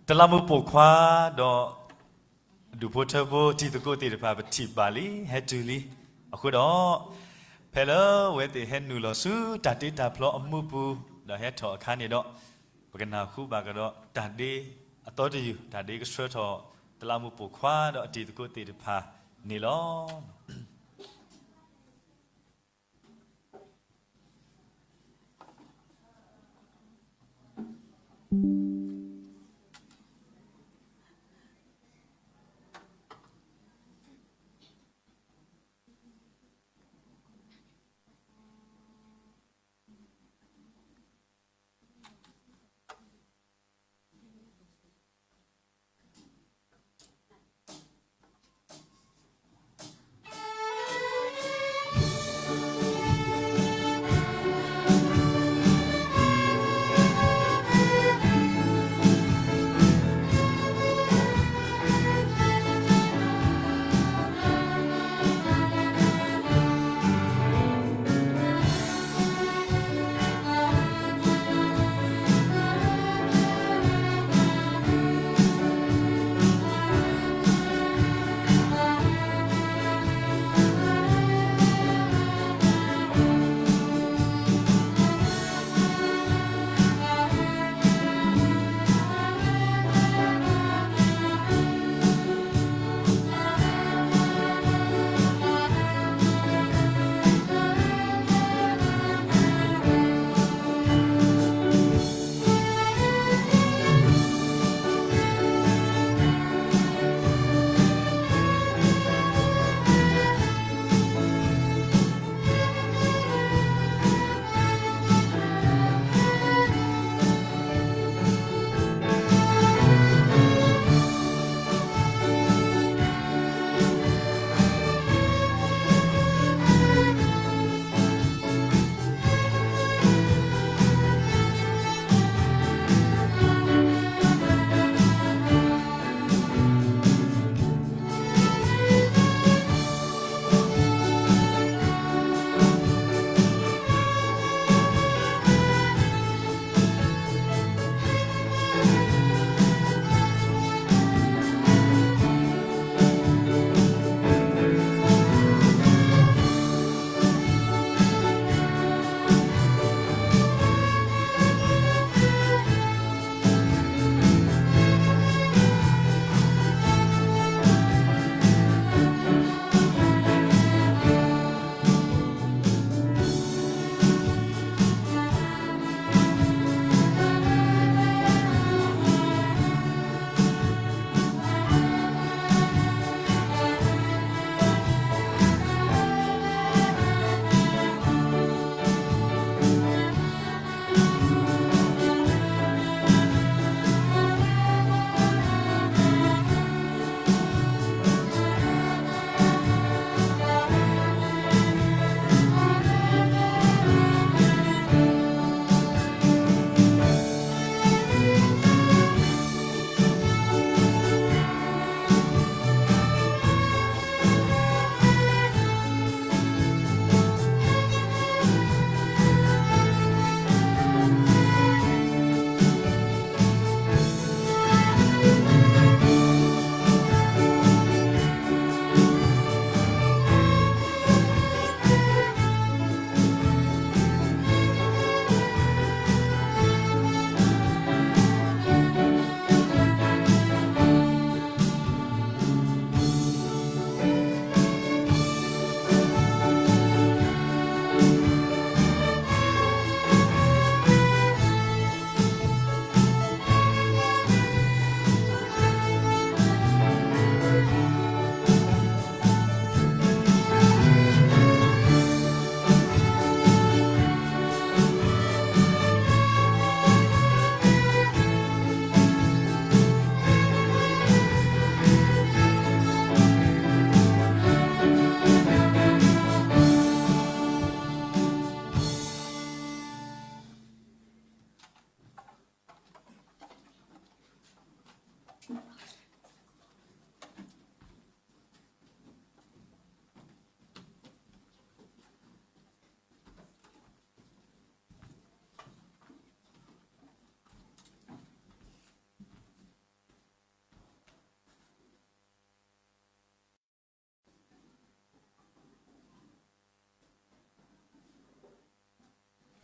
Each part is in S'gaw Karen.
တလးမူးပိာ်ခွါဒီး ဒူၣ်ဖိထၢဖိတံၤသကိးသ့ၣ်တဖၣ် ပထံၣ်ဘၣ်လံ ဟဲတုၤလံ. အဃိဒီး ဖဲလၢအဝဲသ့ၣ်ဟဲနုာ်လီၤဆူတၢ်တ့တၢ်ဖျီအမူးပူၤ ဒီးဟဲထီၣ်အခါန့ၣ်ဒီး ပကနၢ်ဟူဘၣ်ကဒီးတၢ်ဒ့အသီတယုၢ် တၢ်ဒ့ကဆှၢထီၣ် တလးမူးပိာ်ခွါဒီးအတံၤသကိးသ့ၣ်တဖၣ်န့ၣ်လီၤ.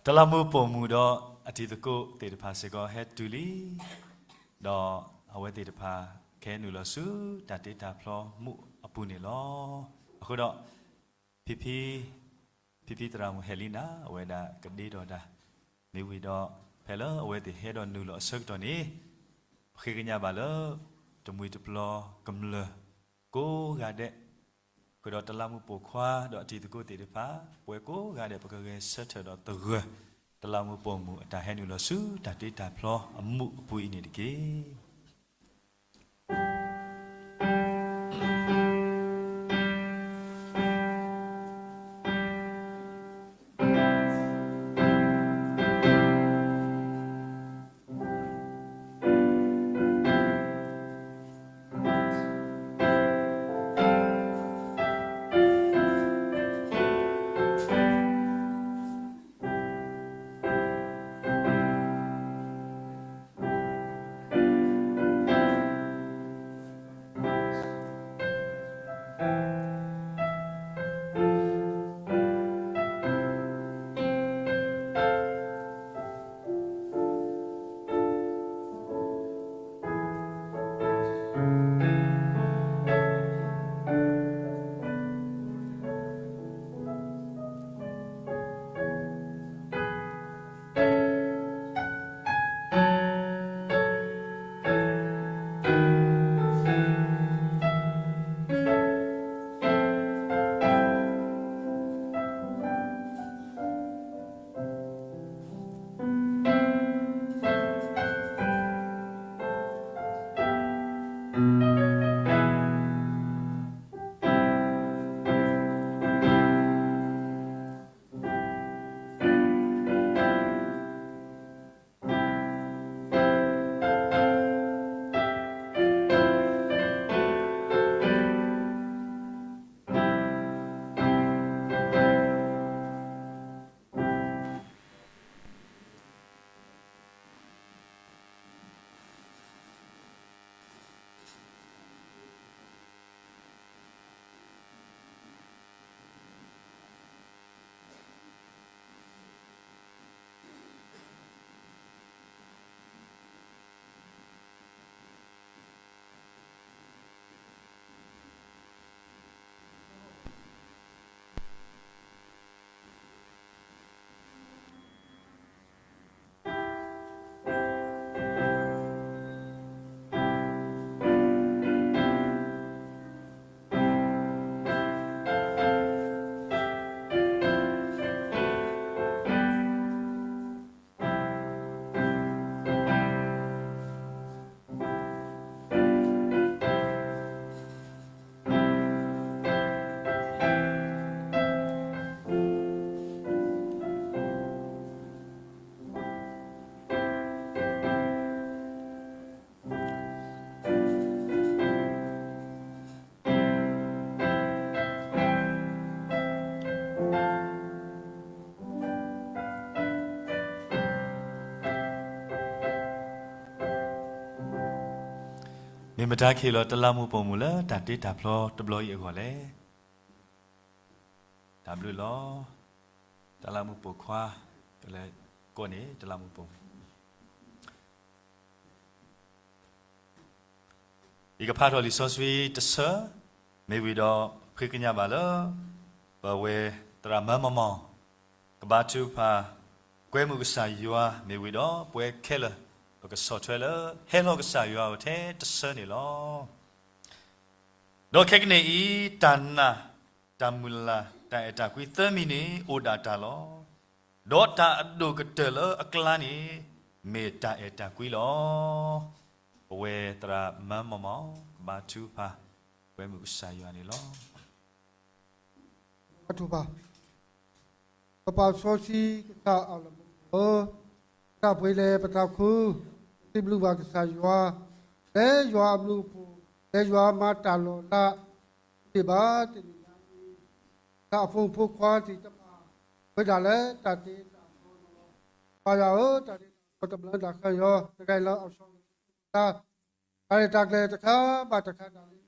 တလးမူးပိာ်မုၣ်ဒီးအတံၤသကိးသ့ၣ်တဖၣ်စ့ၢ်ကီးဟဲတုၤလံ, ဒီးအဝဲသ့ၣ်တဖၣ်ကဟဲနုာ်လီၤဆူတၢ်တ့တၢ်ဖျီမူးအပူၤန့ၣ်လီၤ. အဃိဒီး ဖံဖံ, ဖံဖံသရၣ်မုၣ်ဟဲလံနၤ အဝဲဒၣ်ကဒ့ဒီးတၢ်, မ့ၢ်ဝံၤဒီး ဖဲလၢအဝဲသ့ၣ်ဟဲဒီးနုာ်လီၤအဆၢကတီၢ်န့ၣ် ပဃ့ကညးဘၣ်လၢ တမှံၤတပျီၤကမျၢၢ်ကိးဂၤဒဲး, ဃုာ်ဒီးတလးမူးပိာ်ခွါဒီးအတံၤသကိးသ့ၣ်တဖၣ် ပဝဲကိးဂၤဒဲး ပကဂဲၤဆၢထၢၣ်ဒီးသဂၢၢ် တလးမူးပိာ်မုၣ်အတၢ်ဟဲနုာ်လီၤဆူတၢ်တ့တၢ်ဖျီအမူးအပူၤအံၤန့ၣ်တက့ၢ်. မ့ၢ်မတၤကဟ့ၣ်လီၤတလးမူးပိာ်မုၣ်လၢတၢ်တ့တၢ်ဖျီတဘျီအံၤအဂီၢ်လဲၣ်. တၢ်ဘျုးလီၤ. တလးမူးပိာ်ခွါ, ကလဲၤကိးန့ၣ် တလးမူးပိာ်မုၣ် ယကဖးထီၣ်လံာ်စီဆှံတဆၢ, မ့ၢ်ဝံၤဒီး ဃ့ကညးဘၣ်လၢ ပဝဲသရၣ်မၢမီၢ်မီၢ် ကဘါထုကဖၣ် ကွဲမုာ်ကစၢ်ယွၤ မ့ၢ်ဝံၤဒီး ပဝဲခဲလၢာ် ပကဆီၣ်ထွဲလၢ ဟဲလီၤကစၢ်ယွၤအအိၣ်ထဲတဆၢန့ၣ်လီၤ. ဒီးခဲကနံၣ်အံၤ တၢ်နာ် တၢ်မုၢ်လၢ် တၢ်အဲၣ်တၢ်ကွံသၢမံၤန့ၣ် အိၣ်ဒၣ်တၢ်လီၤ. ဒီးတၢ်အဒိၣ်ကတၢၢ်လၢအကျါန့ၣ် မ့ၢ်တၢ်အဲၣ်တၢ်ကွံလီၤ. ပဝဲသရၣ်မၢမီၢ်မီၢ် ကဘါထုကဖၣ် ကွဲမုာ်ကစၢ်ယွၤန့ၣ်လီၤ. ပပာ်စီဆှံ ကစၢ်အလၢၢ်မုၣ်ဧၢ, ပတၢ်ပှ့ၤလဲၤပသးခု, ပစံးဘျုးဘၣ်ကစၢ်ယွၤ, လၢယွၤအဘျုးအဖှိၣ်, လၢယွၤမၤတၢ်လီၤလး, တန့ၢ်ဘၣ်တနံၤညါအံၤ, တၢ်အဖိမုၣ်ဖိခွါသ့ၣ်တဖၣ်, ဝဲဒၣ်လၢတၢ်တ့တၢ်ဖျီန့ၣ်လီၤ. ပၢ်ယွၤဧၢ, တၢ်တ့တၢ်ဖျီတဘျီတၢ်ဃၢၤယီၤ, တဂၤလၢအီၣ်စီ တၢ်ရဲၣ်တၢ်ကျဲၤတခါဘၣ်တခါ တၢ်လၢ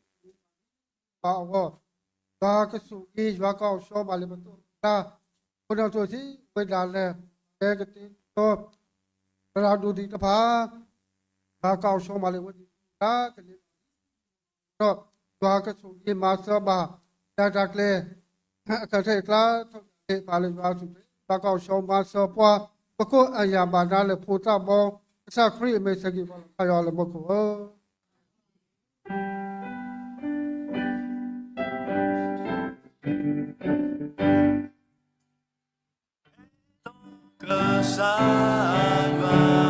ပှၤအဂီၢ်, ယွၤကဆိၣ်ဂ့ၤ, ယွၤကအီၣ်စီဘၣ်လၢပသိးပကျါ, ခိၣ်နၢ်သိၣ်သံဝဲဒၣ်လဲာ်, ကစၢ်ယွၤကတဲာ်ကတီၤ သရၣ်ဒိၣ်သ့ၣ်တဖၣ် ယွၤကအိၣ်ဆီမၤလၢအဝဲသ့ၣ်အတၢ်ကလဲၤ ဒီး ယွၤကဆိၣ်ဂ့ၤမၤစၢၤဘၣ် ယၤတၢ်ကျဲၤ အကထဲအကျါ ထီၣ်တၢ်သ့ၣ်တဖၣ်လၢယွၤအစုပူၤ ယွၤကအိၣ်ဆီမၤစၢၤပှၤ ပကိးအယၢ်ဘၣ်ဒါလၢဖိသၣ်ဘီ ကစၢ်ခရံာ်အမ့ၢ်စ့ၢ်ကီး ပှၤလီၤခါယွၤလၢမူခိၣ်ဧၢ ကစၢ်ယွၤဧၢ,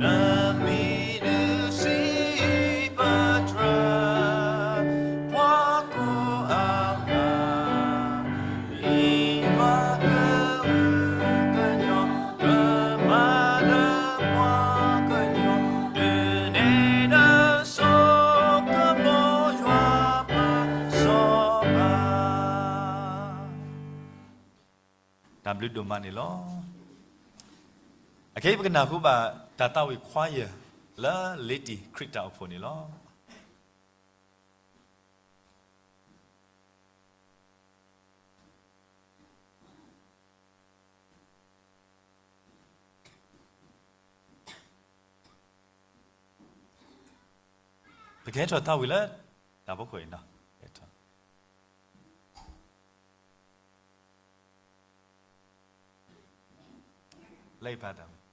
နမံၤဒုးစံးပတြၢၤ, ပှၤကိးအဂၤ, ယွၤကဟုကညီၢ်, ကမၤလၢပှၤကညီၢ်ဒုးနဲၣ်ဒၢစိကမီၤယွၤပၢၤစီၤပၤ တၢ်ဘျုးဒိၣ်မးန့ၣ်လီၤ. အခဲအံၤပကနၢ်ဟူဘၣ်တၢ်သးဝံၣ်ခွါယၢၢ်လၢလ့တံၢ်ခရံာ်တၢ်အိၣ်ဖှိၣ်န့ၣ်လီၤ. ပကဟဲထီၣ်သးဝံၣ်လၢ တၢ်ဖီခိၣ်အံၤနီၤ ဟဲထီၣ် လၢယဖးတၢ်မ့ၢ်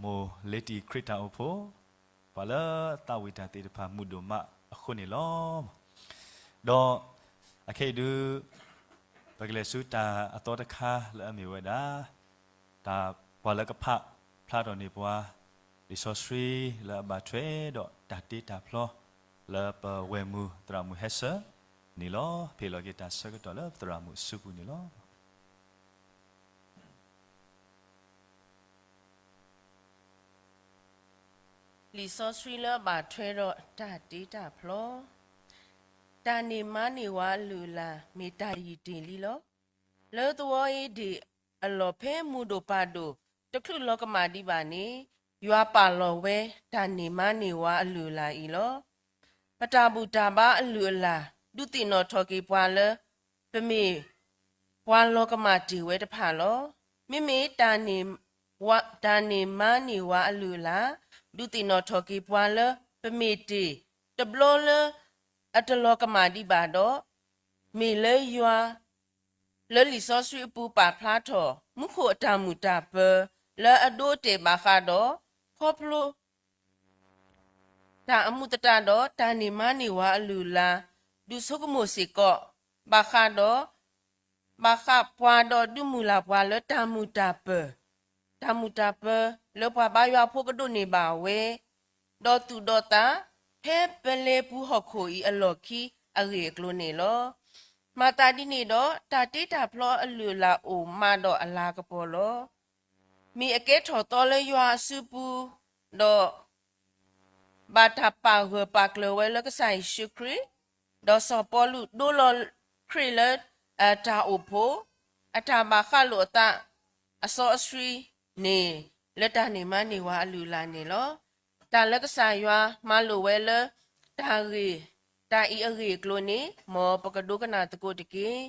မိၢ်လ့တံၢ်ခရံာ်တၢ်အိၣ်ဖှိၣ်, ပှၤလၢသးဝံၣ်တၢ်သ့ၣ်တဖၣ်မုာ်ဒိၣ်မးအဃိန့ၣ်လီၤ. ဒီးအခဲအံၤဒုး ပကလဲၤဆူတၢ်အသီတခါလၢအမ့ၢ်ဝဲဒၣ် တၢ်ပှၤလၢကဖးဖျါထီၣ်န့ၢ်ပှၤ လံာ်စီဆှံလၢအဘၣ်ထွဲဒီးတၢ်တ့တၢ်ဖျီ လၢပဝဲၢ်မုၢ်သရၣ်မုၣ်ဟဲဆၢန့ၣ်လီၤ. ဖဲလီၤက့ၤတၢ်ဆၢကတီၢ်လၢပသရၣ်မုၣ်အစုပူၤန့ၣ်လီၤ. လံာ်စီဆှံလၢအဘၣ်ထွဲဒီးတၢ်တ့တၢ်ဖျီ, တၢ်န့ၢ်မါန့ၢ်ဝၤအလုၢ်အလၢ် မ့ၢ်တၢ်ယံာ်တ့ၢ်လံလီၤ. လၢသဝီအ့ဒ့ၣ်အလီၢ်ဖဲမုၢ်ဒိၣ်ပၢ်ဒိၣ် တချုးလီၤကမၣ်ဒံးဘၣ်န့ၣ်, ယွၤပာ်လီၤဝဲတၢ်န့ၢ်မါန့ၢ်ဝၤအလုၢ်အလၢ်အံၤလီၤ. ပတၢ်ဘူၣ်တၢ်ဘါအလုၢ်အလၢ် ဒုးသ့ၣ်နီၣ်ထီၣ်က့ၤပှၤလၢ ပမ့ၢ်ပှၤလီၤကမၣ်တ့ၢ်ဝဲတဖၣ်လီၤ. မ့မ့ၢ် တၢ်န့ၢ်မါန့ၢ်ဝၤအလုၢ်အလၢ် ဒုးသ့ၣ်နီၣ်ထီၣ်က့ၤပှၤလၢ ပမ့ၢ်တ့ၢ်တဘျီလၢအတလီၤကမၣ်ဒံးဘၣ်ဒီး, မ့ၢ်လၢယွၤ လၢလံာ်စီဆှံအပူၤပာ်ဖျါထီၣ် မူခိၣ်အတၢ်မုာ်တၢ်ပၢၤ လၢအဒိအတဲာ်ဘၣ်ဃးဒီး ခီဖျိ တၢ်အမူးသတးဒီး တၢ်န့ၢ်မါန့ၢ်ဝၤအလုၢ်အလၢ် ဒုးဆိကမိၣ်စ့ၢ်ကီး ဘၣ်ဃးဒီး ဘၣ်ဃးပှၤဒီးဒုးမုၢ်လၢ်ပှၤလၢတၢ်မုာ်တၢ်ပၢၤ, တၢ်မုာ်တၢ်ပၢၤလၢပှၤဘါယွၤဖိကဒိးန့ၢ်ဘၣ်ဝဲ ဒီးသူၣ်ဒီးသး ဖဲပလဲပူၤဟီၣ်ခိၣ်အံၤအလီၢ်ခံအဂ့ၢ်အကျိၤန့ၣ်လီၤ. မၤသးဒ်န့ၣ်ဒီး တၢ်တ့တၢ်ဖျီအလုၢ်အလၢ်အိၣ်မးဒီးအလၤကပီၤလီၤ. မ့ၢ်အကဲထီၣ်သီလၢယွၤအစုပူၤ, ဒီး ဘၣ်တၢ်ပာ်ဂၢၢ်ပာ်ကျၢၤဝဲလၢကစၢ်ယ့ၣ်ၡူးခရံာ်, ဒီးစီၤပီလူးဒိလီၤခရံာ်လၢ တၢ်အိၣ်ဖှိၣ်, အတၢ်ဘၣ်ဃးလိာ်အသးအစီအဆှံန့ၣ် လၢတၢ်န့ၢ်မါန့ၢ်ဝၤအလုၢ်အလၢ်န့ၣ်လီၤ. တၢ်လၢကစၢ်ယွၤမၤလိာ်ဝဲလၢ တၢ်ဂ့ၢ် တၢ်အံၤအဂ့ၢ်အကျိၤန့ၣ် မ်ပကဒိကနၣ်သကိးတက့ၢ်.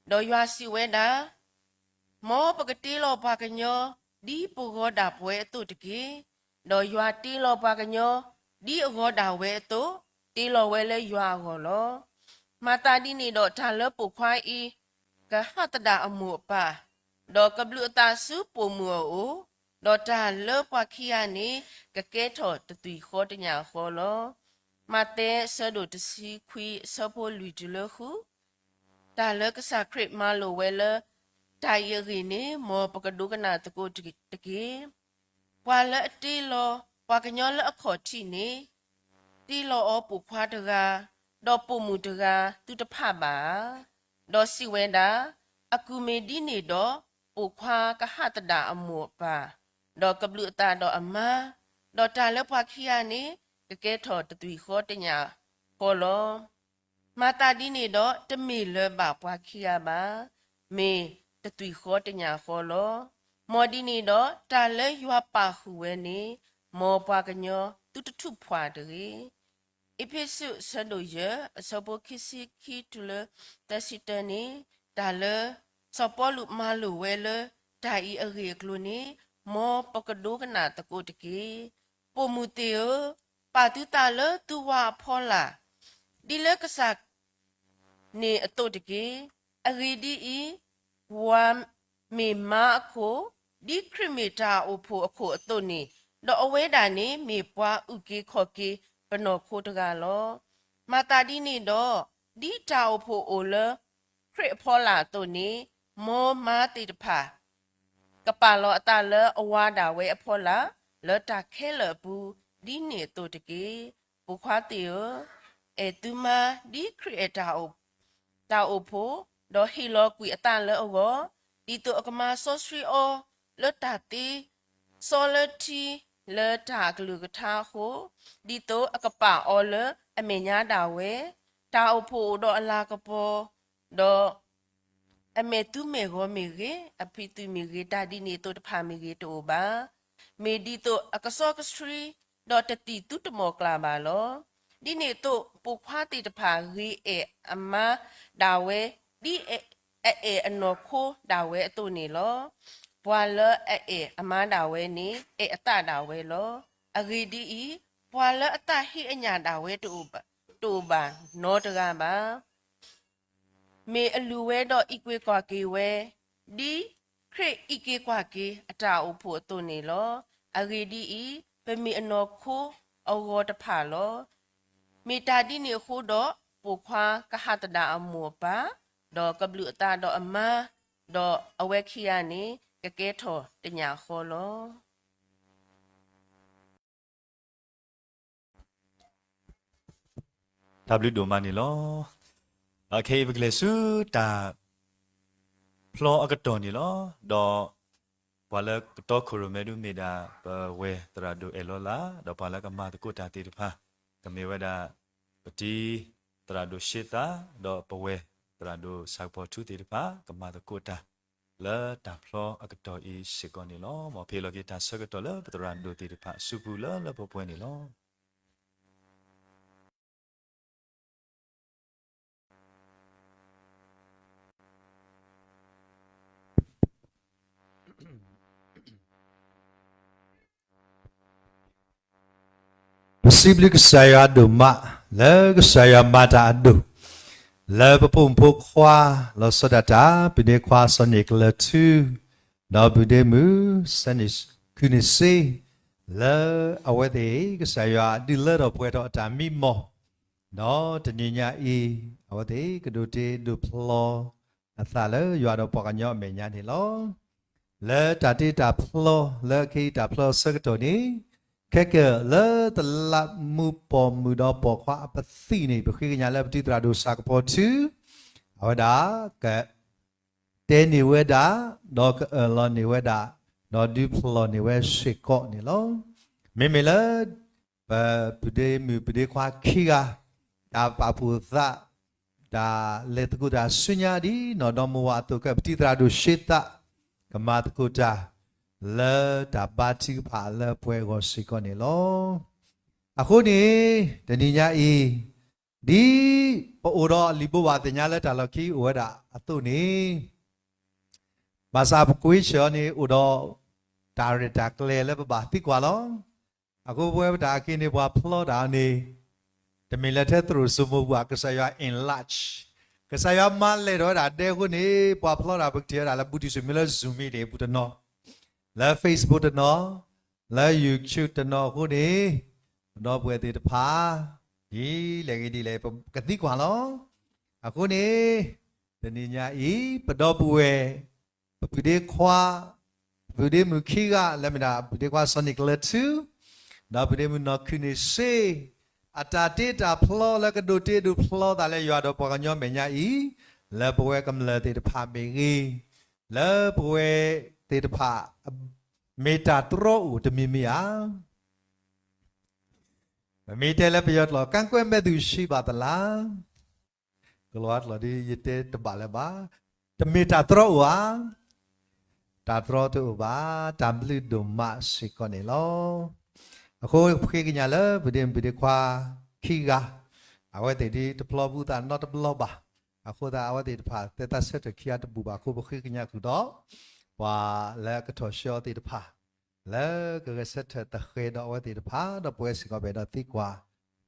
ဒီးယွၤစံးဝဲဒၣ်, မ်ပကတ့လီၤပှၤကညီ ဒ်ပဂီၤဒၣ်ပဝဲအသိးတက့ၢ်. ဒီးယွၤတ့လီၤပှၤကညီ ဒ်အဂီၤဒၣ်ဝဲအသိး, တ့လီၤဝဲလၢယွၤအဂီၢ်လီၤ. မၤသးဒ်န့ၣ်ဒီး တၢ်လၢပိာ်ခွါအံၤ ကဟးသဒၣ်အမိၢ်အပၢ်, ဒီးကဘျုးအသးဆူပိာ်မုၣ်အအိၣ်, ဒီးတၢ်လၢပှၤခံဂၤန့ၣ် ကကဲထီၣ်တသွံၣ်ဃီတညၣ်ဃီလီၤ. မးသဲအဆၢဒိၣ်တဆံခွံအဆၢဖိလွံၢ်တုၤလၢဃု, တၢ်လၢကစၢ်ခရံာ်မၤလိာ်ဝဲလၢ တၢ်အံၤအဂ့ၢ်န့ၣ် မ်ပကဒိကနၣ်သကိးတက့ၢ်. ပှၤလၢအတ့လီၤ ပှၤကညီလၢအခီၣ်ထံးန့ၣ် တ့လီၤအီၤပိာ်ခွါတဂၤ, ဒီးပိာ်မုၣ်တဂၤ သုတဖးဘၣ်ဧါ. ဒီးစံးဝဲဒၣ်, အကူၣ်မ့ၢ်ဒ်န့ၣ်ဒီး ပိာ်ခွါကဟးသဒၣ်အမိၢ်အပၢ်, ဒီးကဘျုးအသးဒီးအမါ, ဒီးတၢ်လၢပှၤခံဂၤန့ၣ် ကကဲထီၣ်တသွံၣ်ဃီတညၣ်ဃီလီၤ. မၤသးဒ်န့ၣ်ဒီး တမ့ၢ်လၢၤဘၣ်ပှၤခံဂၤဘၣ်, မ့ၢ်တသွံၣ်ဃီတညၣ်ဃီလီၤ. မ်ဒ်န့ၣ်ဒီး တၢ်လၢယွၤပာ်ဃုာ်ဝဲန့ၣ် မ်ပှၤကညီသုတထူၣ်ဖှၣ်တဂ့ၤ. အ့းဖ့းစူးအဆၢဒိၣ်ယဲၢ် အဆၢဖိခံဆံခံတုၤလၢသၢဆံတၢန့ၣ်, တၢ်လၢစီၤပီလူးမၤလိာ်ဝဲလၢ တၢ်အံၤအဂ့ၢ်အကျိၤန့ၣ် မ်ပကဒိကနၣ်သကိးတက့ၢ်. ပိာ်မုၣ်သ့ၣ်ဧၢ, ပာ်သုသးလၢသုဝၤအဖီလာ်, ဒ်လၢကစၢ် န့ၣ်အသိးတက့ၢ်. အဂ့ၢ်ဒ်အံၤ, ဝၤမ့ၢ်မါအခိၣ်, ဒ်ခရံာ်မ့ၢ်တၢ်အိၣ်ဖှိၣ်အခိၣ်အသိးန့ၣ်, ဒီးအဝဲဒၣ်န့ၣ်မ့ၢ်ပှၤအုၣ်က့ၤခီၣ်က့ၤပနီၢ်ခိတဂၤလီၤ. မၤသးဒ်န့ၣ်ဒီး, ဒ်တၢ်အိၣ်ဖှိၣ်အိၣ်လၢခရံာ်အဖီလာ်အသိးန့ၣ်, မ်မါသ့ၣ်တဖၣ် ကပာ်လီၤအသးလၢအဝၤဒၣ်ဝဲအဖီလာ် လၢတၢ်ခဲလၢာ်အပူၤ ဒ်န့ၣ်အသိးတက့ၢ်. ပိာ်ခွါသ့ၣ်ဧၢ, အဲၣ်သုမါဒ်ခရံာ်အဲၣ်တၢ်အိၣ်ဖှိၣ်, ဒီးဟ့ၣ်လီၤကွံာ်အသးလၢအဂီၢ်, ဒ်သိးအကမၤစီဆှံအီၤ လၢတၢ်သ့စီလၢထံ လၢတၢ်အကလုၢ်ကထါအဃိ, ဒ်သိးအကပာ်အီၤလၢအမဲာ်ညါဒၣ်ဝဲ, တၢ်အိၣ်ဖှိၣ်အိၣ်ဒီးအလၤကပီၤ, ဒီး အမဲာ်သူမဲာ်ဂီၤမ့ၢ်ဂ့ၤ, အဖံးသူမ့ၢ်ဂ့ၤ, တၢ်ဒ်န့ၣ်အသိးတဖၣ်မ့ၢ်ဂ့ၤတအိၣ်ဘၣ်. မ့ၢ်ဒ်သိးအကစီကဆှံ, ဒီးတသံၣ်သူတမီၢ်ကျၢ်ဘၣ်လီၤ. ဒ်န့ၣ်အသိး ပိာ်ခွါသ့ၣ်တဖၣ်ဂ့ၤအဲၣ်အမါဒၣ်ဝဲ, ဒ်အအဲၣ်အနီၢ်ခိဒၣ်ဝဲအသိးန့ၣ်လီၤ. ပှၤလၢအအဲၣ်အမါဒၣ်ဝဲန့ၣ် အဲၣ်အသးဒၣ်ဝဲလီၤ. အဂ့ၢ်ဒ်အံၤ, ပှၤလၢအသးဟ့အညၣ်ဒၣ်ဝဲ တအိၣ်ဘၣ်နီတဂၤဘၣ်. မ့ၢ်အလုၢ်ဝဲဒီးအံးကွံာ်ကွၢ်က့ၤဝဲ, ဒ်ခရံာ်အံးက့ၤကွၢ်က့ၤအတၢ်အိၣ်ဖှိၣ်အသိးန့ၣ်လီၤ. အဂ့ၢ်ဒ်အံၤ, ပမ့ၢ်အနီၢ်ခိအဂီၤတဖၣ်လီၤ. မ့ၢ်တၢ်ဒ်န့ၣ်အဃိဒီး, ပိာ်ခွါကဟးသဒၣ်အမိၢ်အပၢ်, ဒီးကဘျုးအသးဒီးအမါ, ဒီးအဝဲခံဂၤန့ၣ် ကကဲထီၣ်တညၣ်ဃီလီၤ. တၢ်ဘျုးဒိၣ်မးန့ၣ်လီၤ. ခဲအံၤပကလဲၤဆူတၢ်ဖျီအကတီၢ်န့ၣ်လီၤ. ဒီးပှၤလၢကတီခိၣ်ရိၣ်မဲဒုးမ့ၢ်ဒၣ် ပဝဲသရၣ်ဒိၣ်အဲၣ်လီၤလး, ဒီးပှၤလၢကမၤသကိးတၢ်သ့ၣ်တဖၣ်, ကမ့ၢ်ဝဲဒၣ် ပတံၤသရၣ်ဒိၣ်ရှ့သး, ဒီးပဝဲသရၣ်ဒိၣ်ဆၣ်ကပီၤထူသ့ၣ်တဖၣ် ကမၤသကိးတၢ် လၢတၢ်ဖျီအကတီၢ်အံၤစ့ၢ်ကီးန့ၣ်လီၤ. မ်ဖဲအလီၢ်ခံတၢ်ဆၢကတီၢ်လၢပသရၣ်ဒိၣ်သ့ၣ်တဖၣ်အစုပူၤလၢလၢပှဲၤပှဲၤန့ၣ်လီၤ. ပစံးဘျုးကစၢ်ယွၤဒိၣ်မး လၢကစၢ်ယွၤမၤတၢ်အဒိၣ် လၢပပိာ်မုၣ်ဖိခွါ လီၤဆီဒၣ်တၢ် ပုၢ်ဒ့ခွါစီၤန့ၣ်ကလၢၤထူ ဒီးပုၢ်ဒ့မုၣ် စဲန့ၣ်ခုန့ၣ်စ့ လၢအဝဲသ့ၣ် ကစၢ်ယွၤဒုးလၢထီၣ်ပှဲၤထီၣ်အတၢ်မံမီၢ် ဒီးတနံၤညါအံၤ အဝဲသ့ၣ်ကဒိးတ့ဒိးဖျီအသးလၢယွၤဒီးပှၤကညီအမဲာ်ညါန့ၣ်လီၤ. လၢတၢ်တ့တၢ်ဖျီလၢအခဲအံၤတၢ်ဖျီအဆၢကတီၢ်န့ၣ် ခဲကနံၣ်လၢတလးမူးပိာ်မုၣ်ဒီးပိာ်ခွါအပသံၣ်န့ၣ် ပဃ့ကညးလၢပတံၤသရၣ်ဒိၣ်ဆၣ်ကပီၤထူ အဝဲဒၣ်က တဲန့ၢ်ဝဲဒၣ်, ဒီးကအၢၣ်လီၤန့ၢ်ဝဲဒၣ်, ဒီးဒုးဖျီၣ်န့ၢ်ဝဲစ့ၢ်ကီးန့ၣ်လီၤ. မ့မ့ၢ်လၢ ပပုၢ်ဒ့မုၣ်ပုၢ်ဒ့ခွါခံဂၤ တၢ်ပာ်ဖှိၣ်သး, တၢ်လဲၤသကိးတၢ်ဆူညါဒ်နီၢ်ဒီမါဝၤအသိး ကပတံၤသရၣ်ဒိၣ်ရှ့သး ကမၤသကိးတၢ် လၢတၢ်ဘါထုကဖၣ်လၢပှဲၤအဂီၢ်စ့ၢ်ကီးန့ၣ်လီၤ. အဃိန့ၣ် တနံၤညါအံၤ ဒ်ပအိၣ်ဒီးလံာ်ဘိးဘၣ်သ့ၣ်ညါလၢတၢ်လီၢ်ခံအိၣ်ဝဲဒၣ်အသိးန့ၣ် ဘၣ်ဆၣ်ပကွ့ဆၢၣ်န့ၣ် အိၣ်ဒီးတၢ်ရဲၣ်တၢ်ကျဲၤလၢပဘၣ်သံကွၢ်လီၤ. အဃိပဝဲပတၢ်အခံန့ၣ် ပှၤဖျီတၢ်န့ၣ် တမ့ၢ်လၢထဲသရိာ်စိမိၤပူၤ ကစၢ်ယွၤ enlarge, ကစၢ်ယွၤမၤလဲၢ်ထီၣ်ဝဲဒၣ်ဒဲအဃိန့ၣ် ပှၤဖျီတၢ်ပကထံၣ်ဝဲဒၣ်လၢဘူးတံၢ်စူၤမ့ၢ်လၢ Zoom meeting အပူၤတနီၤ, လၢ Facebook တနီၤ, လၢ YouTube တနီၤအဃိန့ၣ် ပဒီပုၢ်ဝဲၢ်သ့ၣ်တဖၣ် ဒ်လဲၣ်ဂ့ၤဒ်လဲၣ် ပကသံကွၢ်လီၤ. အဃိန့ၣ် တနံၤညါအံၤ ပဒီပုၢ်ဝဲၢ် ပပုၢ်ဒ့ခွါ, ပပုၢ်ဒ့မုၣ်ခံဂၤ လၢမ့ၢ်ဒၣ်ပုၢ်ဒ့ခွါစီၤန့ၣ်ကလၢၤထူ ဒီးပုၢ်ဒ့မုၣ်နီၢ်ခုန့ၣ်စ့ အတၢ်တ့တၢ်ဖျီလၢကဒိးတ့ဒိးဖျီသးလၢယွၤဒီးပှၤကညီမဲာ်ညါအံၤ လၢပဝဲကမျၢၢ်သ့ၣ်တဖၣ်မ့ၢ်ဂ့ၤ, လၢပဝဲသ့ၣ်တဖၣ် မ့ၢ်တၢ်တြီအိၣ်တမံၤမံၤဧါ. ပမ့ၢ်တဲလၢပယီၤကျိာ် ကန့်ကွက်မဲ့သူရှိပါသလား, ကလၤဝါကျိာ်ဒီးယတဲတဘၣ်လၢၤဘၣ်, တမ့ၢ်တၢ်တြီအိၣ်ဧါ. တၢ်တြီတအိၣ်ဘၣ်, တၢ်ဘျုးဒိၣ်မးစ့ၢ်ကီးန့ၣ်လီၤ. အဃိပဃ့ကညးလၢပုၢ်ဒ့မုၣ်ပုၢ်ဒ့ခွါခံဂၤ အဝဲသ့ၣ်ဒ်တဖျီဘူးသးနီတဘျီဘၣ်. အဃိသတးအဝဲသ့ၣ်တဖၣ် သဲသးဆၢထၢၣ်ခံဂၤတဘူၣ်ဘၣ်အဃိ ပဃ့ကညးဃုာ်ဒီး ပှၤလၢအကထီၣ်ဆှၢအီၤသ့ၣ်တဖၣ် လၢကဂဲၤဆၢထၢၣ်သဃဲးဒီးအဝဲသ့ၣ်တဖၣ် ဒီးပဝဲစ့ၢ်ကီးပအဲၣ်ဒိးသံကွၢ်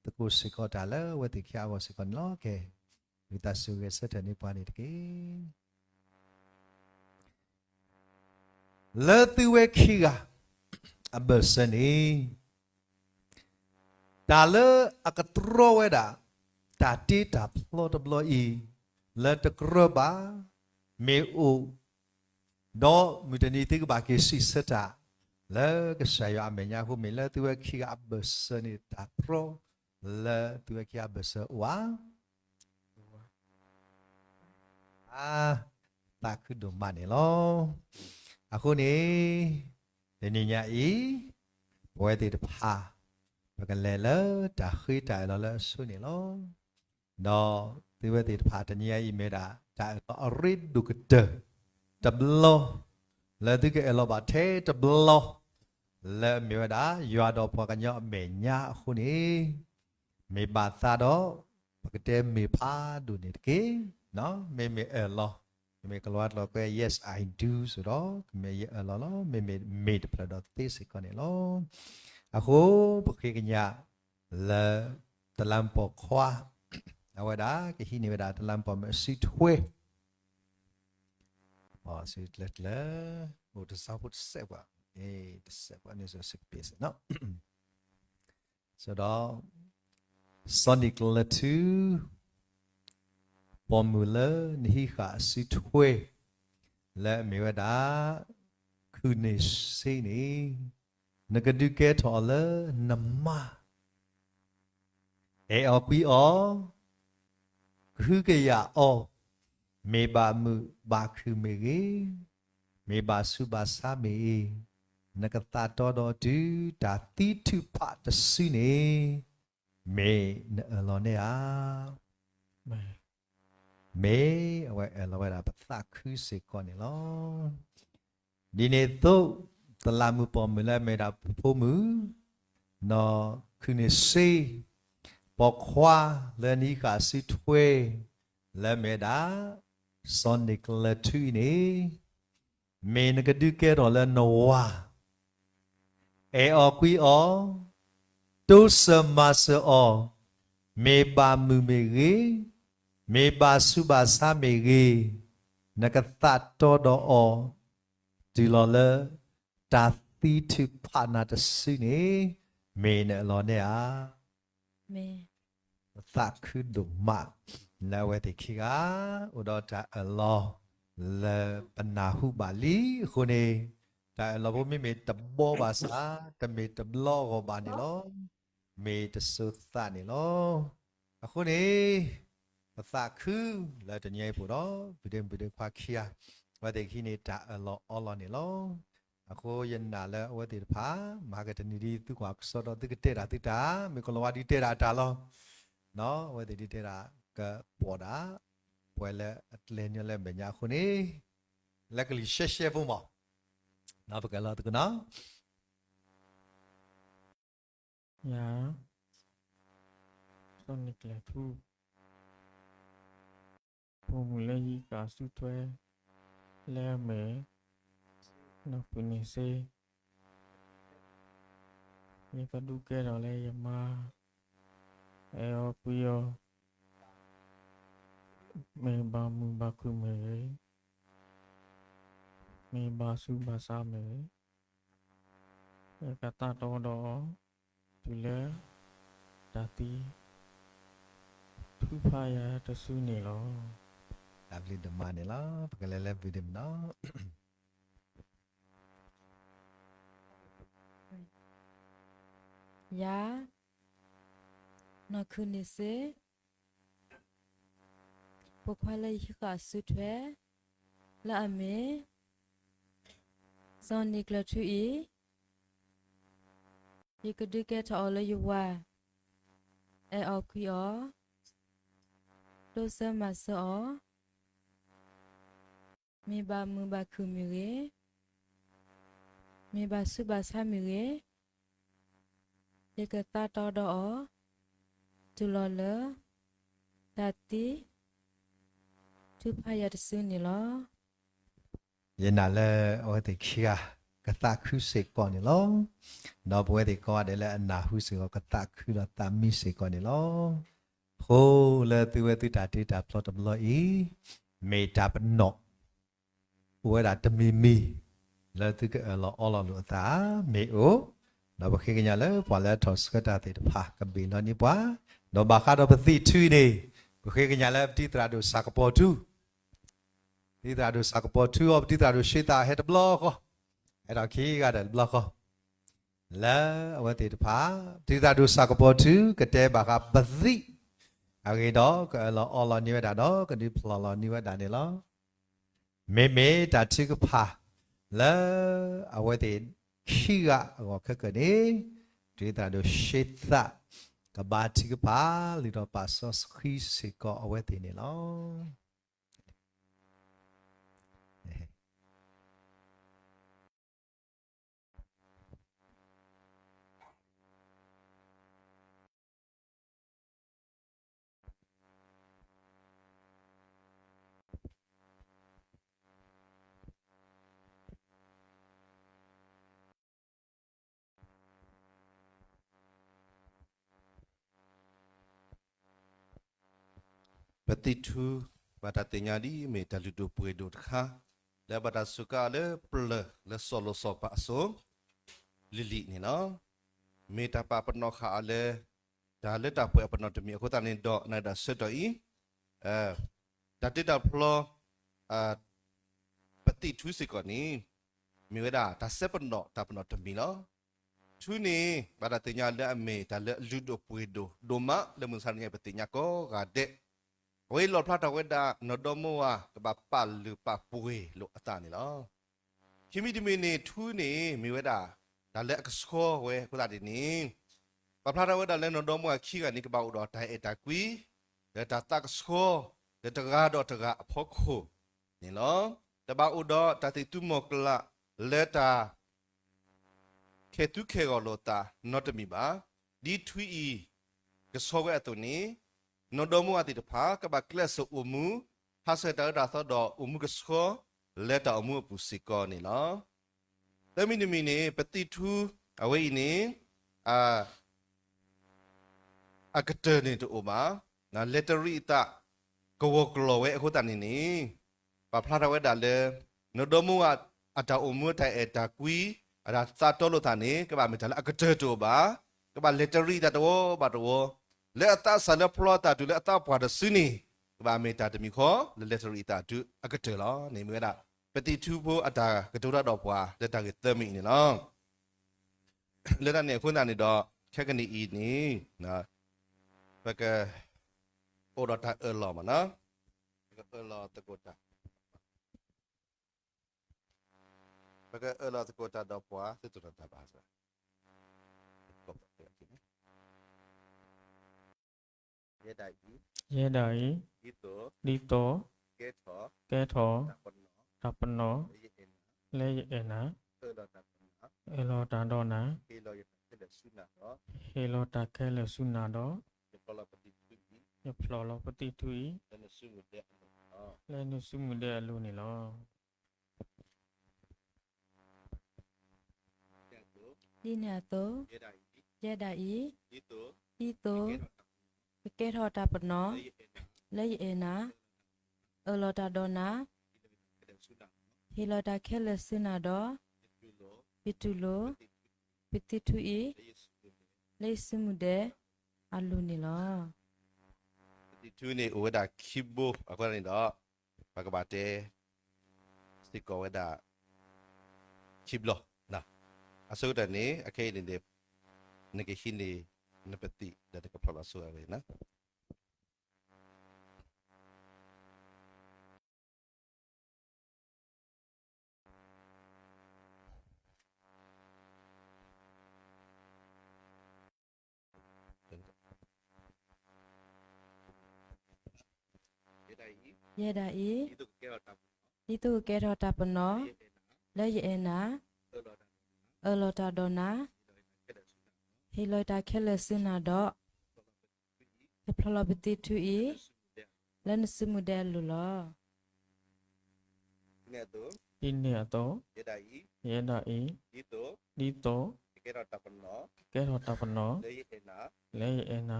သကိးစ့ၢ်ကီးတၢ်လၢအဝဲသ့ၣ်ခံဂၤအဂီၢ်စ့ၢ်ကီးန့ၣ်လီၤ. ကဲ, ဝံသးစူၤဂဲၤဆၢထၢၣ်န့ၢ်ပှၤန့ၣ်တက့ၢ်. လၢသုဝဲခံဂၤအဘၢၣ်စၢၤန့ၣ် တၢ်လၢအကတြီဝဲဒၣ် တၢ်တ့တၢ်ဖျီတဘျီအံၤ လၢတကြၢးဘၣ် မ့ၢ်အိၣ် ဒီးမုၢ်တနံၤသုကဘၣ်က့ၤစံးဆၢတၢ် လၢကစၢ်ယွၤအမဲာ်ညါအဃိ မ့ၢ်လၢသုဝဲခံဂၤအဘၢၣ်စၢၤန့ၣ် တၢ်တြီ လၢသုဝဲခံဂၤအဘၢၣ်စၢၤအိၣ်ဧါ. သးခုဒိၣ်မးန့ၣ်လီၤ. အဃိန့ၣ် တနံၤညါအံၤ ပဝဲသ့ၣ်တဖၣ် ပကလဲၤလၢတၢ်ဃ့တၢ်အၢၣ်လီၤလၢအဆိန့ၣ်လီၤ. ဒီးသုဝဲသ့ၣ်တဖၣ်တနံၤညါအံၤမ့ၢ်ဒၣ် တၢ်အၢၣ်လီၤအရ့ဒိၣ်ကတၢၢ်တဘျီ လၢသုကအဲၣ်လီၤဘၣ်ထဲတဘျီ လၢအမ့ၢ်ဝဲဒၣ် ယွၤဒီးပှၤကညီအမဲာ်ညါအဃိန့ၣ် မ့ၢ်ဘၣ်သးဒီး ပကတဲမ့ၢ်ဖးဒိၣ်န့ၣ်တက့ၢ်. မ့မ့ၢ်အၢၣ်လီၤ, မ့မ့ၢ်ကလၤဝါကျိာ်ကွဲး yes I do စ့ၢ်ဒီး ကမ့ၢ်ယအၢၣ်လီၤလီၤ, မ့မ့ၢ်မ့ၢ်တဖျၢၣ်ဒီးသ့စ့ၢ်ကီးန့ၣ်လီၤ. အဃိပဃ့ကညးလၢ တလးမူးပိာ်ခွါ အဝဲဒၣ်ကဟံးန့ၢ်ဝဲဒၣ်တလးမူးပိာ်မုၣ်အစုထွဲ အိၣ်တစီဖိတစဲးပှၤ တစဲးပှၤန့ၣ် စကပ့းစ့ၢ်နီၤ, ဒီး စီၤနံၤကလၢၤထူ ပိာ်မုၣ်လၢနဟံးဃာ်အစုထွဲ လၢအမ့ၢ်ဝဲဒၣ် ခုၣ်န့ၢ်စ့န့ၣ်, နကဒုးကဲထီၣ်အီၤလၢနမါ အဲၣ်အီၤကွံအီၤ, ကဟုကယာ်အီၤ, မ့ၢ်ဘၣ်မုာ်ဘၣ်ခုၣ်မ့ၢ်ဂ့ၤ, မ့ၢ်ဘၣ်ဆူးဘၣ်ဆါမ့ၢ်ဂ့ၤ, နကသးတီဒီးတုၤတၢ်သံထုးဖးတစုန့ၣ်, မ့ၢ်နအၢၣ်လီၤန့ၢ်ဧါ. မ့ၢ်အဝဲအၢၣ်လီၤဝဲဒၣ်ပသးခုစ့ၢ်ကီးန့ၣ်လီၤ. ဒ်န့ၣ်အသိး သလၣ်မုၣ်ပိာ်မုၣ်လၢအမ့ၢ်ဒၣ်ပဖိမုၣ်, နီၢ်ခုၣ်န့ၢ်စ့, ပိာ်ခွါလၢနဟံးဃာ်အစုထွဲ လၢအမ့ၢ်ဝဲဒၣ် စီၤနံၤကလၢၤထူအံၤန့ၣ်, မ့ၢ်နကဒုးကဲထီၣ်လၢနဝၤ အဲၣ်အီၤကွံအီၤ, တိစၢၤမၤစၢၤအီၤ, မ့ၢ်ဘၣ်မုာ်မ့ၢ်ဂ့ၤ, မ့ၢ်ဘၣ်ဆူးဘၣ်ဆါမ့ၢ်ဂ့ၤ, နကသးတီဒီးအီၤ, တုၤလီၤလၢ တၢ်သံထုးဖးနၤတစုန့ၣ်, မ့ၢ်နအၢၣ်လီၤန့ၢ်ဧါ. ပသးခုဒိၣ်မး လၢအဝဲသ့ၣ်ခံဂၤ အိၣ်ဒီးတၢ်အၢၣ်လီၤ လၢပနၢ်ဟူဘၣ်လံအဃိန့ၣ်, တၢ်အၢၣ်လီၤဖိမ့မ့ၢ်တဘီဘၣ်ဆၣ် တမ့ၢ်တဘျီအဂီၢ်ဘၣ်န့ၣ်လီၤ. မ့ၢ်တစိၤသးန့ၣ်လီၤ. အဃိန့ၣ် ပသးခုလၢတနံၤအံၤပူၤဒီး ပုၢ်ဒ့မုၣ်ပုၢ်ဒ့ခွါခံဂၤ အဝဲသ့ၣ်ခံန့ၣ် တၢ်အၢၣ်လီၤအီလီၤန့ၣ်လီၤ. အဃိယနာ်လၢအဝဲသ့ၣ်တဖၣ် မၤကတနံၤဒ်သုကွၢ်ကစီဒီးသုကတဲတၢ်သုတၢ် မ့ၢ်ကလီၤဝါဒုးတဲဒၣ်တၢ်လီၤ. အဝဲသ့ၣ်ဒုးတဲဒၣ်ကပိာ်ဒၣ် ပှၤလၢအကျဲၤန့ၢ်လၢမဲာ်ညါအဃိန့ၣ် လၢကလံၤရှဲရှဲဖိမး ပကလီၤသကိးနီၤ ယၤ စီၤနံၤကလၢၤထူ ပိာ်မုၣ်လၢဟံးဃာ်စုထွဲ လၢအမ့ၢ် နီၢ်ခုၣ်န့ၢ်စ့ ယကဒုးကဲထီၣ်လၢယမါ အဲၣ်အီၤကွံအီၤ မ့ၢ်ဘၣ်မုာ်ဘၣ်ခုၣ်မ့ၢ်ဂ့ၤ, မ့ၢ်ဘၣ်ဆူးဘၣ်ဆါမ့ၢ်ဂ့ၤ, ယကသးတီဒီးအီၤ တုၤလၢ တၢ်သံ ထုးဖးယၤတစုန့ၣ်လီၤ. တၢ်ဘျုးဒိၣ်မးန့ၣ်လီၤ. ပကလဲၤလၢ ပုၢ်ဒ့မုၣ်နီၤ ယၤ နီၢ်ခုၣ်န့ၢ်စ့ ပိာ်ခွါလၢယဟံးဃာ်အစုထွဲ လၢအမ့ၢ် စီၤနံၤကလၢၤထူအံၤ ယကဒုးကဲထီၣ်အီၤလၢယဝၤ အဲၣ်အီၤကွံအီၤ တိစၢၤမၤစၢၤအီၤ မ့ၢ်ဘၣ်မုာ်ဘၣ်ခုၣ်မ့ၢ်ဂ့ၤ, မ့ၢ်ဘၣ်ဆူးဘၣ်ဆါမ့ၢ်ဂ့ၤ, ယကသးတီဒီးအီၤ တုၤလီၤလၢ တၢ်သံ ထုးဖးယၤတစုန့ၣ်လီၤ. ယနာ်လၢအဝဲသ့ၣ်ခံဂၤ ကသးခုစ့ၢ်ကီးန့ၣ်လီၤ. ဒီးပဝဲသ့ၣ်ကိးဂၤဒဲးလၢအနၢ်ဟူစ့ၢ်ကီး ကသးခုဒီးသးမံစ့ၢ်ကီးန့ၣ်လီၤ. အဃိလၢသုဝဲသုတၢ်တ့တၢ်ဖျီတဘျီအံၤ မ့ၢ်တၢ်ပနီၣ် အိၣ်ဝဲဒၣ်တမံၤမံၤ လၢသုကအၢၣ်လီၤအီလီၤလိာ်အသး မ့ၢ်အိၣ်, ဒီးပဃ့ကညးလၢပှၤလၢအထီၣ်ဆှၢတၢ်သ့ၣ်တဖၣ် ကဘ့ၣ်လီၤန့ၢ်ပှၤ, ဒီးဘၣ်ဃးဒီးပသံၣ်ထုန့ၣ် ပဃ့ကညးလၢပတံၤသရၣ်ဒိၣ်စးကပီၤထူ ပတံၤသရၣ်ဒိၣ်စးကပီၤထူအီၤ ပတံၤသရၣ်ဒိၣ်ရှ့သးဟဲတဘျီဃီ, ဟဲထီၣ်ခံဂၤဒီးတဘျီဃီ, လၢအဝဲသ့ၣ်တဖၣ် ပတံၤသရၣ်ဒိၣ်စးကပီၤထူ ကတဲဘၣ်ဃးပသံၣ် အဂ့ၢ်ဒီး ကအၢၣ်လီၤအီလီၤန့ၢ်ဝဲဒၣ်ဒီး ကဒုးဖျိးလီၤန့ၢ်ဝဲဒၣ်န့ၣ်လီၤ. မ့မ့ၢ်တၢ်ထုကဖၣ် လၢအဝဲသ့ၣ်ခံဂၤအဂီၢ်ခဲကနံၣ်န့ၣ် ပတံၤသရၣ်ဒိၣ်ရှ့သး ကဘါထုကဖၣ် လုၢ်ထီၣ်ပာ်စီဆှံစ့ၢ်ကီးအဝဲသ့ၣ်န့ၣ်လီၤ. ပသံၣ်ထူ ဘၣ်တၢ်သ့ၣ်ညါဒ်အမ့ၢ်တၢ်လုၢ်ဒိၣ်ပှ့ၤဒိၣ်တခါ လၢဘၣ်တၢ်စူးကါလၢပျၢၤလၢစီၤလိၤစီၤပၤအစိၤ လံၤလံၤန့ၣ်လီၤ. မ့ၢ်တၢ်ပာ်ပနီၣ်ဃာ်အီၤလၢ တၢ်လၢတၢ်ပှဲၤအပနီၣ်တမံၤအဃိသတးန့ၣ်ဒီး နဒၣ်ဆၢကတီၢ်အံၤ တၢ်တ့တၢ်ဖျီ ပသံၣ်ထူစ့ၢ်ကီးန့ၣ် မ့ၢ်ဝဲဒၣ်တၢ်စဲပနီၣ်တၢ်ပနီၣ်တမံၤလီၤ. ထူန့ၣ် ဘၣ်တၢ်သ့ၣ်ညါလၢအမ့ၢ်တၢ်လၢအလုၢ်ဒိၣ်ပှ့ၤဒိၣ်ဒိၣ်မးလၢမုၢ်မဆါတနံၤအံၤ ပသ့ၣ်ညါကိးဂၤဒဲး, အဝဲအံၤလီၣ်ဖျါထီၣ်ဝဲဒၣ် နီၢ်ဒီမါဝၤကဘၣ်ပာ်လုၢ်ပာ်ပှ့ၤလိာ်အသးန့ၣ်လီၤ. ခံမံၤတမံၤန့ၣ် ထူန့ၣ် မ့ၢ်ဝဲဒၣ် တၢ်လၢအကဆှီဝဲအဃိသတးန့ၣ် ပာ်ဖျါထီၣ်ဝဲဒၣ်လၢနီၢ်ဒီမါဝၤခံဂၤန့ၣ် ကဘၣ်အိၣ်ဒီးတၢ်အဲၣ်တၢ်ကွံ လၢတၢ်သးကဆှီ လၢတဂၤဒီးတဂၤအဖီခိၣ်န့ၣ်လီၤ. တဘၣ်အိၣ်ဒီးတၢ်သ့ၣ်သူမီၤကျၢ်လၢတၢ် ခဲသူခဲဂီၤလိာ်သးနီတမံၤဘၣ်. ဒ်ထူအံၤ ကဆှီဝဲအသိးန့ၣ် နီၢ်ဒီမါဝၤသ့ၣ်တဖၣ် ကဘၣ်ကျဲးစၢးအိၣ်မူ ဟးဆှဲးတၢ်အၢတၢ်သီဒီးအိၣ်မူကဆှီ လၢတၢ်အိၣ်မူအပူၤစ့ၢ်ကီးန့ၣ်လီၤ. သၢမံၤတမံၤန့ၣ် ပသံၣ်ထူအဝဲအံၤန့ၣ် အကတၢၢ်န့ၣ်တအိၣ်ဘၣ်. လဲၤတရံးအသး ကဝီၤကျီၢ်ဝဲအဃိသတးန့ၣ်န့ၣ် ပာ်ဖျါထီၣ်ဝဲဒၣ်လၢ နီၢ်ဒီမါဝၤအတၢ်အိၣ်မူအတၢ်အဲၣ်တၢ်ကွံ အတၢ်သးတီလိာ်သးန့ၣ် ကဘၣ်မ့ၢ်တၢ်လၢအကတၢၢ်တအိၣ်ဘၣ်. ကဘၣ်လဲၤတရံးအသးတဝီဘၣ်တဝီ လၢအသးစၢ်လၢဖျီအသးတုၤလၢအသးပှၢ်တစုန့ၣ် ကဘၣ်မ့ၢ်တၢ်တမံၤဃီ လၢလဲၤတရံးအသးတုၤအကတၢၢ်လီၤ. န့ၣ်မ့ၢ်ဝဲဒၣ် ပသံၣ်ထူဖိအတၢ်ကတိၤတၢ်ဒီးပှၤလၢတၢ်ဂ့ၢ်သၢမံၤအံၤန့ၣ်လီၤ. လၢတၢ်န့ၣ်အဃိသတးန့ၣ်ဒီး ခဲကနံၣ်အံၤန့ၣ် ပက အိၣ်ဒီးတၢ်အၢၣ်လီၤမ့ၢ်နီၤ, ပကအၢၣ်လီၤသကိးတၢ်, ပကအၢၣ်လီၤသကိးတၢ်ဒီးပှၤ သုတတီၤတၢ်ဘၣ်စၢၤ ယဲဒၣ်အံၤ, ယဲဒၣ်အံၤ, ဒ်သိး, ဒ်သိး, ကဲထီၣ်, ကဲထီၣ်, တၢ်ပနီၣ်, တၢ်ပနီၣ်, လၢယအဲၣ်နၤ, လၢယအဲၣ်နၤ, အၢၣ်လီၤတၢ်ပနီၣ်, အၢၣ်လီၤတၢ်ဒီးနၤ, ဟ့ၣ်လီၤယတၢ်ခဲလၢာ်ဆူနၤဒီး, ဟ့ၣ်လီၤတၢ်ခဲလၢာ်ဆူနၤဒီး, ယဖျိလီၤပသံၣ်ထူအံၤ, ယဖျိလီၤပသံၣ်ထူအံၤ, လၢနစုမုၢ်ဒဲအလိၤ, လၢနစုမုၢ်ဒဲအလိၤန့ၣ်လီၤ. ဒ်န့ၣ်အသိး, ယဲဒၣ်အံၤ, ဒ်သိး, ကကဲထီၣ်တၢ်ပနီၣ်, လၢယအဲၣ်နၤ, အၢၣ်လီၤတၢ်ဒီးနၤ, ဟ့ၣ်လီၤတၢ်ခဲလၢာ်ဆူနၤဒီး, ယတူၢ်လိာ်, ပသံၣ်ထူအံၤ, လၢယစုမုၢ်ဒဲအလိၤန့ၣ်လီၤ. ပသံၣ်ထူန့ၣ်အိၣ်ဝဲဒၣ်ခံဘိအဃိန့ၣ်ဒီး ပကဘၣ်တဲ စ့ၢ်ကီးဝဲဒၣ် ခံဘျီ, အဆိကတၢၢ်န့ၣ် အခဲအံၤန့ၣ် နကဟံးန့ၢ် နပသံၣ်ဒီးနကဖျိလီၤဆိဝဲန့ၣ် ယဲဒၣ်အံၤ, ဒ်သိးကကဲထီၣ်တၢ်ပနီၣ်, လၢယအဲၣ်နၤ, အၢၣ်လီၤတၢ်ဒီးနၤ, ဟ့ၣ်လီၤတၢ်ခဲလၢာ်ဆူနၤဒီး, ယဖျိလီၤပသံၣ်ထူအံၤ, လၢနစုမုၢ်ဒဲအလိၤလီၤ. ဒ်န့ၣ်အသိး, ယဲဒၣ်အံၤ, ဒ်သိး, ကကဲထီၣ်တၢ်ပနီၣ်, လၢယအဲၣ်နၤ,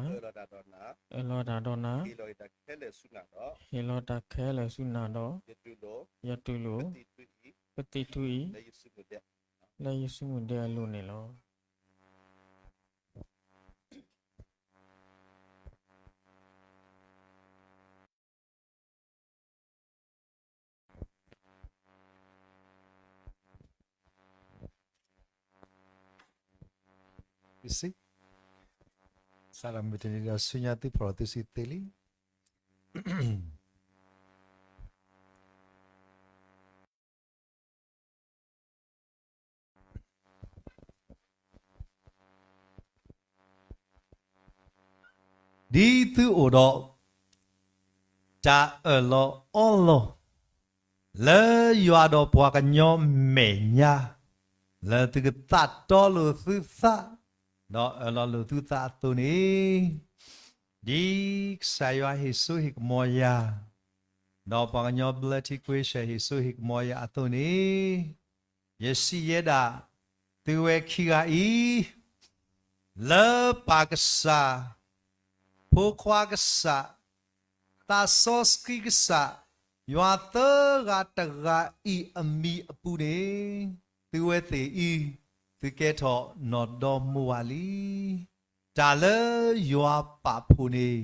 အၢၣ်လီၤတၢ်ဒီးနၤ, ဟ့ၣ်လီၤတၢ်ခဲလၢာ်ဆူနၤဒီး, ယတူၢ်လိာ်, ပသံၣ်ထူအံၤ, လၢယစုမုၢ်ဒဲအလိၤန့ၣ်လီၤ. စးထီၣ်မုၢ်တနံၤဒီးဆူညါသုဖီၣ်လီၤသုစုသ့လံ. ဒ်သုအိၣ်ဒီး တၢ်အၢၣ်လီၤအီလီၤ လၢယွၤဒီးပှၤကညီမဲာ်ညါ, လၢသုကသးတီလိာ်သုသး, ဒီးအၢၣ်လီၤလိာ်သုသးအသိးန့ၣ်, ဒ်ကစၢ်ယွၤဟ့ၣ်စိဟ့ၣ်ကမီၤယၤ, ဒီးပှၤကညီဘျၢထံကွ့ရှၢၣ်ဟ့ၣ်စိဟ့ၣ်ကမီၤယၤအသိးန့ၣ်, ယစံးယဲဒၣ်, သုဝဲခံဂၤအံၤ, လၢပၢ်ကစၢ်, ဖိခွါကစၢ်, သးစီဆှံကစၢ်, ယွၤသၢဂၤတဂၤအံၤအမံၤအပူၤန့ၣ်, သုဝဲသ့ၣ်အံၤ, သု သုကဲထီၣ်နီၢ်ဒီမါဝၤလံ. တၢ်လၢယွၤပာ်ဖှိၣ်န့ၣ်,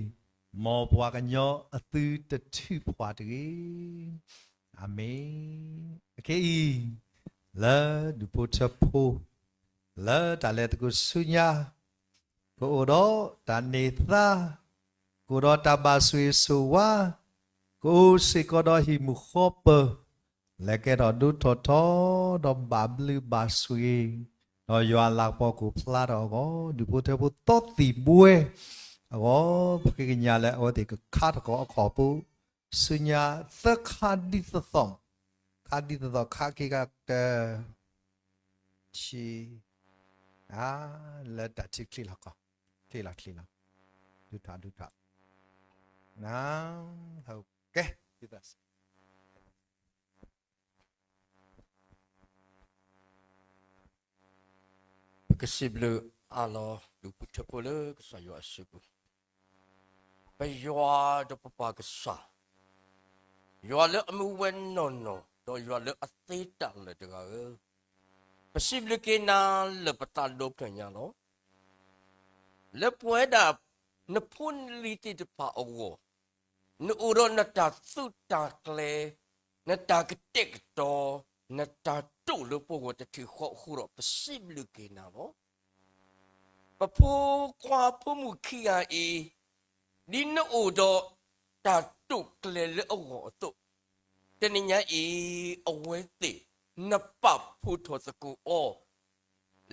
မ်ပှၤကညီအသုတထုးဖှံတဂ့ၤ. အၤမ့ၣ်. အခဲအံၤ, လၢဒူၣ်ဖိထၢဖိ, လၢတၢ်လဲၤသကိးဆူညါ ကအိၣ်ဒီးတၢ်န့ၢ်သါ, ကအိၣ်ဒီးတၢ်ဘၣ်ဆိၣ်ဂ့ၤဆိၣ်ဝါ, ကအိၣ်စ့ၢ်ကီးဒီးဟံၣ်မုာ်ဃီပၢၤ, လဲၤကဲထီၣ်ဒိၣ်ထီၣ်ထီ, ဒီးဘၣ်ဘျုးဘၣ်ဆိၣ်ဂ့ၤ, ဒီးယွၤအလၤကပီၤကအိၣ်ဖျါထီၣ်အဂီၢ်, ဒူၣ်ဖိထၢဖိသီသံၣ်ဘှဲအဂီၢ်, ပဃ့ကညးလၢအဝဲသ့ၣ်ကခါထီၣ်ကီးအခီၣ်ဖိ, ဆူညါသၢခါဒ်သိးသိး, ခါဒ်သိးသိး ခါခံခါတ ဆံ, လၢတၢ်ထုချ့လီၤကီး, ချ့လီၤချ့လီၤ, ဒုးထီၣ်ဒုးထီၣ်, ကဲ, ပကစံးဘျုးအါလီၤ ဒူၣ်ဖိထၢဖိလၢကစၢ်ယွၤအစုပူၤ, ပယွၤဒီးပပၢ်ကစၢ်, ယွၤလၢအမူဝဲနီၢ်နီၢ်, ဒီးယွၤလၢအသ့တၢ်လၢာ်တဂၤဧၢ, ပစံးဘျုးက့ၤနၤလၢပသးဒီဖျၢၣ်ညါလီၤ. လၢပဝဲဒၣ်နဖိနလံၤသ့ၣ်တဖၣ်အဂီၢ်, နအိၣ်ဒီးနတၢ်သုးတၢ်ကျဲၤ, နတၢ်ကတဲာ်ကတီၤ, နတၢ်တိာ်လၢပဂီၢ်တထံၣ်ဃီအဃိဒီး ပစံးဘျုးက့ၤနၤလီၤ. ပဖိခွါဖိမုၣ်ခံဂၤအံၤ, ဒ်နအိၣ်ဒီးတၢ်တိာ်ကျဲၤလၢအဂီၢ်အသိး, တနံၤညါအံၤ အဝဲသ့ၣ်နပာ်ဖှိၣ်ထီၣ်သကိးအီၤ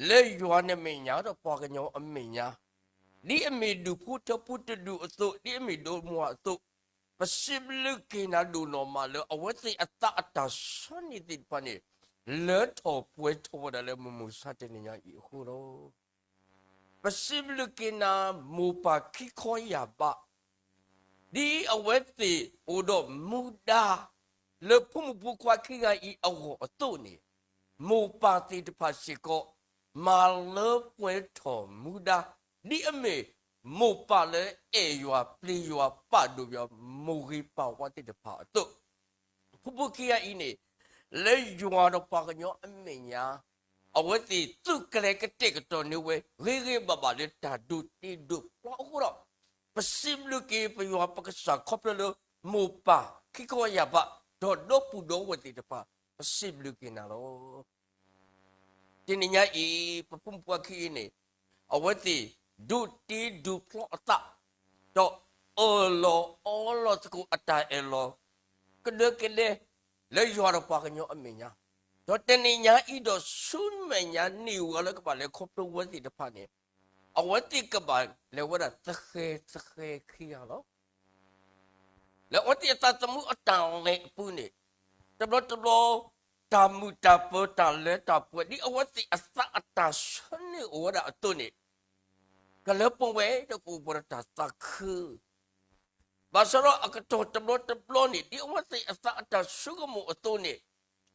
လၢယွၤနမဲာ်ညါဒီးပှၤကညီအမဲာ်ညါ, ဒ်အမ့ၢ်ဒူၣ်ဖိထၢဖိတဒူၣ်အသိး, ဒ်အမ့ၢ်ဒိၣ်မါအသိး, ပစံးဘျုးက့ၤနၤဒိၣ်နီၢ်မးလၢအဝဲသ့ၣ်အသးအတၢ်ဆီန့ၢ်သ့ၣ်တဖၣ်န့ၣ်, လၢထီၣ်ပှဲၤထီၣ်ဝဲဒၣ်လၢမုၢ်မဆါတနံၤညါအံၤအဃိလီၤ. ပစံးဘျုးက့ၤနၤမိၢ်ပၢ်ခံခီယၢ်ဘး, ဒ်အဝဲသ့ၣ်အိၣ်ဒီးမူဒါ လၢဖိမုၣ်ဖိခွါခံဂၤအံၤအဂီၢ်အသိးန့ၣ်, မိၢ်ပၢ်သ့ၣ်တဖၣ်စ့ၢ်ကီး မၤလၢပှဲၤထီၣ်မူဒါ, ဒ်အမ့ၢ်မိၢ်ပၢ်လၢအဲၣ်ယွၤပျံၤယွၤပာ်ဒိၣ်ယွၤမိၢ်ဂ့ၤပၢ်ဝါသ့ၣ်တဖၣ်အသိး, ဖိဖိခံဂၤအံၤန့ၣ်, လၢယွၤဒီးပှၤကညီအမဲာ်ညါ, အဝဲသ့ၣ်သုးကျဲၤကတဲာ်ကတီၤန့ၢ်ဝဲ ဂ့ၤဂ့ၤဘၣ်ဘၣ်လၢတၢ်ဒိးတ့ဒိးဖျီအဃိဒီး, ပစံးဘျုးက့ၤပယွၤပကစၢ်ခီဖျိလၢ မိၢ်ပၢ်ခံခီယၢ်ဘး, ဒီးဒီပုၢ်ဒီဝဲၢ်သ့ၣ်တဖၣ်, ပစံးဘျုးက့ၤနၤလီၤ. တနံၤညါအံၤ ပဖိမုၣ်ဖိခွါခံအံၤန့ၣ်, အဝဲသ့ၣ်ဒိးတ့ဒိးဖျီအသး, ဒီးအၢၣ်လီၤအီလီၤသကိးအတၢ်အဲၣ်လီၤ ကဒဲကဒဲ လၢယွၤဒီးပှၤကညီအမဲာ်ညါ, ဒီးတနံၤညါအံၤဒီးဆူမဲာ်ညါန့ၢ်ဝဲလၢကဘၣ်လဲၤခီဖျိဝဲသ့ၣ်တဖၣ်န့ၣ်, အဝဲသ့ၣ်ကဘၣ်လဲၤဝဲဒၣ်သဃဲၤသဃဲၤခံဂၤလီၤ. လၢအဝဲသ့ၣ်အသးသမူအတၢ်လဲၤအပူၤန့ၣ်, တဘျီတဘျီ, တၢ်မုာ်တၢ်ပၢၤတၢ်လၢတၢ်ပှဲၤ ဒ်အဝဲသ့ၣ်အသးအတၢ်ဆၢန့ၢ်အိၣ်ဝဲဒၣ်အသိးန့ၣ်, ကလၢပဝဲဒီးကအိၣ်ပှၤဒီးတၢ်သးခု ဘၣ်ဆၣ်ဒီးအကတီၢ်တဘျီတဘျီန့ၣ် ဒ်အဝဲသ့ၣ်အသးအတၢ်ဆိကမိၣ်အသိးန့ၣ်,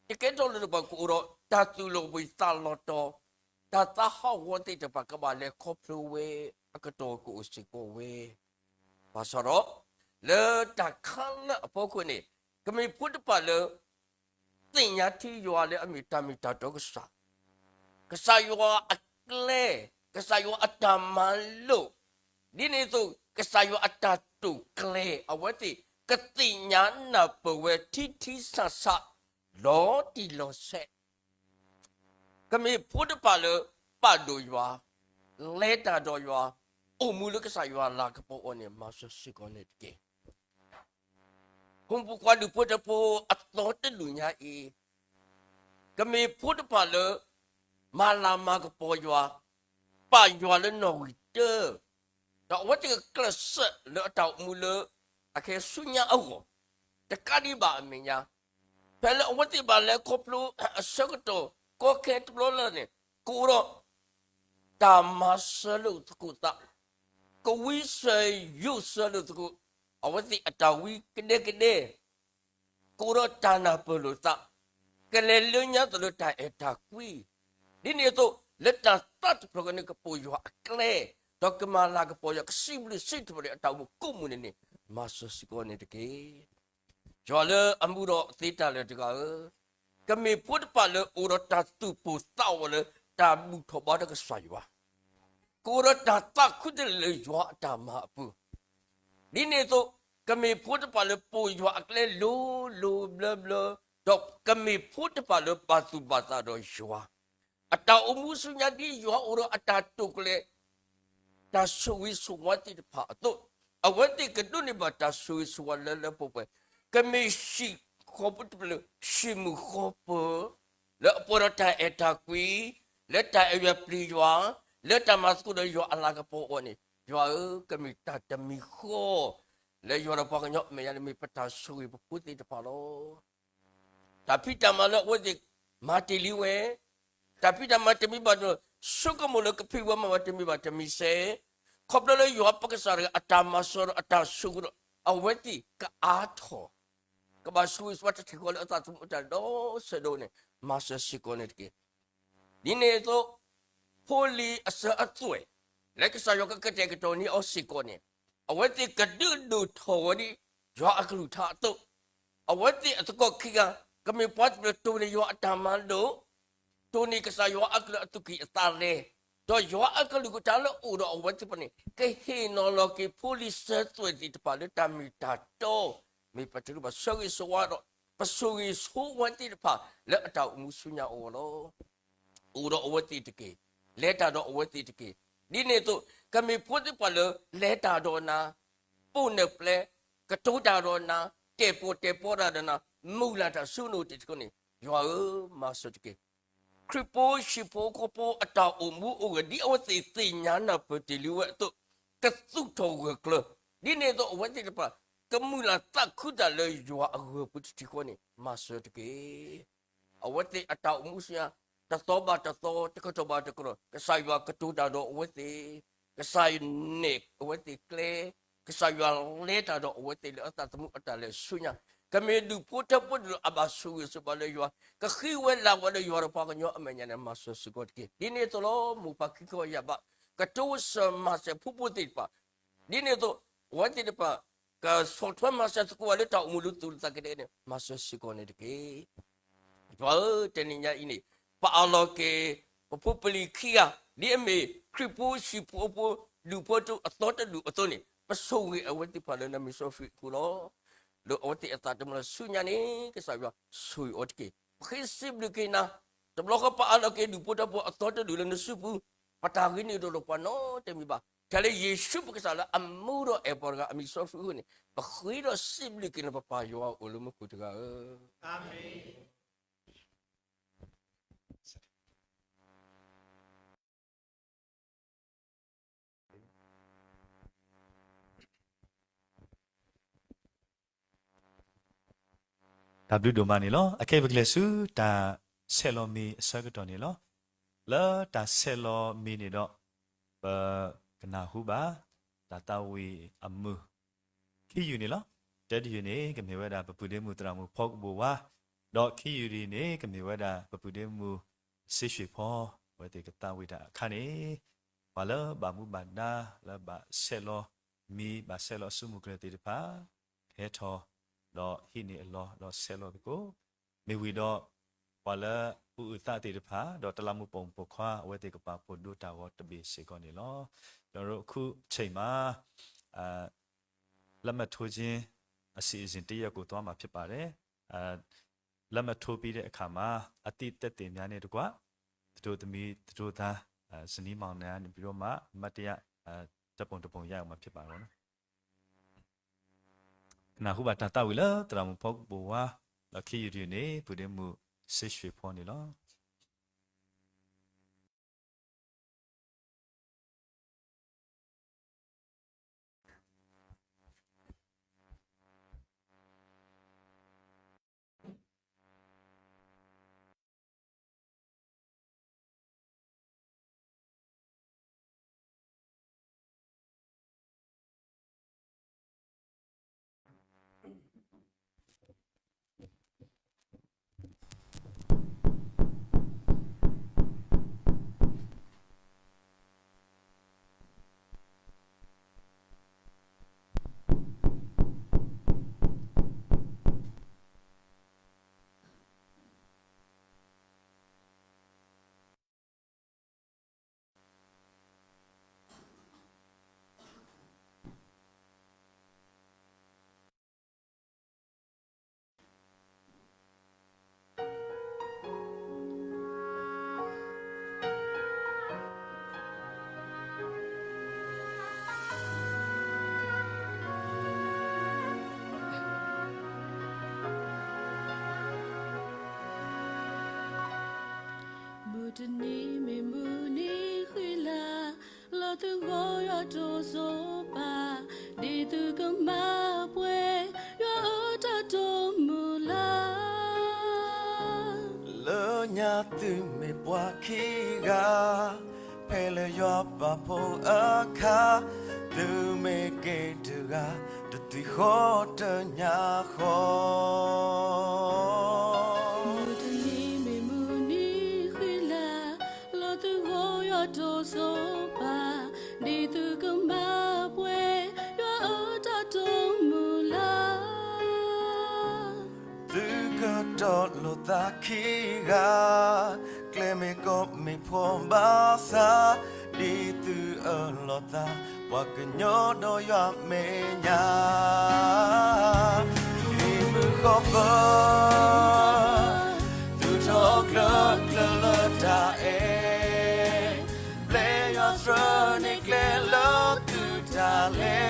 တကဲထီၣ်လၢတဘၣ်ကအိၣ်ဒီးတၢ်သူၣ်လီၤဘှံးသးလီၤတီၤ, တၢ်သးဟးဂီၤသ့ၣ်တဖၣ်ကဘၣ်လဲၤခီဖျိဝဲ, အကတီၢ်ကအိၣ်စ့ၢ်ကီးဝဲ. ဘၣ်ဆၣ်ဒီး, လၢတၢ်ခါလၢအဖီခိၣ်န့ၣ်, ကမ့ၢ်ဖိတဖၣ်လၢ သ့ၣ်ညါထံယွၤလၢအမ့ၢ်တၢ်မ့ၢ်တၢ်တီကစၢ်, ကစၢ်ယွၤအကျဲ, ကစၢ်ယွၤအတၢ်မၤလိာ်, ဒ်န့ၣ်အသိး ကစၢ်ယွၤအတၢ်တိာ်ကျဲၤ အဝဲသ့ၣ်ကသ့ၣ်ညါနၢ်ပၢၢ်ဝဲထံထံဆးဆး, လီၤတံၢ်လီၤဆဲး ကမ့ၢ်ဖိတဖၣ်လၢပာ်ဒိၣ်ယွၤ, လဲၤတၢ်ဒီးယွၤ, အိၣ်မူလၢကစၢ်ယွၤလၤကပီၤအီၤန့ၣ် မၤစၢၤစ့ၢ်ကီးန့ၣ်တက့ၢ်. ဖိမုၣ်ဖိခွါဒူၣ်ဖိထၢဖိအသီတဒူၣ်ညါအံၤ, ကမ့ၢ်ဖိတဖၣ်လၢ မၤလၤမၤကပီၤယွၤ, ပာ်ယွၤလၢနီၣ်ဂံၢ်တၢ, ဒီးအဝဲသ့ၣ်ကကျဲးစၢးလၢအတၢ်အိၣ်မူလၢ အခဲဆူညါအဂီၢ်, တကးဒံးဘၣ်အမဲာ်ညါ, ဖဲလၢအဝဲသ့ၣ်ဘၣ်လဲၤခီဖျိအဆၢကတီၢ် ကီခဲတဘျီလၢ်န့ၣ်, ကအိၣ်ဒီး တၢ်မၤစၢၤလိာ်သကိးသး, ကဝံစၢၤယိးစၢၤလိာ်သကိး, အဝဲသ့ၣ်အတၢ်ဝံကဒဲကဒဲ, ကအိၣ်ဒီးတၢ်နၢ်ပၢၢ်လိာ်သး, ကလဲၤလၢညါသိးလၢတၢ်အဲၣ်တၢ်ကွံ, ဒ်န့ၣ်အသိး လၢတၢ်သးတဖျၢၣ်ကန့ၣ် ကပိာ်ယွၤအကျဲ, ဒီးကမၤလၤကပီၤယွၤ ကစံးဘျုးစံးထီၣ်ပတြၢၤအတၢ်အိၣ်မူကိးမူၢ်န့ၣ်န့ၣ်, မၤစၢၤစ့ၢ်ကီးန့ၣ်တက့ၢ်. ယွၤလၢအမူဒီးသ့တၢ်လၢာ်တဂၤဧၢ, ကမ့ၢ်ဖိတဖၣ်လၢအိၣ်ဒီးတၢ်သူၣ်ပိၢ်သးဝးလၢ တၢ်ဘူၣ်ထီၣ်ဘါထီၣ်ကစၢ်ယွၤ, ကအိၣ်ဒီးတၢ်သးခုတလဲလၢယွၤအတၢ်မၤအပူၤ, ဒ်န့ၣ်အသိး ကမ့ၢ်ဖိတဖၣ်လၢပိာ်ယွၤအကျဲလိၤလိၤဘျၢဘျၢ, ဒီးကမ့ၢ်ဖိတဖၣ်လၢဘၣ်သူၣ်ဘၣ်သးဒီးယွၤ, အတၢ်အိၣ်မူဆူညါဒ်ယွၤအိၣ်ဒီးအတၢ်တိာ်ကျဲၤ တၢ်ဆိၣ်ဂ့ၤဆိၣ်ဝါသ့ၣ်တဖၣ်အသိး, အဝဲသ့ၣ်ကဒိးန့ၢ်ဘၣ်တၢ်ဆိၣ်ဂ့ၤဆိၣ်ဝါလၢလၢပှဲၤပှဲၤ, ကမ့ၢ်ဟံၣ်ဃီဖိတဖျၢၣ် ဟံၣ်မုၢ်ဃီပၢၤ, လၢအပှဲၤဒီးတၢ်အဲၣ်တၢ်ကွံ, လၢတၢ်အဲၣ်ယွၤပျံၤယွၤ, လၢတၢ်မၤသကိးဒီးယွၤအလၤကပီၤအဂီၢ်န့ၣ်, ယွၤဧၢ, ကမ့ၢ်တၢ်တမံၤဃီ လၢယွၤဒီးပှၤကညီအမဲာ်ညါန့ၣ် မ့ၢ်ပတၢ်ဆိၣ်ဂ့ၤပဖိသ့ၣ်တဖၣ်လီၤ. တၢ်ဖံးတၢ်မၤလၢအဝဲသ့ၣ်မၤတ့ၢ်လံဝဲ, တၢ်ဖံးတၢ်မၤတမံၤဘၣ်ဒီး ဆိကမိၣ်လၢကဖံးဝဲမၤဝဲတမံၤဘၣ်တမံၤစဲး, ခီဖျိလၢယွၤပကစၢ်တဂၤအတၢ်မၤစၢၤဒီးအတၢ်ဆိၣ်ဂ့ၤဒီး အဝဲသ့ၣ်ကအါထီၣ်, ကဘၣ်ဆိၣ်ဂ့ၤဆိၣ်ဝါတထံၣ်ဃီလၢအသးသမူအတၢ်ဒီးစဲးဒိၣ်န့ၣ် မၤစၢၤစ့ၢ်ကီးန့ၣ်တက့ၢ်. ဒ်န့ၣ်အသိး ဖိလံၤအစၢၤအသွဲၣ် လၢကစၢ်ယွၤကကတဲာ်ကတီၤန့ၢ်အီၤစ့ၢ်ကီးန့ၣ်, အဝဲသ့ၣ်ကဒုးဒိၣ်ထီၣ်ဝဲဒ်ယွၤအကလုၢ်ကထါအသိး, အဝဲသ့ၣ်အသကိးခံဂၤ ကမ့ၢ်ပှၤတဖျၢၣ်တိၢ်န့ၢ်ယွၤအတၢ်မၤလိာ်, တိၢ်န့ၢ်ကစၢ်ယွၤအကလုၢ်အသူၣ်ကံၢ်အသးလဲ, ဒီးယွၤအကလုၢ်ကထါလၢအိၣ်ဒီးအဝဲသ့ၣ်တဖၣ်န့ၣ် ကဟ့ၣ်နီၤလီၤက့ၤဖိလံၤစၢၤသွဲၣ်သ့ၣ်တဖၣ်လၢတၢ်မ့ၢ်တၢ်တီ, မ့ၢ်ပတၢ်ဆၢဂ့ၤဆၢဝါဒီး ပဆိၣ်ဂ့ၤဆိၣ်ဝါသ့ၣ်တဖၣ်လၢအတၢ်အိၣ်မူဆူညါအဂီၢ်လီၤ. အိၣ်ဒီးအဝဲသ့ၣ်တက့ၢ်, လဲၤတၢ်ဒီးအဝဲသ့ၣ်တက့ၢ်. ဒ်န့ၣ်အသိး ကမ့ၢ်ဖိသ့ၣ်တဖၣ်လၢလဲၤတၢ်ဒီးနၤ, ပိာ်နၢၣ်ပျဲ, ကတိၤတၢ်ဒီးနၤ, တဲာ်ပီၣ်တဲာ်ပီတၢ်ဒီးနၤ, မုၢ်လၢ်တၢ်ဆိကမိၣ်တ့ၢ်တခီန့ၣ် ယွၤဧၢ, မၤစၢၤတက့ၢ်. ခရံာ်ဖိဟံၣ်ဖိဃီဖိအတၢ်အိၣ်မူအိၣ်ဂဲၤ ဒ်အဝဲသ့ၣ်သ့ၣ်ညါနၢ်ပၢၢ်တ့ၢ်လံဝဲအသိး, ကသူၣ်ထီၣ်ဂၢၢ်ကျၢၤ, ဒ်န့ၣ်အသိးအဝဲသ့ၣ်တဖၣ် ကမုၢ်လၢ်သးခုတၢ်လၢယွၤအဂၢၤပူၤတထံၣ်ဃီန့ၣ် မၤစၢၤတက့ၢ်. အဝဲသ့ၣ်အတၢ်အိၣ်မူဆူညါ တသီဘၣ်တသီ တကတီၢ်ဘၣ်တကတီၢ် ကစၢ်ယွၤကတိၤတၢ်ဒီးအဝဲသ့ၣ်, ကစၢ်ယွၤနဲၣ်အဝဲသ့ၣ်ကျဲ, ကစၢ်ယွၤလဲၤတၢ်ဒီးအဝဲသ့ၣ်လၢအသးသမူအတၢ်လဲၤဆူညါ, ကမ့ၢ်ဒူၣ်ဖိထၢဖိတဒူၣ်အဘၣ်ဆိၣ်ဂ့ၤဆိၣ်ဝါလၢယွၤ, ကဃ့ဝဲလၢ်ဝဲလၢယွၤဒီးပှၤကညီအမဲာ်ညါန့ၣ် မၤစၢၤစ့ၢ်ကီးတက့ၢ်. ဒ်န့ၣ်အသိးလီၤ မိၢ်ပၢ်ခံခီယၢ်ဘး ကတိၤဆၢၣ်မၤစၢၤဖိဖိသ့ၣ်တဖၣ်, ဒ်န့ၣ်အသိး အဝဲသ့ၣ်တဖၣ် ကဆီၣ်ထွဲမၤစၢၤသကိးဝဲလၢတၢ်အိၣ်မူလၢသူၣ်လၢသးကဒဲကဒဲန့ၣ် မၤစၢၤစ့ၢ်ကီးန့ၣ်တက့ၢ်. ယွၤဧၢ, တနံၤညါအံၤန့ၣ် ပအၢၣ်လီၤက့ၤ ပဖိပလံၤခံဂၤ ဒ်အမ့ၢ်ခရံာ်ဖိဟံၣ်ဖိဃီဖိ ဒူၣ်ဖိထၢဖိအသီတဒူၣ်အသိးန့ၣ် ပဆိၣ်ဂ့ၤအဝဲသ့ၣ်တဖၣ်လၢနမံၤစီဆှံအဃိလီၤ. လၢအဝဲသ့ၣ်အသးသမူလၢဆူညါန့ၣ် ကစၢ်ယွၤဆိၣ်ဂ့ၤအီၤတက့ၢ်. ပဃ့စံးဘျုးက့ၤနၤ, တဘျီဃီပအၢၣ်လီၤက့ၤဒူၣ်ဖိထၢဖိအသီတဒူၣ်လၢနစုပူၤ, ပတၢ်ဂ့ၤန့ၢ်ဒိၣ်ဒီးပှၤနီတမံၤဘၣ်. တၢ်လၢယ့ၣ်ၡူးပကစၢ်လၢအမူဒီးအဲၣ်ပှၤတဂၤအမံၤစီဆှံအဃိန့ၣ် ပဃ့ဒီးစံးဘျုးက့ၤနၤပပၢ်ယွၤအိၣ်လၢမူခိၣ်တဂၤဧၢ. တၢ်ဘျုးဒိၣ်မးန့ၣ်လီၤ. အခဲအံၤပကလဲၤဆူတၢ်ဆဲးလီၤမ့ၢ်အဆၢကတီၢ်န့ၣ်လီၤ. လၢတၢ်ဆဲးလီၤမ့ၢ်န့ၣ်ဒီး ပကနၢ်ဟူဘၣ် တၢ်သးဝံၣ်အမုၢ် ခံယုၢ်န့ၣ်လီၤ. တၢတယုၢ်န့ၣ် ကမ့ၢ်ဝဲဒၣ်ပပုၢ်ဒ့မုၣ်သရၣ်မုၣ်ဖီကဘိၣ်ဝါ, ဒီးခံယုၢ်ဒ်န့ၣ် ကမ့ၢ်ဝဲဒၣ်ပပုၢ်ဒ့မုၣ်စ့ၡွ့ၣ်ဖီ အဝဲသ့ၣ်ကသးဝံၣ်တၢ်အခါန့ၣ် ပှၤလၢဘၣ်မူဘၣ်ဒါလၢဘၣ်ဆဲးလီၤမ့ၢ်ဘၣ်ဆဲးလီၤအစုမုၢ်ကျၢၤသ့ၣ်တဖၣ် ဟဲထီၣ် ဒီးဟံးန့ၢ်အလီၢ်ဒီးဆဲးလီၤသကိး မ့ၢ်ဝံၤဒီး ပှၤလၢအအုၣ်အသးသ့ၣ်တဖၣ် ဒီးတလးမူးပိာ်မုၣ်ပိာ်ခွါ အဝဲသ့ၣ်ကပာ်ဖှိၣ်ဒိတၢ်ဂီၤတဘ့ၣ်စ့ၢ်ကီးန့ၣ်လီၤ. ဒီးအခုအချိန်မှာ လက်မှတ်ထိုးခြင်းအစီအစဉ်တစ်ရပ်ကိုသွားမှာဖြစ်ပါတယ်။ လက်မှတ်ထိုးပြီးတဲ့အခါမှာ အသည့်သက်သေများနဲ့တကွ သတို့သမီးသတို့သား ဇနီးမောင်နှံကနေပြီးတော့မှ အမှတ်တရဓာတ်ပုံတစ်ပုံရိုက်အောင်မှာဖြစ်ပါတယ်ပေါ့နော်။ ကနၢ်ဟူဘၣ်တၢ်သးဝံၣ်လၢသရၣ်မုၣ်ဖီကဘိၣ်ဝါ ဒီးခံယုၢ်တယုၢ်န့ၣ် ပုၢ်ဒ့မုၣ်စ့ၡွ့ၣ်ဖီန့ၣ်လီၤ. တနံၤမ့ၢ်မုၢ်နံၤဃံလၤ, လီၤသဂီၢ်ယွၤတိၢ်စိပၢ်, ဒ်သုကမၤပှဲၤ ယွၤအတၢ်တိာ်မုၢ်လၢ်. လၢညါသုမ့ၢ်ပှၤခံဂၤ, ဖဲလၢယွၤပာ်ဖှိၣ်အခါ, သုမ့ၢ်က့ၤတဂၤ, တသွံၣ်ဃီတညၣ်ဃီ. မုၢ်တနံၤမ့ၢ်မုၢ်နံၤဃံလၤ, လီၤသဂီၢ်ယွၤတိၢ်စိပၢ်, ဒ်သုကမၤပှဲၤ ယွၤအတၢ်တိာ်မုၢ်လၢ်. သုကတီၤလိာ်သးခံဂၤ, ကျဲမ့ၢ်ကီမ့ၢ်ဖှီၣ်ဘၣ်ဆၣ်, ဒ်သုအၢၣ်လီၤသး ပှၤကညီဒီးယွၤမဲာ်ညါ. ဟ့ၣ်မုၢ်ဃီပၢၤ, သူၣ်ထီၣ်ကျၢၢ်ကျၢၢ်လၢတၢ်အဲၣ်, ပျဲယွၤသရၣ်န့ၢ်ကျဲလၢသုတၢ်လဲ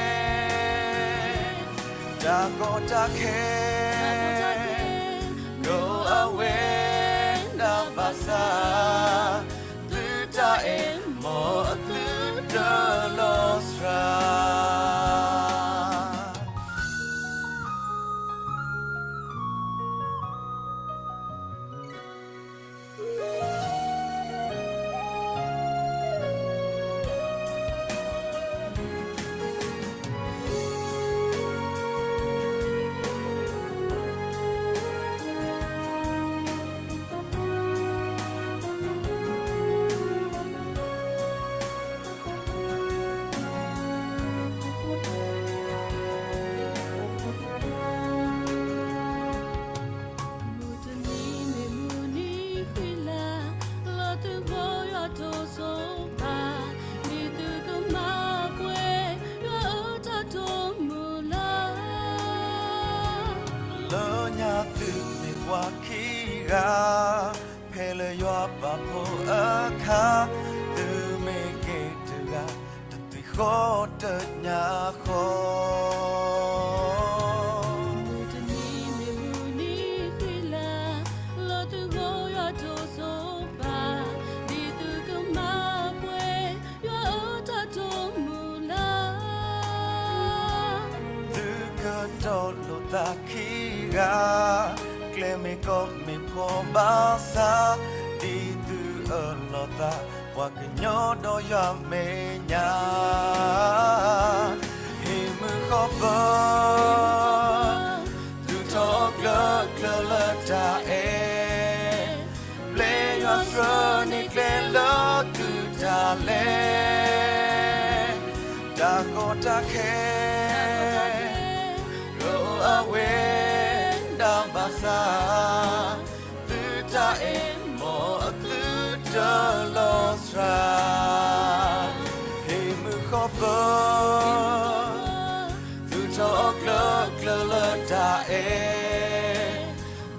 ၤ. တၢ်ကီတၢ်ခဲ ဒိၣ်အဝဲဒၣ်ဘၣ်ဆၣ်, သုတၢ်အဲၣ် မ်အသုတလီၤစှၤ. မုၢ်တနံၤမ့ၢ်မုၢ်နံၤဃံလၤ, လီၤသဂီၢ်ယွၤတိၢ်စိပၢ်, ဒ်သုကမၤပှဲၤ ယွၤအတၢ်တိာ်မုၢ်လၢ်. လၢညါသုမ့ၢ်ပှၤခံဂၤ, ဖဲလၢယွၤပာ်ဖှိၣ်အခါ, သုမ့ၢ်က့ၤတဂၤ, တသွံၣ်ဃီတညၣ်ဃီ. မုၢ်တနံၤမ့ၢ်မုၢ်နံၤဃံလၤ, လီၤသဂီၢ်ယွၤတိၢ်စိပၢ်, ဒ်သုကမၤပှဲၤ ယွၤအတၢ်တိာ်မုၢ်လၢ်. သုကတီၤလိာ်သးခံဂၤ, ကျဲမ့ၢ်ကီမ့ၢ်ဖှီၣ်ဘၣ်ဆၣ်, ဒ်သုအၢၣ်လီၤသး ပှၤကညီဒီးယွၤမဲာ်ညါ. ဟ့ၣ်မုၢ်ဃီပၢၤ, သူၣ်ထီၣ်ကျၢၢ်ကျၢၢ်လၢတၢ်အဲၣ်, ပျဲယွၤသရၣ်န့ၢ်ကျဲလၢသုတၢ်လဲၤ. တၢ်ကီတၢ်ခဲ ဒိၣ်အဝဲဒၣ်ဘၣ်ဆၣ်, သုတၢ်အဲၣ် မ်အသုတလီၤစှၤ. ဟ့ၣ်မုၢ်ဃီပၢၤ, သူၣ်ထီၣ်ကျၢၢ်ကျၢၢ်လၢတၢ်အဲၣ်,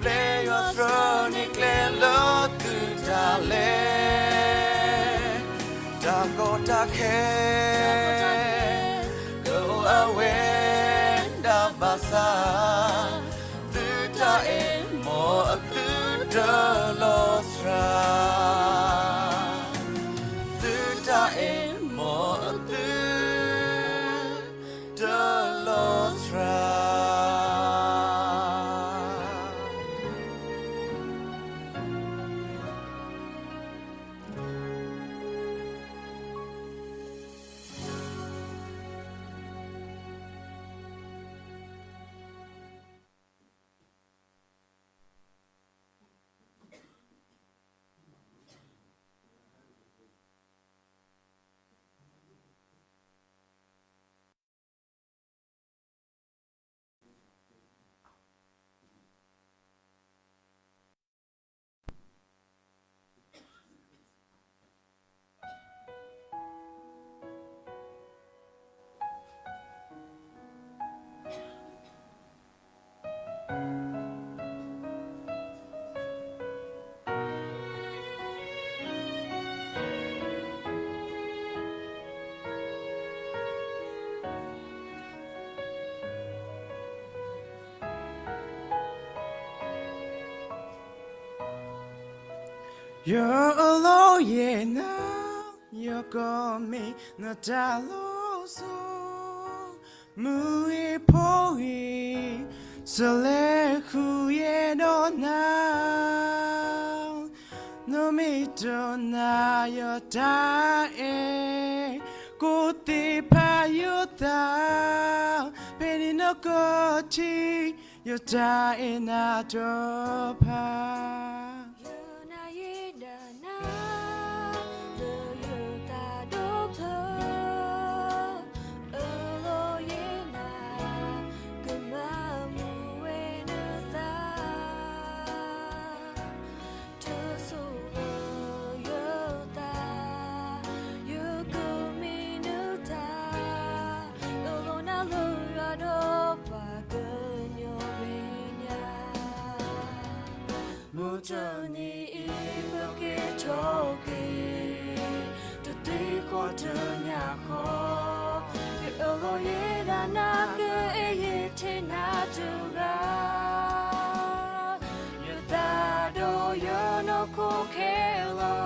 ပျဲယွၤသရၣ်န့ၢ်ကျဲလၢသုတၢ်လဲၤ. တၢ်ကီတၢ်ခဲ ဒိၣ်အဝဲဒၣ်ဘၣ်ဆၣ်, သုတၢ်အဲၣ် မ်အသုတလီၤစှၤ. သုတၢ်အဲၣ် မ်အသု တလီၤစှၤ. ယအၢၣ်လီၤယဲၢ်နၤ, ယကမ့ၢ်နတၢ်လိၣ်စိ, မုၢ်ဂ့ၤဖိဂ့ၤ, ဆဲးလဲၤဃုာ်ယဲၢ်ဒီးနၤ, နမ့ၢ်တနာ်ယတၢ်အဲၣ်, ကိးသ့ၣ်ဖးယသး, ဖဲန့ၣ်နကထံၣ် ယတၢ်အဲၣ်နၤတဖၣ်. ယနာ်ယဲဒၣ်နၤ, လၢယသးဒီဖျၢၣ်, အၢၣ်လီၤယဲနၤ, ကမၤမုာ်ဝဲနသး တစိၢ်လၢယသး, ယကမ့ၢ်နတၢ်, အၢၣ်လီၤနၤလၢယွၤဒီးပှၤကညီမဲာ်ညါ, မုၢ်တနံၤအံၤပက့ၤထီၣ်က့ၤ တသွံၣ်ဃီတညၣ်ဃီ, ယအၢၣ်လီၤယဲဒၣ်နၤ ကအဲၣ်ယထဲနၤတဂၤ, ယသးဒီးယနီၢ်ခိခဲလၢာ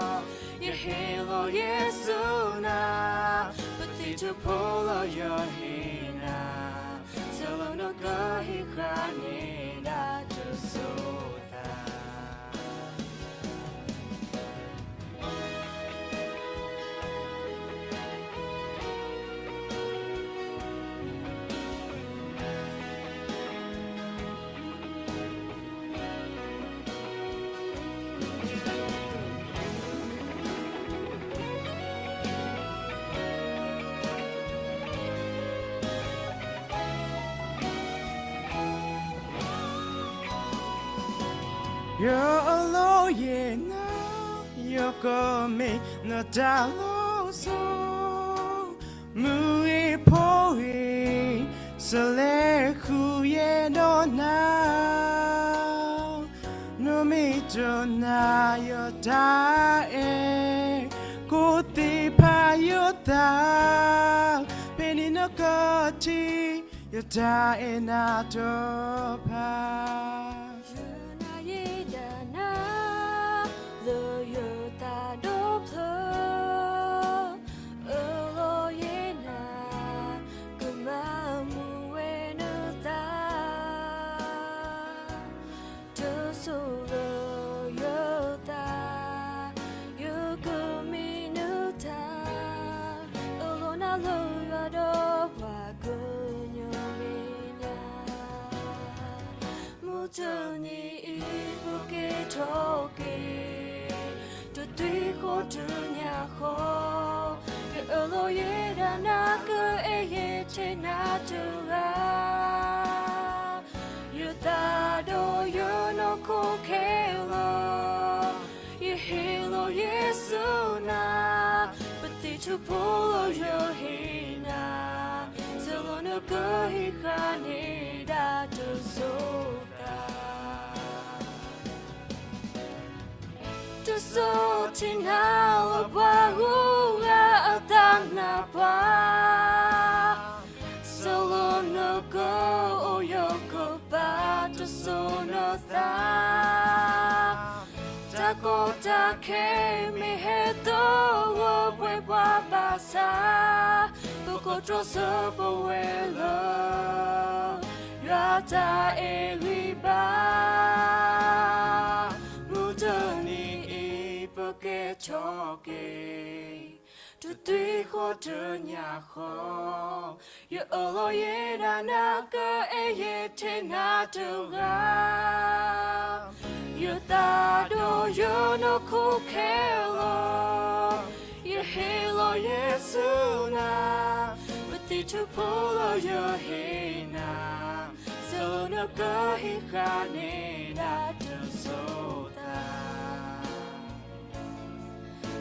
်, ယဟ့ၣ်လီၤယဲဆူနၤ, ပသံၣ်ထူၣ်ဖိလၢယဟ့ၣ်နၤ, ဆၢလၢနကဟ့ၣ်ဃာ်န့ၢ်ဒၣ်တစိၤသး. ယအၢၣ်လီၤယဲနၤ, ယကမ့ၢ်နတၢ်လိၣ်စိ, မုၢ်ဂ့ၤဖိဂ့ၤ, ဆဲးလဲၤဃုာ်ယဲဒီးနၤ, နမ့ၢ်တနာ်ယတၢ်အဲၣ်, ကိးသ့ၣ်ဖးယသး, ဖဲန့ၣ်နကထံၣ် ယတၢ်အဲၣ်နၤတဖၣ်. ယနာ်ယဲဒၣ်နၤ, လၢယသးဒီဖျၢၣ်, အၢၣ်လီၤယဲနၤ, ကမၤမုာ်ဝဲနသး တစိၢ်လၢယသး, ယကမ့ၢ်နတၢ်, အၢၣ်လီၤနၤလၢယွၤဒီးပှၤကညီမဲာ်ညါ, မုၢ်တနံၤအံၤပက့ၤထီၣ်က့ၤ တသွံၣ်ဃီတညၣ်ဃီ, ယအၢၣ်လီၤယဲဒၣ်နၤ ကအဲၣ်ယဲထဲနၤတဂၤ, ယသးဒီးယနီၢ်ခိခဲလၢာ်, ယဟ့ၣ်လီၤယဲဆူနၤ, ပသံၣ်ထူၣ်ဖိလၢယဟ့ၣ်နၤ, ဆၢလၢနကဟ့ၣ်ဃာ်န့ၢ်ဒၣ်တစိၤသး. တစိၢ်ထံနၤလၢပှၤဂုၤဂၤအတၢ်နၢ်ပၢၢ်, ဆၢလၢနကအိၣ်ယကပၤတစိၢ်နသး, တၢ်ကီတၢ်ခဲမ့ၢ်ဟဲသဂၢၢ်ပှဲၤပှၤဘၣ်ဆၣ်, ပကတိၤဆၢပဝဲလၢ ယွၤတၢ်အဲၣ်ဂံၢ်ဘါ, မုၢ်တနံၤအံၤပက့ၤထီၣ်က့ၤ တသွံၣ်ဃီတညၣ်ဃီ, ယအၢၣ်လီၤယဲဒၣ်နၤ ကအဲၣ်ယဲထဲနၤတဂၤ, ယသးဒီးယနီၢ်ခိခဲလၢာ်, ယဟ့ၣ်လီၤယဲဆူနၤ, ပသံၣ်ထူၣ်ဖိလၢယဟ့ၣ်နၤ, ဆၢလၢနကဟ့ၣ်ဃာ်န့ၢ်ဒၣ်တစိၤသး,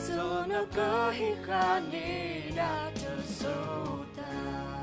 ဆၢလၢနကဟ့ၣ်ဃာ်န့ၢ်ဒၣ်တစိၤသး.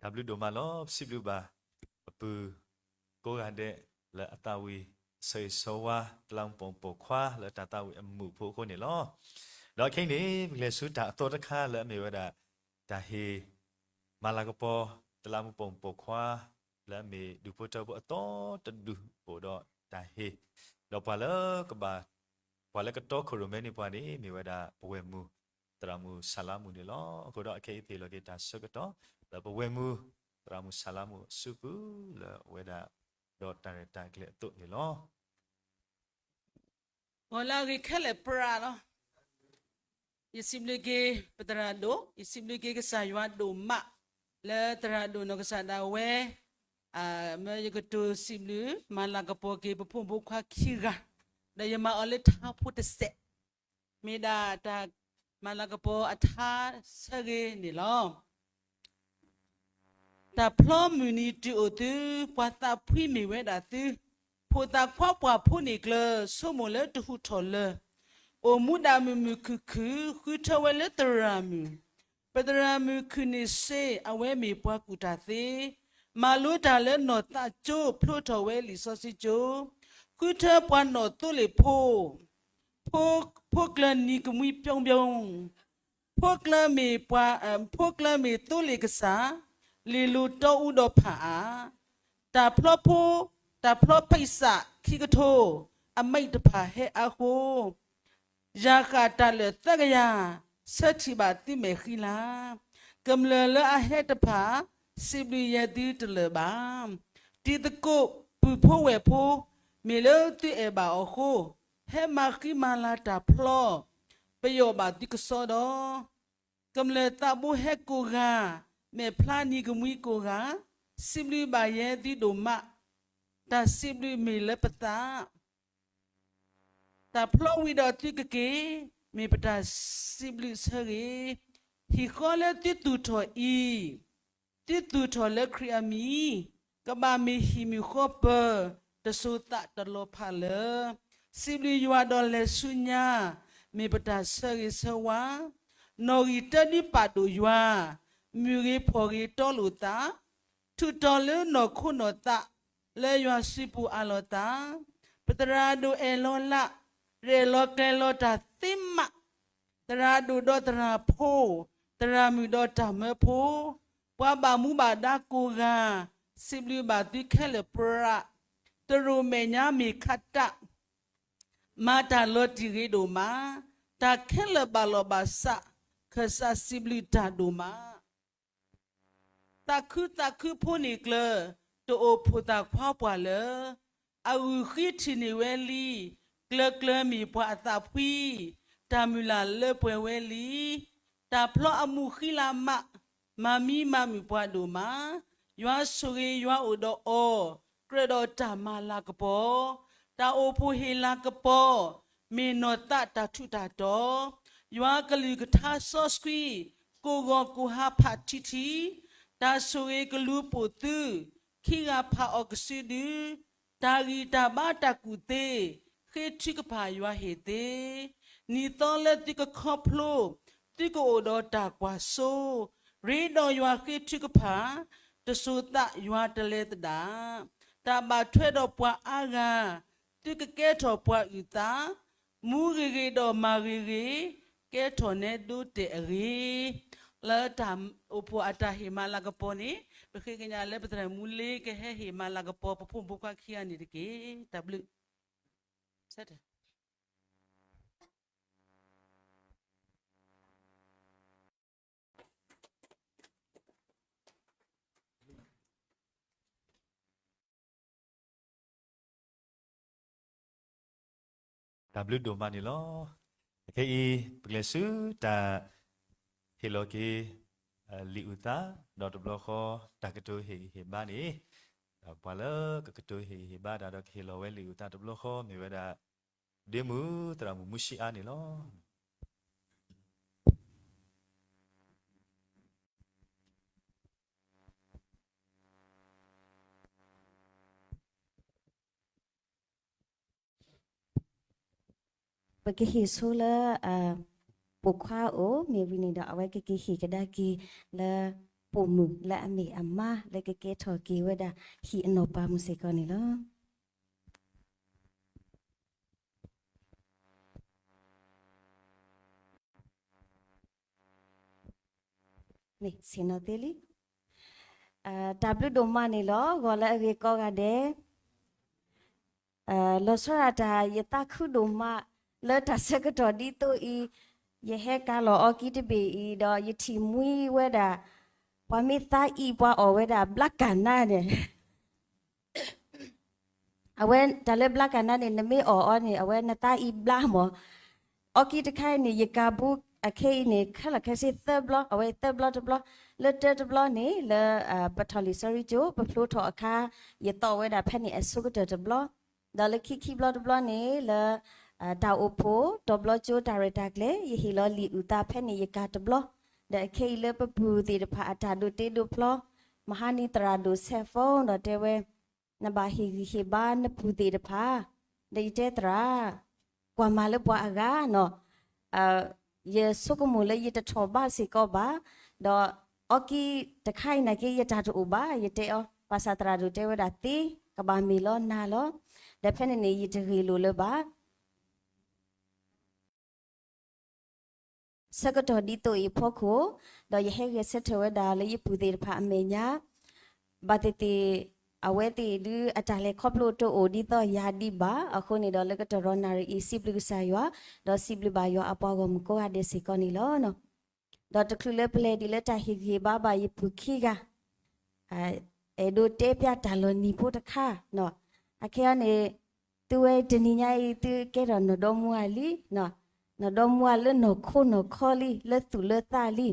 တၢ်ဘျုးဒိၣ်မးလီၤ. ပစံးဘျုးဘၣ် ပပုၢ်ကိးဂၤဒဲး လၢအသးဝံၣ်ဆၢဂ့ၤဆၢဝါ တလးမူးပိာ်မုၣ်ပိာ်ခွါ လၢတၢ်သးဝံၣ်အမူးဖိအဃိန့ၣ်လီၤ. ဒီးခဲအံၤန့ၣ် ပကလဲၤဆူတၢ်အသီတခါလၢအမ့ၢ်ဝဲဒၣ် တၢ်ဟ့ၣ် မၤလၤကပီၤ တလးမူးပိာ်မုၣ်ပိာ်ခွါ လၢအမ့ၢ်ဒူၣ်ဖိထၢဖိအသီတဒူၣ်အိၣ်ဒီးတၢ်ဟ့ၣ်, ဒီးပှၤလၢကဘၣ် ပှၤလၢကတီခိၣ်ရိၣ်မဲန့ၢ်ပှၤန့ၣ် မ့ၢ်ဝဲဒၣ်ပဝဲၢ်မုၢ် သရၣ်မုၣ်ဆၣ်လါမူးန့ၣ်လီၤ. အဃိဒီးအခဲအံၤပဟ့ၣ်လီၤက့ၤတၢ်ဆၢကတီၢ် လၢပဝဲၢ်မုၢ် သရၣ်မုၣ်ဆၣ်လါမူးအစုပူၤလၢအဝဲဒၣ် ဒီးတၢ်ရဲၣ်တၢ်ကျဲၤအသိးန့ၣ်လီၤ. ဂီၤလၢအဂ့ၤခဲလၢာ်ပြးလီၤ. ယစံးဘျုးက့ၤပသရၣ်ဒိၣ်, ယစံးဘျုးက့ၤကစၢ်ယွၤဒိၣ်မး လၢသရၣ်ဒိၣ်နီၢ်ကစၢ်ဒၣ်ဝဲ မၢယကတိၤစံးဘျုး မၤလၤကပီၤက့ၤပဖိမုၣ်ဖိခွါခံဂၤ, ဒီးယမၤအီၤလၢထါဖိတစဲး, မ့ၢ်ဒၣ်တၢ်မၤလၤကပီၤအထါဆၢဂ့ၤန့ၣ်လီၤ. တၢ်ဖျီမုၢ်နံၤတုၤအိၣ်သု, ပှၤသးဖှံမ့ၢ်ဝဲဒၣ်သု, ဖိသၣ်ခွါပှၢ်ဖိန့ၣ်ကျၢၤ, ဆိကမိၣ်လၢတဟူးထီၣ်လၢၤ, အိၣ်မူဒၣ်မုာ်မုာ်ခုၣ်ခုၣ်, ဃုထၢဝဲလၢသရၣ်မုၣ်, ပသရၣ်မုၣ်ခုၣ်န့ၢ်စ့, အဝဲမ့ၢ်ပှၤကူၣ်တၢ်သ့, မၤလိတၢ်လၢနီၢ်သးကၠိ, ဖျိထီၣ်ဝဲလံာ်စီဆှံကၠိ, ဃုထၢပှၤနီၢ်သိလ့ၣ်ဖိ ဖိကျၢၤနံၤကမှံပျီပျီ, ဖိကျၢၤမ့ၢ်ပှၤ, ဖိကျၢၤမ့ၢ်သိလ့ၣ်ကစၢ်, လ့ၣ်လိၤတီအူဒီးဖးအါ, တၢ်ဖျီဖိ, တၢ်ဖျီဖံးစးခံကထိ, အမဲးတဖၣ်ဟဲအါဃိ, ယၤဃၣ်တၢ်လၢာ်သၢကယၤ, ဆၢထံၣ်ဘၣ်သုမဲာ်ဃံလၤ, ကမျၢၢ်လၢအဟဲတဖၣ်, စံးဘျုးယဲသုတလၢာ်ဘၣ်. တံၤသကိးပုၢ်ဖိဝဲၢ်ဖိ, မ့ၢ်လၢသုအဲၣ်ဘၣ်အီၤအဃိ, ဟဲမၤဃံမၤလၤတၢ်ဖျီ, ပယီၣ်ဘၣ်သုကစီဒီး, ကမျၢၢ်သးဘိဟဲကိးဂၤ, မဲာ်ဖျါနံၤကမှံကိးဂၤ, စံးဘျုးဘၣ်ယဲသုဒိၣ်မး, တၢ်စံးဘျုးမ့ၢ်လၢပသး တၢ်ဖျီဝံၤဒီးသုကက့ၤ, မ့ၢ်ပတၢ်စံးဘျုးဆၢဂ့ၤ, ဟံၣ်ဃီလၢသုသူၣ်ထီၣ်အံၤ, သုသူၣ်ထီၣ်လၢခရံာ်အမံၤ, ကဘၣ်မ့ၢ်ဟံၣ်မုၢ်ဃီပၢၤ, တစိၤသးတလီၤဖးလၢ, စံးဘျုးယွၤဒီးလဲၤဆူညါ, မ့ၢ်ပတၢ်ဆၢဂ့ၤဆၢဝါ, နီၣ်ဂံၢ်တၢဒုပာ်ဒိၣ်ယွၤ, မုၢ်ဂ့ၤဖီၣ်ဂ့ၤတီလိာ်သး ထုးထီၣ်လၢနီၢ်ခိနီၢ်သး, လၢယွၤစုပူၤအးလီၤသး, ပသရၣ်ဒိၣ်အဲၣ်လီၤလး, ရဲၣ်လီၤကျဲၤလီၤတၢ်သ့မး, သရၣ်ဒိၣ်ဒီးသရၣ်ဖိ, သရၣ်မုၣ်ဒီးတၢ်မၢဖိ, ပှၤဘၣ်မူဘၣ်ဒါကိးဂၤ, စံးဘျုးဘၣ်သုခဲလၢာ်ပြး, တရူးမဲာ်ညါမ့ၢ်ခးတၢ် မၤတၢ်လီၤတံၢ်ဂ့ၤဒိၣ်မး, တၢ်ခဲလၢာ်ဘၣ်လီၤဘၣ်စး, ခၢၣ်စးစံးဘျုးတၢ်ဒိၣ်မး သးခုသးခုဖိန့ၣ်ကျၢၤ, တအိၣ်ဖိသၣ်ခွါပှၢ်လၢ, အဂုာ်ဃံထံၣ်န့ၢ်ဝဲလံ, ကျၢၤကျၢၤမ့ၢ်ပှၤအသးဖှံ, တၢ်မုၢ်လၢ်လၢပှဲၤဝဲလံ, တၢ်ဖျီအမူးဃံလၤမး, မၤမံမၤမုာ်ပှၤဒိၣ်မး, ယွၤဆိၣ်ဂ့ၤယွၤအိၣ်ဒီးအီၤ, ကြၢးဒီးတၢ်မၤလၤကပီၤ, တၢ်အိၣ်ဖှိၣ်ဟ့ၣ်လၤကပီၤ, မ့ၢ်နီၢ်သးတၢ်ထူးတၢ်တီၤ, ယွၤကလုၢ်ကထါစီဆှံ, ကိးဂီၤကိးဟါဖးထံထံ, တၢ်ဆိၣ်ဂ့ၤကလူၤပိာ်သု, ခံဂၤဖးအီၤကစုဒု, တၢ်ဂံၢ်တၢ်ဘါတၢ်ကူၣ်သ့, ဃ့ထုကဖၣ်ယွၤဟ့ၣ်သ့, နံၣ်သီလၢသုကခီဖျိ, သုကအိၣ်ဒီးတၢ်ကွၢ်စိ, ရ့ဒီးယွၤဃ့ထုကဖၣ်, တစိၤသးယွၤတလဲၤသဒၣ်, တၢ်ဘၣ်ထွဲဒီးပှၤအါဂၤ, သုကကဲထီၣ်ပှၤအုၣ်သး, မူဂ့ၤဂ့ၤဒီးမၤဂ့ၤဂ့ၤ, ကဲထီၣ်နဲဒိတဲာ်အဂ့ၤ. လၢတၢ်အိၣ်ဖှိၣ်အတၢ်ဟ့ၣ်မၤလၤကပီၤန့ၣ်, ပဃ့ကညးလၢပသရၣ်မူလ့ကဟဲဟ့ၣ်မၤလၤကပီၤပဖိမုၣ်ဖိခွါခံဂၤန့ၣ်တက့ၢ်. တၢ်ဘျုးတၢ်ဘျုးဒိၣ်မးန့ၣ်လီၤ. အခဲအံၤ ပကလဲၤဆူတၢ်ဟ့ၣ်လီၤက့ၤ လံာ်အုၣ်သး ဒီးတဘျီဃီ တၢ်ကတိၤဟ့ၣ်ဂံၢ်ဟ့ၣ်ဘါန့ၣ်, ဒီးပှၤလၢကကတိၤဟ့ၣ်ဂံၢ်ဟ့ၣ်ဘါတၢ်ဒီးကဟ့ၣ်လီၤဝဲလံာ်အုၣ်သးတဘျီဃီ မ့ၢ်ဝဲဒၣ် ဒ့မုၣ်သရၣ်မုၣ်မူဆံအါန့ၣ်လီၤ. ပကဟ့ၣ်ဆိလၢ ပိာ်ခွါအိၣ် မ့ၢ်ဝံၤန့ၣ်ဒီး အဝဲကက့ၤဟ့ၣ်ကဒါက့ၤလၢ ပိာ်မုၣ်လၢအမ့ၢ်အမါလၢကကဲထီၣ်က့ၤဝဲဒၣ်ဟံၣ်အနီၢ်ပၤမုၣ်စ့ၢ်ကီးန့ၣ်လီၤ. မ့ၢ်ဆ့ၣ်နီၤသ့လံ. တၢ်ဘျုးဒိၣ်မးန့ၣ်လီၤ. ဂီၤလၢအဂ့ၤကိးဂၤဒဲး, လီၤဆီဒၣ်တၢ် ယသးခုဒိၣ်မး လၢတၢ်ဆၢကတီၢ်ဒ်သိးအံၤ, ယဟဲကၤလီၤအီကံတဘ့ၣ်အံၤ ဒီးယထံၣ်မှံဝဲဒၣ် ပှၤမ့ၢ်သးအံၤပှၤအီၣ်ဝဲဒၣ်ဘျါကၢ်နါန့ၣ် အဝဲတၢ်လၢဘျါကၢ်နါန့ၣ် နမ့ၢ်အီၣ်အီၤန့ၣ် အဝဲနသးအံၤဘျါမး. အီကံတခါအံၤန့ၣ် ယကၤဘူးအခဲအံၤန့ၣ် ခဲလၢာ်ခဲဆ့သၢဘျီ, အဝဲသၢဘျီတဘျီ, လၢတၢတဘျီန့ၣ် လၢပထီၣ်လံာ်စီဆှံကၠိ ပဖျိထီၣ်အခါ ယသီၣ်ဝဲဒၣ်ဖဲန့ၣ်အဆိကတၢၢ်တဘျီ, ဒီးလၢခံခံဘျီတဘျီန့ၣ် လၢ တၢ်အိၣ်ဖှိၣ် တီၤဘျီကၠိတၢ်ရဲၣ်တၢ်ကျဲၤ ယဟ့ၣ်လီၤလံာ်အုၣ်သးဖဲန့ၣ်ယကၤတဘျီ, ဒီးအခဲအံၤလၢပပုၢ်သ့ၣ်တဖၣ်အတၢ်ဒိးတ့ဒိးဖျီ, မဟါန့ၣ်သရၣ်ဒိၣ်ဆဲး phone ဒီးတဲဝဲ နဘၣ်ဟ့ၣ်ဂံၢ်ဟ့ၣ်ဘါနပုၢ်သ့ၣ်တဖၣ်, ဒီးယတဲသရၣ်, ကွၢ်မၤလၢပှၤအဂၤနီၤ, ယဆိကမိၣ်လၢယတထီၣ်ဘးစ့ၢ်ကီးဘၣ်, ဒီးအီကံတခါအံၤနာ်က့ ယတၢ်တအိၣ်ဘၣ် ယတဲအီၤ, ဘၣ်ဆၣ်သရၣ်ဒိၣ်တဲဝဲဒၣ်သ့, ကဘၣ်မ့ၢ်လီၤနၤလီၤ, ဒီးဖဲန့ၣ်န့ၣ် ယတဂ့ၢ်လိာ်လၢၤဘၣ် ဆၢကတီၢ်ဒ်သိးအံၤအဖီခိၣ်, ဒီးယဟဲဂဲၤဆၢထၢၣ်ဝဲဒၣ်လၢယပုၢ်သ့ၣ်တဖၣ်အမဲာ်ညါ, ဘၣ်သ့ၣ်သ့ၣ်, အဝဲသ့ၣ်ဒုးအတၢ်လဲၤခီဖျိတအိၣ်ဒ်သိးယၤဒံးဘၣ်, အဃိန့ၣ်ဒီးလၢကတၢၢ်ရီနၣ်ရံၣ်အံၤ စံးဘျုးကစၢ်ယွၤ, ဒီးစံးဘျုးဘၣ်ယွၤအပှၤဂီၢ်မုၢ်ကိးဂၤဒဲးစ့ၢ်ကီးန့ၣ်လီၤ. ဒီးတချုးလၢပလဲၤဒ်လၢတၢ်ဟ့ၣ်ဂံၢ်ဟ့ၣ်ဘါဘၣ်ယပုၢ်ခံဂၤ အဲၣ်ဒိးတဲပျၢ်တၢ်လီၤနံၤဖိတခါ, အခဲအံၤန့ၣ်, သုဝဲတနံၤညါအံၤ သုကဲထီၣ်နီၢ်ဒီမါဝၤလံ, နီၢ်ဒီမါဝၤလၢနီၢ်ခိနီၢ်ခီလံ လၢသူၣ်လၢသးလံ.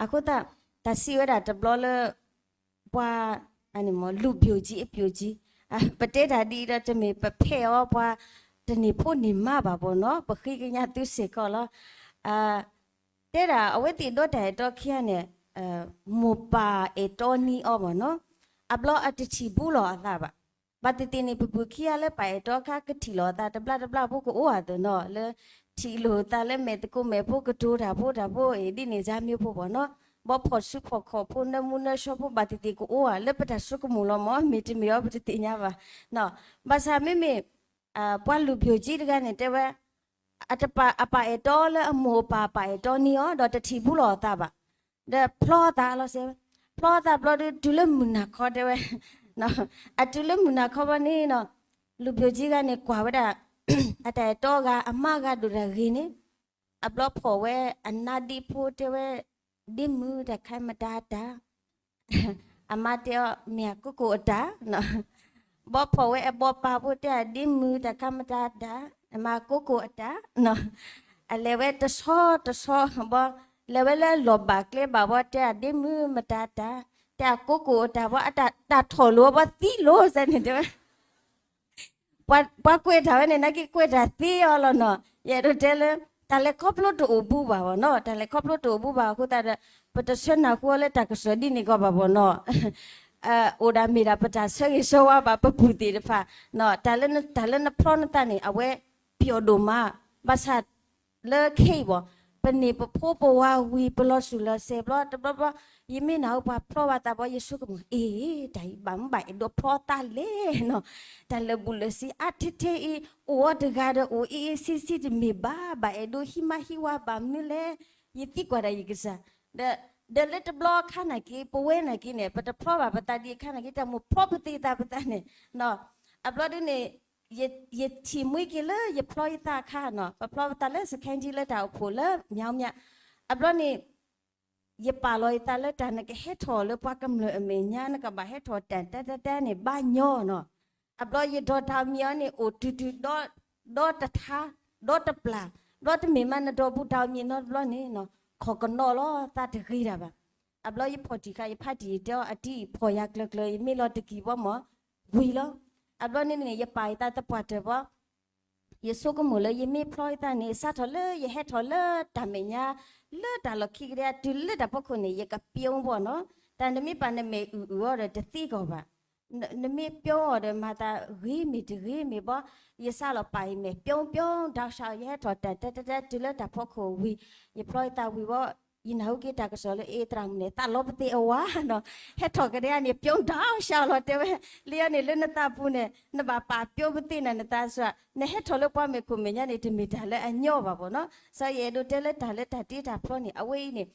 အဃိသတး တၢ်စံးဝဲဒၣ်တဘျီလၢ ပှၤ လူၣ်ပျိၣ်ကံအပျိၣ်ကံ, ပတဲတၢ်ဒ်အံၤဒီးတမ့ၢ်ပဖဲအီၤပှၤတန့ၢ်ဖိန့ၢ်မါဘၣ်ဘီနီၤ, ပဃ့ကညးသုစ့ၢ်ကီးလီၤ. တဲဒၣ်အဝဲသ့ၣ်ဒီးတၢ်အဲၣ်တီခံဂၤန့ၣ်, မိၢ်ပၢ်အဲၣ်တီနံအီၤဘီနီၤ, အဘျီအတထံၣ်ဘူးလီၤအသးဘၣ်. ဘၣ်သ့ၣ်သ့ၣ်န့ၣ် ပပုၢ်ခံဂၤလၢပၢ်အဲၣ်တီအခါ ကထံၣ်လိာ်အသးတဘျါတဘျါဖိကအိၣ်အသိးနီၤ, လၢထံၣ်လိာ်သးလၢမဲာ်သကိးမဲာ်ဖိကတိၤတၢ်ဖိတၢ်ဖိအံၤ ဒ်န့ၣ်ယါမ့ၢ်ဖိဘီနီၤ, ဘီဖီၣ်စုဖီၣ်ခီၣ်ဖိ နၢမူနၢဆှီဖိ ဘၣ်သ့ၣ်သ့ၣ်ကအိၣ်ဧါ လၢပတၢ်ဆိကမိၣ်လီၤမး, မ့ၢ်တမ့ၢ်အီၤပတသ့ၣ်ညါဘၣ်. ဘၣ်ဆၣ်မ့မ့ၢ် ပှၤလူၣ်ပျိၣ်ကံတဂၤန့ၣ်တဲဝဲ, အပၢ်အဲၣ်တီလၢအမိၢ်အပၢ်ပၢ်အဲၣ်တီနံအီၤ ဒီးတထံၣ်ဘူးလီၤအသးဘၣ်. ဒီးဖျီအသးလီၤစဲး, ဖျီအသးဘျီဒီး တုၤလၢမုၢ်နၤခီတဲဝဲ, အတုၤလၢမုၢ်နၤခီဘျီန့ၣ်နီၤ, လူၣ်ပျိၣ်ကံဂၤန့ၣ် ကွၢ်ဝဲဒၣ် အတၢ်အဲၣ်တီဂၤ အမါဂၤဒိၣ်တၢ်ဂ့ၤန့ၣ်, အဘျီဖီၣ်ဝဲအနါဒ့ဖိတဲဝဲ, ဒ့မုၣ်တၢ်ခါမတၤတၢ် အမါတဲအီၤ မ့ၢ်အကိကိၣ်အတၢ်, ဘီဖီၣ်ဝဲအဘီပၢ်ဖိတဲအဒ့မုၣ်တၢ်ခါမတၤတၢ်, အမါကိကိၣ်အတၢ်, အလဲၤဝဲတဆီတဆီဘီ, လဲၤဝဲလၢလီၢ်ဘၣ်ကျဲဘၣ်ဘီ တဲအဒ့မုၣ်မတၤတၢ်, တဲအကိကိၣ်အတၢ်ဘီ အတၢ်ထီၣ်လိာ်ဘီသံလိာ်စဲန့ၣ်တဲဝဲ ပှၤကွဲးတၢ်ဝဲန့ၣ် နာ်က့ကွဲးတၢ်သ့အီၤလီၤနီၤ. ယအဲၣ်ဒိးတဲလၢ တၢ်လဲၤခီဖျိတအိၣ်ဘူးဘၣ်ဘီနီၤ, တၢ်လဲၤခီဖျိတအိၣ်ဘူးဘၣ်အဃိသတးဒီး ပတဆၢနၢ်ဟူအီၤလၢတၢ်ကစီၣ်ဒ်န့ၣ်ကီးဘၣ်ဘီနီၤ. အိၣ်ဒၣ်မ့ၢ်ဒၣ်ပတၢ်ဆၢဂ့ၤဆၢဝါဘၣ်ပပုၢ်သ့ၣ်တဖၣ်, တၢ်လၢနဖျီနသးန့ၣ် အဝဲပျီၣ်ဒိၣ်မး, ဘၣ်ဆၣ် လၢခဲအံၤဘီ, ပန့ၢ်ပဖိပဝါဝံၤ ပလီၤစူၣ်လီၤစဲးဘျီ တဘျီဘျီ, ယမ့ၢ်နၢ်ဟူပှၤဖျီဘၣ်သးဘီ ယဆိကမိၣ် အ့ တၢ်အံၤဘၣ်မူဘၣ်အဲၣ်ဒိးဖျီသးလဲၣ်နီၤ, တၢ်လၢာ်ဘူၣ်လၢာ်စံးအါထဲထဲအံၤ အိၣ်အီၤတဂၤဒီးအိၣ်အ့အ့ဆံဆံတမ့ၢ်ဘၣ်, ဘၣ်အဲၣ်ဒိးဟံးမါဟံးဝါဘၣ်မနုၤလဲၣ်, ယသံကွၢ်ဒၣ်ယကစၢ်, ဒီး ဒီးလၢတဘျီအခါနာ်က့ ပဝဲနာ်က့န့ၣ် ပတဖျီဘၣ်ပသးဒံးအခါနာ်က့ တၢ်မိၣ်ဖျီပသ့သးပသးန့ၣ်, အဘျီဒုန့ၣ် ယထံၣ်မှံက့ၤလၢယဖျီယသးအခါနီၤ, ပဖျီပသးလၢစခန်းကြီးလၢတၢ်အိၣ်ဖှိၣ်လၢ မြောင်းမြ, အဘျီန့ၣ် ယပာ်လီၤယသးလၢတၢ်နကဟဲထီၣ်လၢပှၤကမျၢၢ်အမဲာ်ညါ နကဘၣ်ဟဲထီၣ်တၢ်တၢ်တၢ်တၢ်န့ၣ် ဘၣ်ညီနီၤ, အဘျီယဒိးတၢ်အမံၤအီၤန့ၣ် အိၣ်တုၤတုၤ ဒီတထါ, ဒီတပျၢ်, ဘျီတမ့ၢ်မးနဒိးဘူးတၢ်အမံၤနီတဘျီန့ၣ်နီၤ, ခီၣ်ကနီၤလီၤသးတဂ့ၤတၢ်ဘၣ်. အဘျီယဖီၣ်တံၢ်ဃာ်ယဖါတံၢ် ယတဲအီၤအတံၢ် ဖီၣ်ယၤကျၢၤကျၢၤ ယမ့ၢ်လီၤတကံၢ်ဘီမၢ် ဝံၤလီၤ. အဘျီန့ၣ်န့ၣ် ယပာ်ယသးသပှၢ်တၢၢ်ဘီ, ယဆိကမိၣ်လၢယမ့ၢ်ဖျီယသးန့ၣ် စးထီၣ်လၢယဟဲထီၣ်လၢတၢ်မဲာ်ညါ, လၢတၢ်လီၢ်ခံကဒဲ တုၤလၢတၢ်ဖီခိၣ်န့ၣ် ယကပျိဘီနီၤ, တၢ်နမ့ၢ်ပာ်နမဲာ်အုၣ်အုၣ်အီၤဒီးတသ့ကီးဘၣ်. နမ့ၢ်ပျိအီၤဒီးမၤသးဂ့ၤမ့ၢ်တဂ့ၤမ့ၢ်ဘီ, ယစးလီၤပာ်ယမဲာ်ပျိပျိ ဒီးစးယဟဲထီၣ်တၢ်တၢ်တၢ်တၢ် တုၤလၢတၢ်ဖီခိၣ်ဝံၤ, ယဖျီယသးဝံၤဘီ ယနၢ်ဟူက့ၤတၢ်ကစီၣ်လၢ အ့ သရၣ်မုၣ်န့ၣ် သးလီပသံးအဝၤနီၤ, ဟဲထီၣ်ကဒါန့ၣ် ပျိဒါအီၣ်ရှါလီၤ တဲဝဲ, လံအီၤန့ၣ် လၢနသးပူၤန့ၣ် နဘၣ်ပာ်ပျိပသံးနၤနသးစှၤ, နဟဲထီၣ်လၢပှၤမဲာ်ခိၣ်မဲာ်ညါန့ၣ် တမ့ၢ်တၢ်လၢအညီဘၣ်ဘၣ်နီၤ. စီၤယအဲၣ်ဒိးတဲလၢတၢ်လၢတၢ်တ့တၢ်ဖျီန့ၣ် အဝဲအံၤန့ၣ်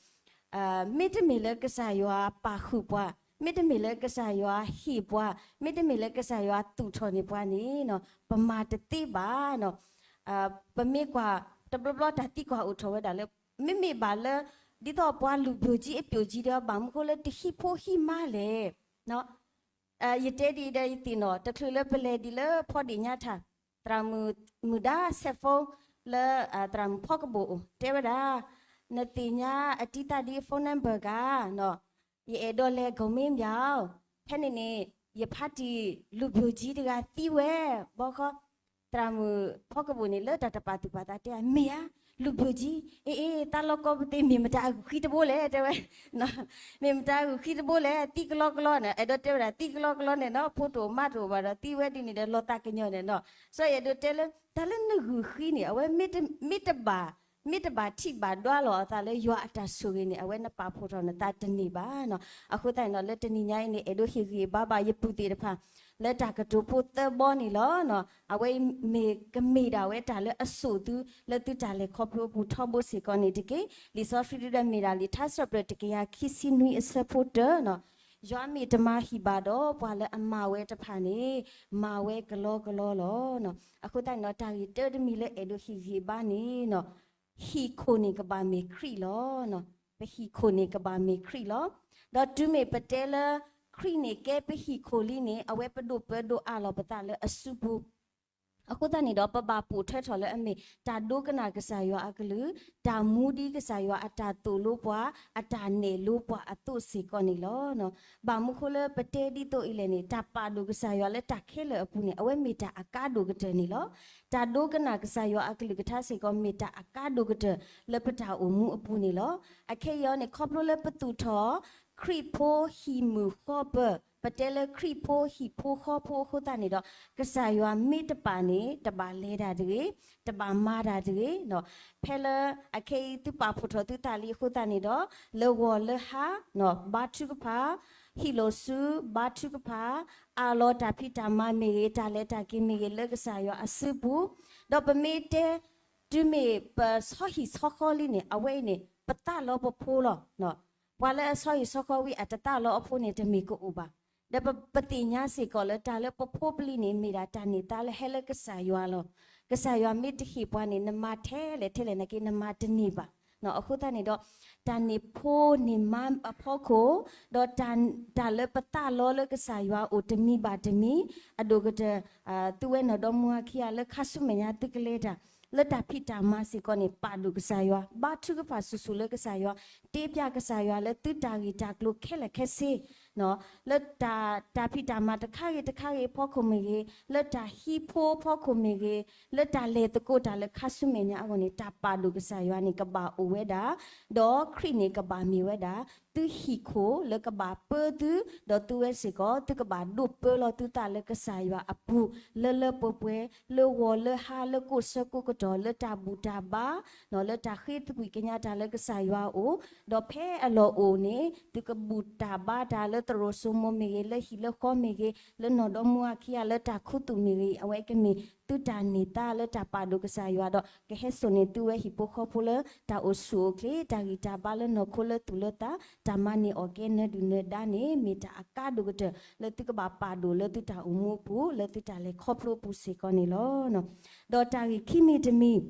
မ့တမ့ၢ်လၢကစၢ်ယွၤပာ်ဃုာ်ပှၤ, မ့တမ့ၢ်လၢကစၢ်ယွၤဟ့ၣ်ပှၤ, မ့တမ့ၢ်လၢကစၢ်ယွၤသူၣ်ထီၣ်န့ၢ်ပှၤန့ၣ်နီၤ ပမၤတသ့ဘၣ်နီၤ. ပမ့ၢ်ကွၢ်တဘျီဘျီတၢ်သံကွၢ်အိၣ်ထီၣ်ဝဲဒၣ်လၢ မ့မ့ၢ်ဘၣ်လၢ ဒ်သိးပှၤလူၤပျိၢ်ကံအပျိၢ်ကံဒီး ဘၣ်မနုၤဃိလၢတဟံးဖိဟံးမါလဲၣ်. ယတဲဒ်အံၤဒီးယသ့ၣ်နီၣ် တချုးလၢပလဲၤဒ်လၢဖီဒ့ၣ်ညါထၣ် သရၣ်မုၣ်ဒါ ဆဲးဖိ လၢ သရၣ်မုၣ်ဖီကဘိၣ်အိၣ် တဲဝဲဒၣ်, နသ့ၣ်ညါအတံၤသၣ်ဒ် phone number ဂၤနီၤ, ယအဲၣ်ဒိးလဲၤ ကိးမ့ၢ်မ့ၢ်ဧါ, ဖဲန့ၣ်န့ၣ် ယဖါတံၢ်လူၤပျိၢ်ကံတဂၤသံဝဲ, ဘီဃီ သရၣ်မုၣ်ဖီကဘိၣ်န့ၣ် လၢတၢ်တပာ်သူၣ်ပာ်သးတဲ မ့ၢ်ဧါ, လူၤပျိၢ်ကံ, အ့ အ့ သးလီကီပသ့ မ့ၢ်မတၤအဂုာ်ဃံတဘိလဲၣ် တဲဝဲ မ့ၢ်မတၤအဂုာ်ဃံတဘိလဲၣ်, သံကလီကလီန့ၣ် အဲၣ်ဒိးတဲဝဲဒၣ် သံကလီကလီန့ၣ်နီၤ ဖိတအိၣ်မါတအိၣ်ဘၣ်ဒီး သံဝဲဒ်န့ၣ်ဒီး လီၤသးကညီၤန့ၣ်နီၤ. စီၤယအဲၣ်ဒိးတဲလၢ တၢ်လၢနဂုာ်ဃံန့ၣ် အဝဲမ့ၢ်တဘၣ်, မ့ၢ်တဘၣ်ထံၣ်ဘၣ်ဒွးလီၤအသးလၢယွၤအတၢ်ဆိၣ်ဂ့ၤန့ၣ် အဝဲနပာ်ဖှိၣ်ထီၣ်နသးတန့ၢ်ဘၣ်နီၤ. အဃိသတးန့ၣ်နီၤ လၢတနံၤညါအံၤန့ၣ် အဲၣ်ဒိးဟ့ၣ်ဂံၢ်ဘါဘၣ်ယပုၢ်သ့ၣ်တဖၣ် လၢတၢ်ကတိၤဖိသၢဘီန့ၣ်လီၤ. အဝဲအံၤမ့ၢ်ကမ့ၢ်ဒၣ်ဝဲတၢ်လၢအစိာ်သု လၢသုတၢ်လဲၤခီဖျိအပူၤထီဘိစ့ၢ်ကီးန့ၣ်တက့ၢ်. လံာ်စီဆှံဒုဒီးမ့ၢ်ဒၣ်လံာ်ထါစံးပတြၢၤ တကယၤခံဆံနွံအဆၢဖိတၢနီၤ, ယွၤမ့ၢ်တမၤဟံၣ်ဘၣ်ဒီး ပှၤလၢအမၤဝဲတဖၣ်န့ၣ် မၤဝဲကလီကလီလီၤ. အဃိသတးန့ၣ်နီၤ တၢ်ဂ့ၢ်တၢတမံၤလၢအဲၣ်ဒိးဟ့ၣ်ဂံၢ်ဘါန့ၣ်နီၤ ဟံၣ်ခိၣ်န့ၣ်ကဘၣ်မ့ၢ်ခရံာ်လီၤ. ပဟံၣ်ခိၣ်န့ၣ်ကဘၣ်မ့ၢ်ခရံာ်လီၤ. ဒီးတုၤမ့ၢ်ပတဲလၢ ခရံာ်န့ၣ်ကဲပဟံၣ်ခိၣ်လံန့ၣ် အဝဲပဒိၣ်ပၢဒိၣ်အးလီၤပသးလၢအစုပူၤ အဃိသတးန့ၣ်ဒီး ပဘၣ်ပိာ်ထွဲထီၣ်လၢအမ့ၢ် တၢ်ဒိကနၣ်ကစၢ်ယွၤအကလုၢ်, တၢ်မူဒ်ကစၢ်ယွၤအတၢ်သိၣ်လိပှၤ, အတၢ်နဲၣ်လိပှၤအသိးစ့ၢ်ကီးန့ၣ်လီၤ. ဘၣ်မနုၤဃိလၢပတဲဒ်သိးအံၤလဲၣ်န့ၣ် တၢ်ပာ်ဒိၣ်ကစၢ်ယွၤလၢတၢ်ခဲလၢာ်အပူၤန့ၣ် အဝဲမ့ၢ်တၢ်အကါဒိၣ်ကတၢၢ်န့ၣ်လီၤ. တၢ်ဒိကနၣ်ကစၢ်ယွၤအကလုၢ်ကထါစ့ၢ်ကီး မ့ၢ်တၢ်အကါဒိၣ်ကတၢၢ်လၢပတၢ်အိၣ်မူအပူၤန့ၣ်လီၤ. အခဲအံၤအံၤန့ၣ် ခီဖျိလၢပသူၣ်ထီၣ် ခရံာ်ဖိဟံၣ်မုၢ်ဃီပၢၢ်, ပတဲလၢခရံာ်ဖိဟံၣ်ဖိဃီဖိအဃိသတးန့ၣ်ဒီး ကစၢ်ယွၤမ့ၢ်တပာ်န့ၣ် တဘၣ်လဲၤတၢ်တဂ့ၤ, တဘၣ်မၤတၢ်တဂ့ၤ. ဖဲလၢအခဲအံၤသုပာ်ဖှိၣ်ထီၣ်သုသးလံအဃိသတးန့ၣ်ဒီး လၢဂီၤလၢဟါ ဘါထုကဖၣ်, ဟံၣ်လိာ်စု ဘါထုကဖၣ်, အးလီၤတၢ်ဖံးတၢ်မၤမ့ၢ်ဂ့ၤ, တၢ်လဲၤတၢ်က့ၤမ့ၢ်ဂ့ၤ လၢကစၢ်ယွၤအစုပူၤ, ဒီးပမ့ၢ်တဲ တုၤမ့ၢ်ပဆီဟံၣ်ဆီဃီလံန့ၣ် အဝဲအံၤန့ၣ် ပသးလီပဖိလီၤ. ပှၤလၢအဆီဟံၣ်ဆီဃီဝံၤ အတသးလီအဖိန့ၣ် တမ့ၢ်ကအိၣ်ဘၣ်. ဒီးပသ့ၣ်ညါစ့ၢ်ကီးလၢတၢ်လၢပဖိပလံၤန့ၣ် မ့ၢ်ဒၣ်တၢ်န့ၢ်သါလၢဟဲလၢကစၢ်ယွၤလီၤ. ကစၢ်ယွၤမ့ၢ်တဟ့ၣ်ပှၤန့ၣ် နမၤထဲလဲၣ်ထဲလဲၣ်နာ်က့ နမၤတန့ၢ်ဘၣ်. အဃိသတးန့ၣ်ဒီး တၢ်န့ၢ်ဖိန့ၢ်မါအဖီခိၣ်, ဒီးတၢ်လၢပသးလီလၢကစၢ်ယွၤအိၣ်တမံၤဘၣ်တမံၤ, အဒိၣ်ကတၢၢ် သုဝဲနီၢ်ဒီမါဝၤခံဂၤလၢခါဆူမဲာ်ညါသုကလဲၤတၢ် လၢတၢ်ဖံးတၢ်မၤစ့ၢ်ကီးန့ၣ် ပာ်ဒိၣ်ကစၢ်ယွၤ, ဘါထုကဖၣ်ဆူၣ်ဆူၣ်လၢကစၢ်ယွၤ, တဲပျးကစၢ်ယွၤလၢသုတၢ်ဂ့ၢ်တၢ်ကျိၤခဲလၢာ်ခဲဆ့, လၢတၢ်ဖံးတၢ်မၤတခါဂ့ၤတခါဂ့ၤအဖီခိၣ်မ့ၢ်ဂ့ၤ, လၢတၢ်ဟံးဖိအဖီခိၣ်မ့ၢ်ဂ့ၤ, လၢတၢ်လဲၤသကိးတၢ်လၢခါဆူမဲာ်ညါအဂီၢ်န့ၣ် တၢ်ပာ်ဒိၣ်ကစၢ်ယွၤန့ၣ် ကဘၣ်အိၣ်ဝဲဒၣ်, ဒီးခရံာ်န့ၣ်ကဘၣ်မ့ၢ်ဝဲဒၣ် သုဟံၣ်ခိၣ်လၢကဘၣ်ပၢသု, ဒီးသုဝဲစ့ၢ်ကီး သုကဘၣ်ဒိးပၢလီၤသုသးလၢကစၢ်ယွၤအပူၤ လၢလၢပှဲၤပှဲၤ, လၢဂီၤလၢဟါ လၢကိးဆၢကိးကတီၢ် လၢတၢ်ဘူၣ်တၢ်ဘါ လၢတၢ်ဃ့သကွံာ်ကညးတၢ်လၢကစၢ်ယွၤအအိၣ်, ဒီးဖဲအလီၢ်အိၣ်န့ၣ် သုကဘူၣ်တၢ်ဘါတၢ်လၢသရိာ်စိမိၤမ့ၢ်ဂ့ၤ, လၢဟံၣ်လၢဃီမ့ၢ်ဂ့ၤ, လၢနီၢ်ဒီမါဝၤခံဂၤလၢတၢ်ခူသူၣ်မ့ၢ်ဂ့ၤ, အဝဲကမ့ၢ်သုတၢ်န့ၢ်သါလၢတၢ်ပာ်ဒိၣ်ကစၢ်ယွၤဒီး ကဟဲစိာ်န့ၢ်သုဝဲဟံၣ်ဖိဃီဖိလၢ တၢ်အိၣ်ဆူၣ်အိၣ်ချ့ တၢ်ဂံၢ်တၢ်ဘါလၢနီၢ်ခိလၢသူၣ်လၢသး, တၢ်မၤန့ၢ်အီၣ်ကဲနၢၤဒုၣ်နၢၤဒါန့ၣ် မ့ၢ်တၢ်အကါဒိၣ်ကတၢၢ် လၢသုကဘၣ်ပာ်ဒိၣ်လၢသုတၢ်အိၣ်မူအပူၤ လၢသုတၢ်လဲၤခီဖျိအပူၤစ့ၢ်ကီးန့ၣ်လီၤ. ဒီးတၢ်ဂ့ၢ်ခံမံၤတမံၤ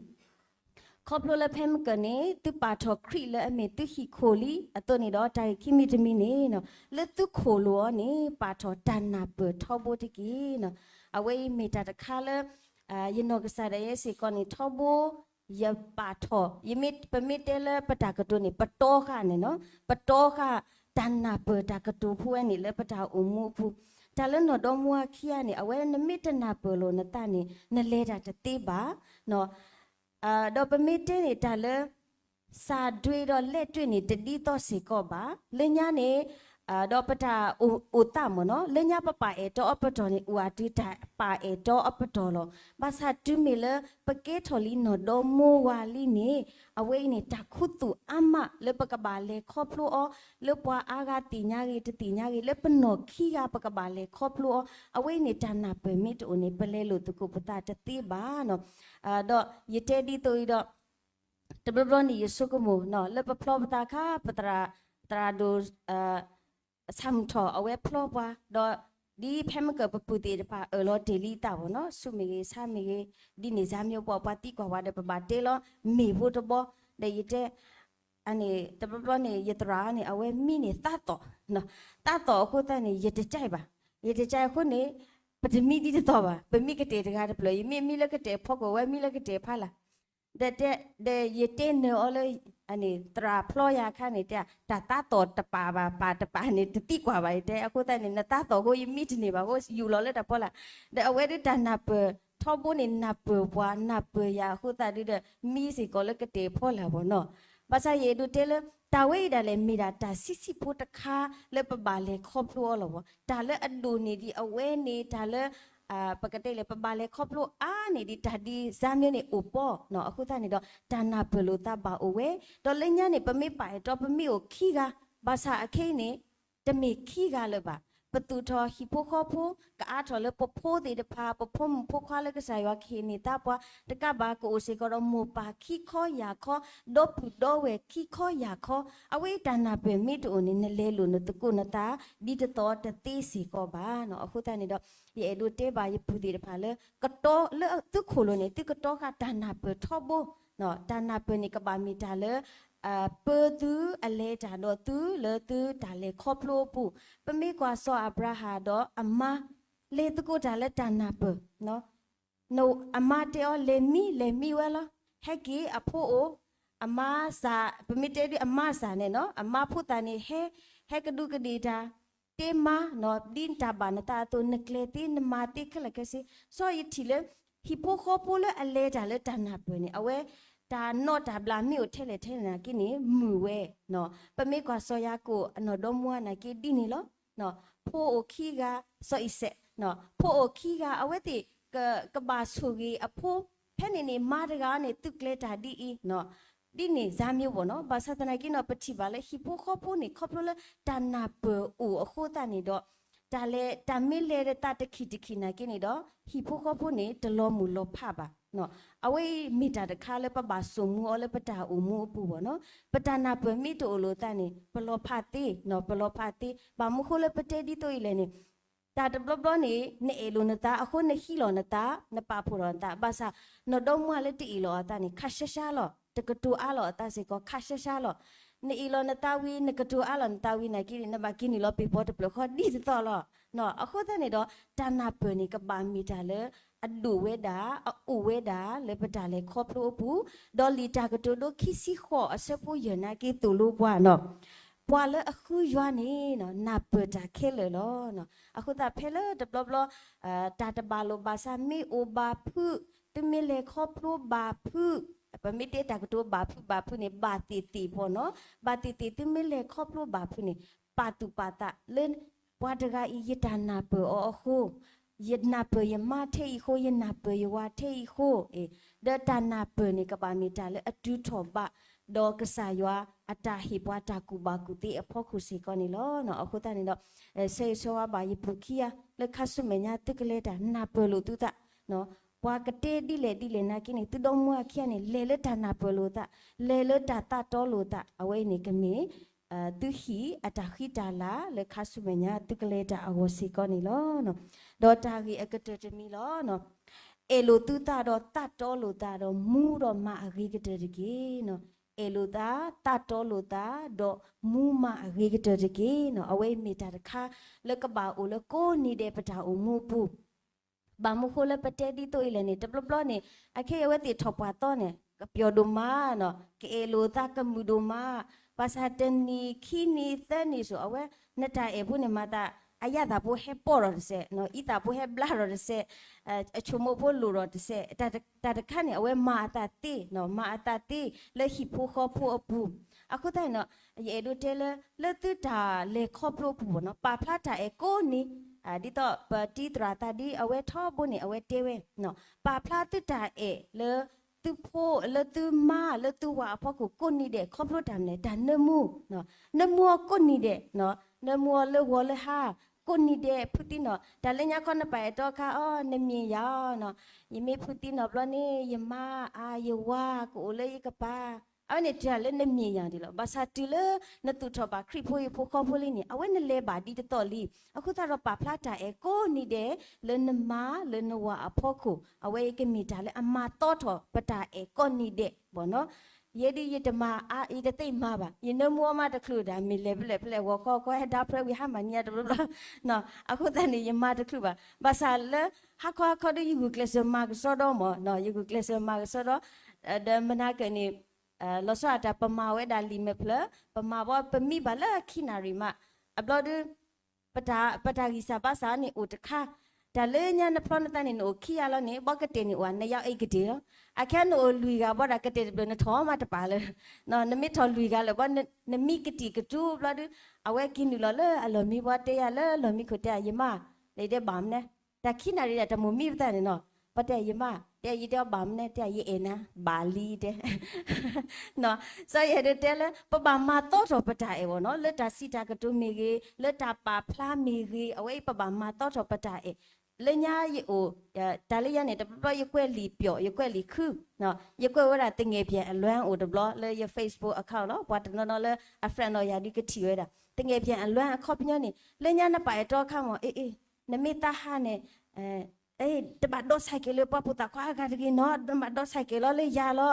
ခီဖျိလၢဖဲမုၢ်ကၢၢ်န့ၣ် သုပာ်ထီၣ်ခရံာ်လၢအမ့ၢ်သုဟံၣ်ခိၣ်လံအသိးန့ၣ်ဒီး တၢ်ဂ့ၢ်ခံမံၤတမံၤန့ၣ် လၢသုခိၣ်လိၤအီၤန့ၣ် ပာ်ထီၣ်တၢ်နၢ်ပၢၢ်ထီဘိတက့ၢ်. အဝဲအံၤမ့ၢ်တၢ်တခါလၢ ယနီၢ်ကစၢ်ဒၣ်ယဲစ့ၢ်ကီးန့ၣ် ထီဘိ ယပာ်ထီၣ် ယမ့ၢ် ပမ့ၢ်တဲလၢပတၢ်ကတိၤန့ၣ် ပတီဃာ်န့ၣ်နီၤ ပတီဃာ်တၢ်နၢ်ပၢၢ်တၢ်ကတိၤဖိဝဲန့ၣ် လၢပတၢ်အိၣ်မူအပူၤ, တၢ်လၢနီၢ်ဒီမါဝၤခံဂၤန့ၣ် အဝဲနမ့ၢ်တနၢ်ပၢၢ်လိာ်နသးန့ၣ် နလဲၤတၢ်တသ့ဘၣ်. ဒီးပမ့ၢ်တဲန့ၣ် တၢ်လၢ စၢ်ဒွ့ဒီးလဲၣ်တွ့ၣ်န့ၣ် တဒ်သိးစ့ၢ်ကီးဘၣ်. လၢညါန့ၣ် ဒီးပတၢ်အိၣ်သးမ့ၢ်နီၤ လၢညါပပာ်အဲၣ်တီအပတီၢ်န့ၣ် အိၣ်အတုၤတၢ်ပာ်အဲၣ်တီအပတီၢ်လီၤ. ဘၣ်ဆၣ်တုၤမ့ၢ်လၢပကဲထီၣ်လံနီၢ်ဒီမါဝၤလံန့ၣ် အဝဲအံၤန့ၣ် တၢ်ခူသူၣ်အါမးလၢပကဘၣ်လဲၤခီဖျိအီၤ လၢပှၤအါဂၤသ့ၣ်ညါဂ့ၤ တသ့ၣ်ညါဂ့ၤ လၢပနီၢ်ခံဂၤပကဘၣ်လဲၤခီဖျိအီၤ အဝဲအံၤန့ၣ် တၢ်နၢ်ပၢၢ်မ့ၢ်တအိၣ်န့ၣ် ပလဲၤလိာ်သကိးပသးတသ့ဘၣ်နီၤ. ဒီးယတဲဒ်သိးအံၤဒီး တဘျီဘျီန့ၣ် ယဆိကမိၣ် လၢပဖျီပသးခါ ပသရၣ်ဒိၣ် ဆၣ်မုၢ်ထီၣ် အဝဲဖျီပှၤ ဒီးဒ်ဖဲမ့ၢ်ကပပုၢ်သ့ၣ်တဖၣ်အၢၣ်လီၤတ့ၢ်လံအသးဘၣ်နီၤ ဆူၣ်မ့ၢ်ဂ့ၤ ဆါမ့ၢ်ဂ့ၤ ဒ်န့ၣ်စါမ့ၢ်ပှၤ ပှၤသံကွၢ်ဝဲဒီး ပဘၣ်တဲလီၤမ့ၢ်ဖိတဘီ ဒီးယတဲ အန့ၣ် တဘျီဘျီန့ၣ် ယသရၣ်န့ၣ် အဝဲမံန့ၢ်သးသီၣ်, သးသီၣ်အဃိသတးန့ၣ် ယတကြိုက်ဘၣ်. ယတကြိုက်အဃိန့ၣ် ပတမံဒ်တသီၣ်ဘၣ်, ပမံကတဲာ်တဂၤတဖျၢၣ်, ယမ့ၢ်မံလၢကတဲာ်ဖီခိၣ် အဝဲမံလၢကတဲာ်ဖီလာ်. ဒီးယတဲနၢၤအီၤလၢ အန့ၣ် သရၣ်ဖျီယၤအခါန့ၣ် တဲ တၢ်သးသီၣ်တပာ်ဘၣ် ပာ်တပာ်န့ၣ် တသံကွၢ်ဘၣ် ယတဲ. အဃိသတးန့ၣ် နသးသီၣ်အဃိ ယမံတန့ၢ်ဘၣ်အဃိ ယူၢ်လီၤလၢတၢ်ဖီလာ်. ဒီးအဝဲဒၣ်တၢ်နၢ်ပၢၢ်ထီဘိန့ၣ် နၢ်ပၢၢ်ပှၤ နၢ်ပၢၢ်ယၤအဃိသတးဒ်ဒီး မံစ့ၢ်ကီးလၢကတဲာ်ဖီလာ်ဘၣ်နီၤ. ဘၣ်ဆၣ်ယအဲၣ်ဒိးတဲလၢ တၢ်ဝဲအံၤဒၣ်လဲာ် မ့ၢ်ဒၣ်တၢ်ဆံးဆံးဖိတခါလၢပဘၣ်လဲၤခီဖျိအီၤလီၤဘၣ်. တၢ်လၢအဒိၣ်န့ၢ်ဒံးအဝဲန့ၣ် တၢ်လၢ ပကတဲလဲၣ် ပဘၣ်လဲၤခီဖျိအါန့ၢ်ဒံးတၢ်ဒ်စါမ့ၢ်န့ၣ်အိၣ်ပီနီၤ. အဃိသတးန့ၣ်ဒီး တၢ်နၢ်ပၢၢ်လိာ်သးဘၣ်အိၣ်ဝဲ, ဒီးလၢညါန့ၣ် ပမ့ၢ်ပာ်အဲၣ်တီ ပမ့ၢ်အိၣ်ခံဂၤ, ဘၣ်ဆၣ်အခဲအံၤန့ၣ် တမ့ၢ်ခံဂၤလၢၤဘၣ်. ပသူၣ်ထီၣ်ဟံၣ်ဖိဃီဖိ ကအါထီၣ်လၢပဖိသ့ၣ်တဖၣ်, ပဖိမုၣ်ဖိခွါလၢကစၢ်ယွၤကဟ့ၣ်န့ၢ်သးပှၤ, တကးဘၣ်ကအိၣ်စ့ၢ်ကီးဒီး မိၢ်ပၢ်ခံခီယၢ်ခီ, ဒီပုၢ်ဒီဝဲၢ်ခံခီယၢ်ခီ, အဝဲအံၤတၢ်နၢ်ပၢၢ်မ့ၢ်တအိၣ်န့ၣ် နလဲၤလိာ်နသကိးနသး ဒ်တသီတသ့စ့ၢ်ကီးဘၣ်နီၤ. အဃိသတးန့ၣ်ဒီး ယအဲၣ်ဒိးတဲဘၣ်ယပုၢ်သ့ၣ်တဖၣ်လၢ ကတီလၢသုခိၣ်လိၤန့ၣ် သုကတီဃာ်တၢ်နၢ်ပၢၢ်ထီဘိ, တၢ်နၢ်ပၢၢ်န့ၣ် ကဘၣ်မ့ၢ်တၢ်လၢ ပၢသုအလဲၤတၢ်ဒီးသုလၢသုတၢ်လဲၤခီဖျိအပူၤ, ပမ့ၢ်ကွၢ်စီၤအၤဘြၤဟၣ်ဒီးအမါ လဲၤသကိးတၢ်လၢတၢ်နၢ်ပၢၢ် အမါတဲအီၤ လဲၤမံ လဲၤမံဝဲလီၤ. ဟဲက့ၤအဖိအိၣ်, အမါစၢ်, ပမ့ၢ်တဲဒ်အမါစၢ်န့ၣ်နီၤ, အမါဖိသၣ်န့ၣ် ဟဲ, ဟဲကဒူးကဒ့ၣ်တၢ်, တဲမါနီၤ, ဒ်တၢ်ဘၣ်နသးအသိး နကျဲၤသ့ နမၤသ့ခဲလၢာ်ခဲဆ့. စီၤယထံၣ်လၢ ဟံၣ်ဖိဃီဖိလၢအလဲၤတၢ်လၢတၢ်နၢ်ပၢၢ်န့ၣ် အဝဲ တၢ်နီၣ်တၢ်ဘျးမ့ၢ်အိၣ်ထဲလဲၣ်ထဲလဲၣ်နာ်က့န့ၣ် မုာ်ဝဲနီၤ. ပမ့ၢ်ကွၢ်စီၤယၤကိာ် အနီၢ်ဒီမါနာ်က့ဒ်န့ၣ်လီၤ. ဖိအိၣ်ခံဂၤ, စီၤအံၤစဲး, ဖိအိၣ်ခံဂၤ အဝဲသ့ၣ် ကဘၣ်ဆိၣ်ဂ့ၤအဖိ, ဖဲန့ၣ်န့ၣ် မါတဂၤန့ၣ် သုကျဲၤတၢ်ဒ်အံၤ, ဒ်န့ၣ်စါမ့ၢ်ဘၣ်နီၤ. ဘၣ်ဆၣ်သနာ်က့နီၤ ပထံၣ်ဘၣ်လၢဟံၣ်ဖိဃီဖိန့ၣ် ခီဖျိလၢတၢ်နၢ်ပၢၢ်အိၣ်အဃိသတးန့ၣ်ဒီး တၢ်လဲၤ တၢ်မ့ၢ်လဲၤဒၣ်သးတခံးတခံးနာ်က့န့ၣ်ဒီး ဟံၣ်ဖိဃီဖိန့ၣ် တလီၤမုၢ်လီၤဖးဘၣ်. အဝဲအံၤမ့ၢ်တၢ်တခါလၢပဘၣ်စိာ်မူအီၤလၢပတၢ်အိၣ်မူအပူၤဘၣ်နီၤ. ပတၢ်နၢ်ပၢၢ်မ့ၢ်တအိၣ်လိာ်သးန့ၣ် ပလီၤဖးသ့နီၤ, ပလီၤဖးသ့. ဘၣ်မနုၤဃိလၢပတဲဒ်သိးအံၤလဲၣ်န့ၣ် တၢ်တဘျီဘျီန့ၣ် နအဲၣ်လိာ်နသးအဃိ နဟံးလီၤနသး, နပာ်ဖှိၣ်လီၤနသး, ဘၣ်ဆၣ် နီၢ်ဒီမါလၢတအ့ၣ်လိာ်အသးန့ၣ် ခါရှဲရှါလီၤ, တကတိၤအါလီၤအသးစ့ၢ်ကီး ခါရှဲရှါလီၤ. နအ့ၣ်လိာ်နသးဝံၤ နကတိၤအါလီၤနသးဝံၤနာ်က့န့ၣ် နဘၣ်က့ၤနုာ်လီၤပ့ၤဘီတဖျၢၣ်ဃီဒ်သိးသိးလီၤ. အဃိသတးန့ၣ်ဒီး တၢ်နၢ်ပၢၢ်န့ၣ် ကဘၣ်မ့ၢ်တၢ်လၢ အဒိၣ်ဝဲဒၣ် အအိၣ်ဝဲဒၣ်လၢပတၢ်လဲၤခီဖျိအပူၤ, ဒီးလံာ်တၢ်ကတိၤဒိခံဆံဃိးအဆၢဖိယဲၢ်နာ်က့သိၣ်လိပှၤနီၤ, ပှၤလၢအဃုယွၤန့ၣ် နၢ်ပၢၢ်တၢ်ခဲလၢာ်လီၤ. အဃိသတးဖဲလၢတဘျီဘျီ တၢ်တဘၣ်လိာ်ဘၣ်စးမ့ၢ်အိၣ်ဘၣ်ဖုး, သုမ့ၢ်လဲၤခီဖျိဘၣ်ဖုး, ပမ့ၢ်တဲတၢ်ကတိၤဘၣ်ဖုးဘၣ်ဖုးန့ၣ် ဘၣ်သ့ၣ်သ့ၣ်ဖီနီၤ, ဘၣ်သ့ၣ်သ့ၣ်သုမ့ၢ်လဲၤခီဖျိဘၣ်ဖုးန့ၣ် ပာ်သူၣ်ပာ်သးလၢ ပှၤတဂၤအံၤ ယတၢ်နၢ်ပၢၢ်အီၤအဃိ, ယနၢ်ပၢၢ်ယမါထဲအံၤအဃိ, ယနၢ်ပၢၢ်ယဝၤထဲအံၤအဃိ, ဒီးတၢ်နၢ်ပၢၢ်န့ၣ် ကဘၣ်မ့ၢ်တၢ်လၢအတုၤထီၣ်ဘး ဒီးကစၢ်ယွၤအတၢ်ဟ့ၣ်ပှၤတၢ်ကူၣ်ဘၣ်ကူၣ်သ့အဖီခိၣ်စ့ၢ်ကီးန့ၣ်လီၤ. အဃိသတးန့ၣ်ဒီး ဆၢဂ့ၤဆၢဝါဘၣ်ယပုၢ်ခံဂၤ လၢခါဆူမဲာ်ညါသုကလဲၤတၢ်နၢ်ပၢၢ်လိာ်သုသး, ပှၤကတဲဒ်လဲၣ်ဒ်လဲၣ်နာ်က့န့ၣ် သုဒီမါခံဂၤန့ၣ် လဲၤလၢတၢ်နၢ်ပၢၢ်လိာ်သး, လဲၤလၢတၢ်သးတီလိာ်သး, အဝဲအံၤန့ၣ်ကမ့ၢ် သုဟံၣ်အတၢ်ဃံတၢ်လၤလၢခါဆူမဲာ်ညါသုကလဲၤတၢ်အဂီၢ်စ့ၢ်ကီးန့ၣ်လီၤ. ဒီးတၢ်ဂ့ၢ်အကတၢၢ်တမံၤလီၤ. အဲၣ်လိာ်သုသးဒီးသးတီလိာ်သးဒီးမူဒီးမၤအဂ့ၤကတၢၢ်တက့ၢ်. အဲၣ်လိာ်သး, သးတီလိာ်သး, ဒီးမူမၤအဂ့ၤကတၢၢ်တက့ၢ်နီၤ. အဝဲအံၤမ့ၢ်တၢ်တခါလၢကဘၣ်အိၣ်လၢကိးနံၤဒဲးပတၢ်အိၣ်မူအပူၤ ဘၣ်မနုၤဃိလၢပတဲဒ်သိးအံၤလဲၣ်န့ၣ် တဘျီဘျီန့ၣ် အခဲအံၤအဝဲသ့ၣ်ထီၣ်ပှၢ်သီန့ၣ် ကပျီၤဒိၣ်မးနီၤ, ကအဲၣ်လိာ်သးကမုာ်ဒိၣ်မး, ဘၣ်ဆၣ်တနံၤခံနံၤသၢနံၤစိၤ အဝဲ နတၢ်အဲၣ်ဖိန့ၣ်မၤသး အယၣ်သးဖိဟဲပီၢ်ဒီးတစဲး, အံသးဖိဟဲဘျါဒီးတစဲး, အဆိမိၣ်ဖိလိၣ်ဒီးတစဲး, တၢ်တခါန့ၣ် အဝဲမၤအသးသ့, မၤအသးသ့လၢဟံၣ်ဖိဃီဖိအပူၤ အဃိသတးန့ၣ်ဒီး ယအဲၣ်ဒိးတဲလၢ လၢသုတၢ်လဲၤခီဖျိအပူၤဘၣ်နီၤ ပာ်ဖျါတၢ်အဲၣ်ကိးနံၤ, ဒ်သိးပတံၤသရၣ်သးဒ်အဝဲထီဘိန့ၣ် အဝဲတဲဝဲ, ပာ်ဖျါသုတၢ်အဲၣ်လၢ သုဖိ လၢသုမါ လၢသုဝၤအဖီခိၣ်ကိးနံၤဒဲး ခီဖျိတၢ်မနုၤလဲၣ် တၢ်နၢမူ, နၢမူအီၤကိးနံၤဒဲး, နၢမူအီၤလၢဂီၤလၢဟါ ကိးနံၤဒဲး ဖုသံနီၣ်, တၢ်လၢညါခီနပာ်အဲၣ်တီအခါ အိ နမ့ၢ်ယၤနီၤ, ယမ့ၢ်ဖုသံနီၣ်ဘျီန့ၣ် ယမါ အါ ယဝၤ ကအိၣ်လၢယကပၤ, အဝဲန့ၣ်တၢ်လၢနမ့ၢ်ယၤဒ်လီၤ. ဘၣ်ဆၣ်တုၤလၢနသူၣ်ထီၣ်ဘၣ်ခရံာ်ဖိဟံၣ်ဖိဃီဖိလံန့ၣ် အဝဲနလဲၤဘၣ်ဒ်တသီၣ်လံ. အဃိသတးဒီးပာ်ဖျါတၢ်အဲၣ်ကိးနံၤဒဲး လၢနမါလၢနဝၤအဖီခိၣ် အဝဲအံၤကမ့ၢ်တၢ်လၢအမၤသီထီၣ်ပတၢ်အဲၣ်ကိးနံၤဒဲးဘၣ်နီၤ. ယဲဒ်ယတမၤအါ ယတသ့ၣ်မၤဘၣ် ယနၢမူအီၤမးတချုးဒၣ် မ့ၢ်လဲၤဖဲလဲၣ်ဖဲလဲၣ် ဂီၤခီခီဟဲဒါဖျၢဝံၤဟါမၢ်နံၤညါတဘျီဘျီ အဃိသတးန့ၣ် ယမၤတချုးဘၣ်. ဘၣ်ဆၣ်လၢ ဟါခီဟါခီဒီး ယဂုာ်ကျဲးစၢးမၤကစီဒီမၢ်နီၤ, ယဂုာ်ကျဲးစၢးမၤကစီဒီ ဒီးမနၤကၢၢ်န့ၣ် လီၤဆီဒၣ်တၢ် ပမၤဝဲဒၣ်လံာ်မဲာ်ဖျၢၣ် ပမၤဘီ ပမံဘၣ်လၢခံနၣ်ရံၣ်မး အဘျီဒီး ပတၢ်ဂံၢ်စၢ်ဘါစၢ်န့ၣ်အိၣ်တခါ, တၢ်လၢညါနဖျီနသးန့ၣ် နအိၣ်ခံဂၤလီၤန့ၣ် ဘီကတဲာ်န့ၣ်အိၣ် နယါအံၤကတဲာ်လီၤ. အခဲနအိၣ်လွံၢ်ဂၤဘီဒီး ကတဲာ်တဘျုးနထီၣ်မးတပာ်လၢ နမ့ၢ်ထီၣ်လွံၢ်ဂၤလၢာ်ဘီ နမံကတံၢ်ကတူဘျီဒီး အဝဲက့ၤနုာ်လီၤလၢအလီၢ်မံဘီတဲယၤလၢအလီၢ်မံခိၣ်တဲ ယမါ နတဲဘၣ်မနုၤ တၢ်ခံနၣ်ရံၣ်ဒၣ်တမိၣ်မံပသးန့ၣ်နီၤ, ပတဲယမါ တဲယတဲအီၤဘၣ်မနုၤ တဲယအဲၣ်နၤ ဘၣ်လံတဲ စီၤယဲၢ်ဒိးတဲလၢ ပဘၣ်မၤသီထီၣ်ပတၢ်အဲၣ်ဘၣ်နီၤ, လၢတၢ်စံးတၢ်ကတိၤမ့ၢ်ဂ့ၤ, လၢတၢ်ပာ်ဖျါမ့ၢ်ဂ့ၤ, အဝဲအံၤပဘၣ်မၤသီထီၣ်ပတၢ်အဲၣ်. လၢညါယအိၣ် တၢ်လၢယၤန့ၣ် တဘျီဘျီယကွဲးလံာ်ပျီၣ် ယကွဲးလံာ်ခု, ယကွဲးဝဲဒၣ် သငဲၣ်ပၠဲၣ်အလွဲအိၣ်တဘျီ လၢယ Facebook account လီၤ. ပှၤတနီၤနီၤလၢအ friend နီၤယၤဒုးကထံၣ်ဝဲဒၣ် သငဲၣ်ပၠဲၣ်အလွဲအခီပညီန့ၣ် လၢညါနပာ်အဲၣ်တီအခါမၢ် အ့ အ့ နမ့ၢ်သးဟးန့ၣ် တဘၣ်ဒိးဆဲးကဲးလၢပှၤဖိသၣ်ခွါအဂၤတဂ့ၤနီၤ, နဘၣ်ဒိးဆဲးကဲးလီၤလၢယၤလီ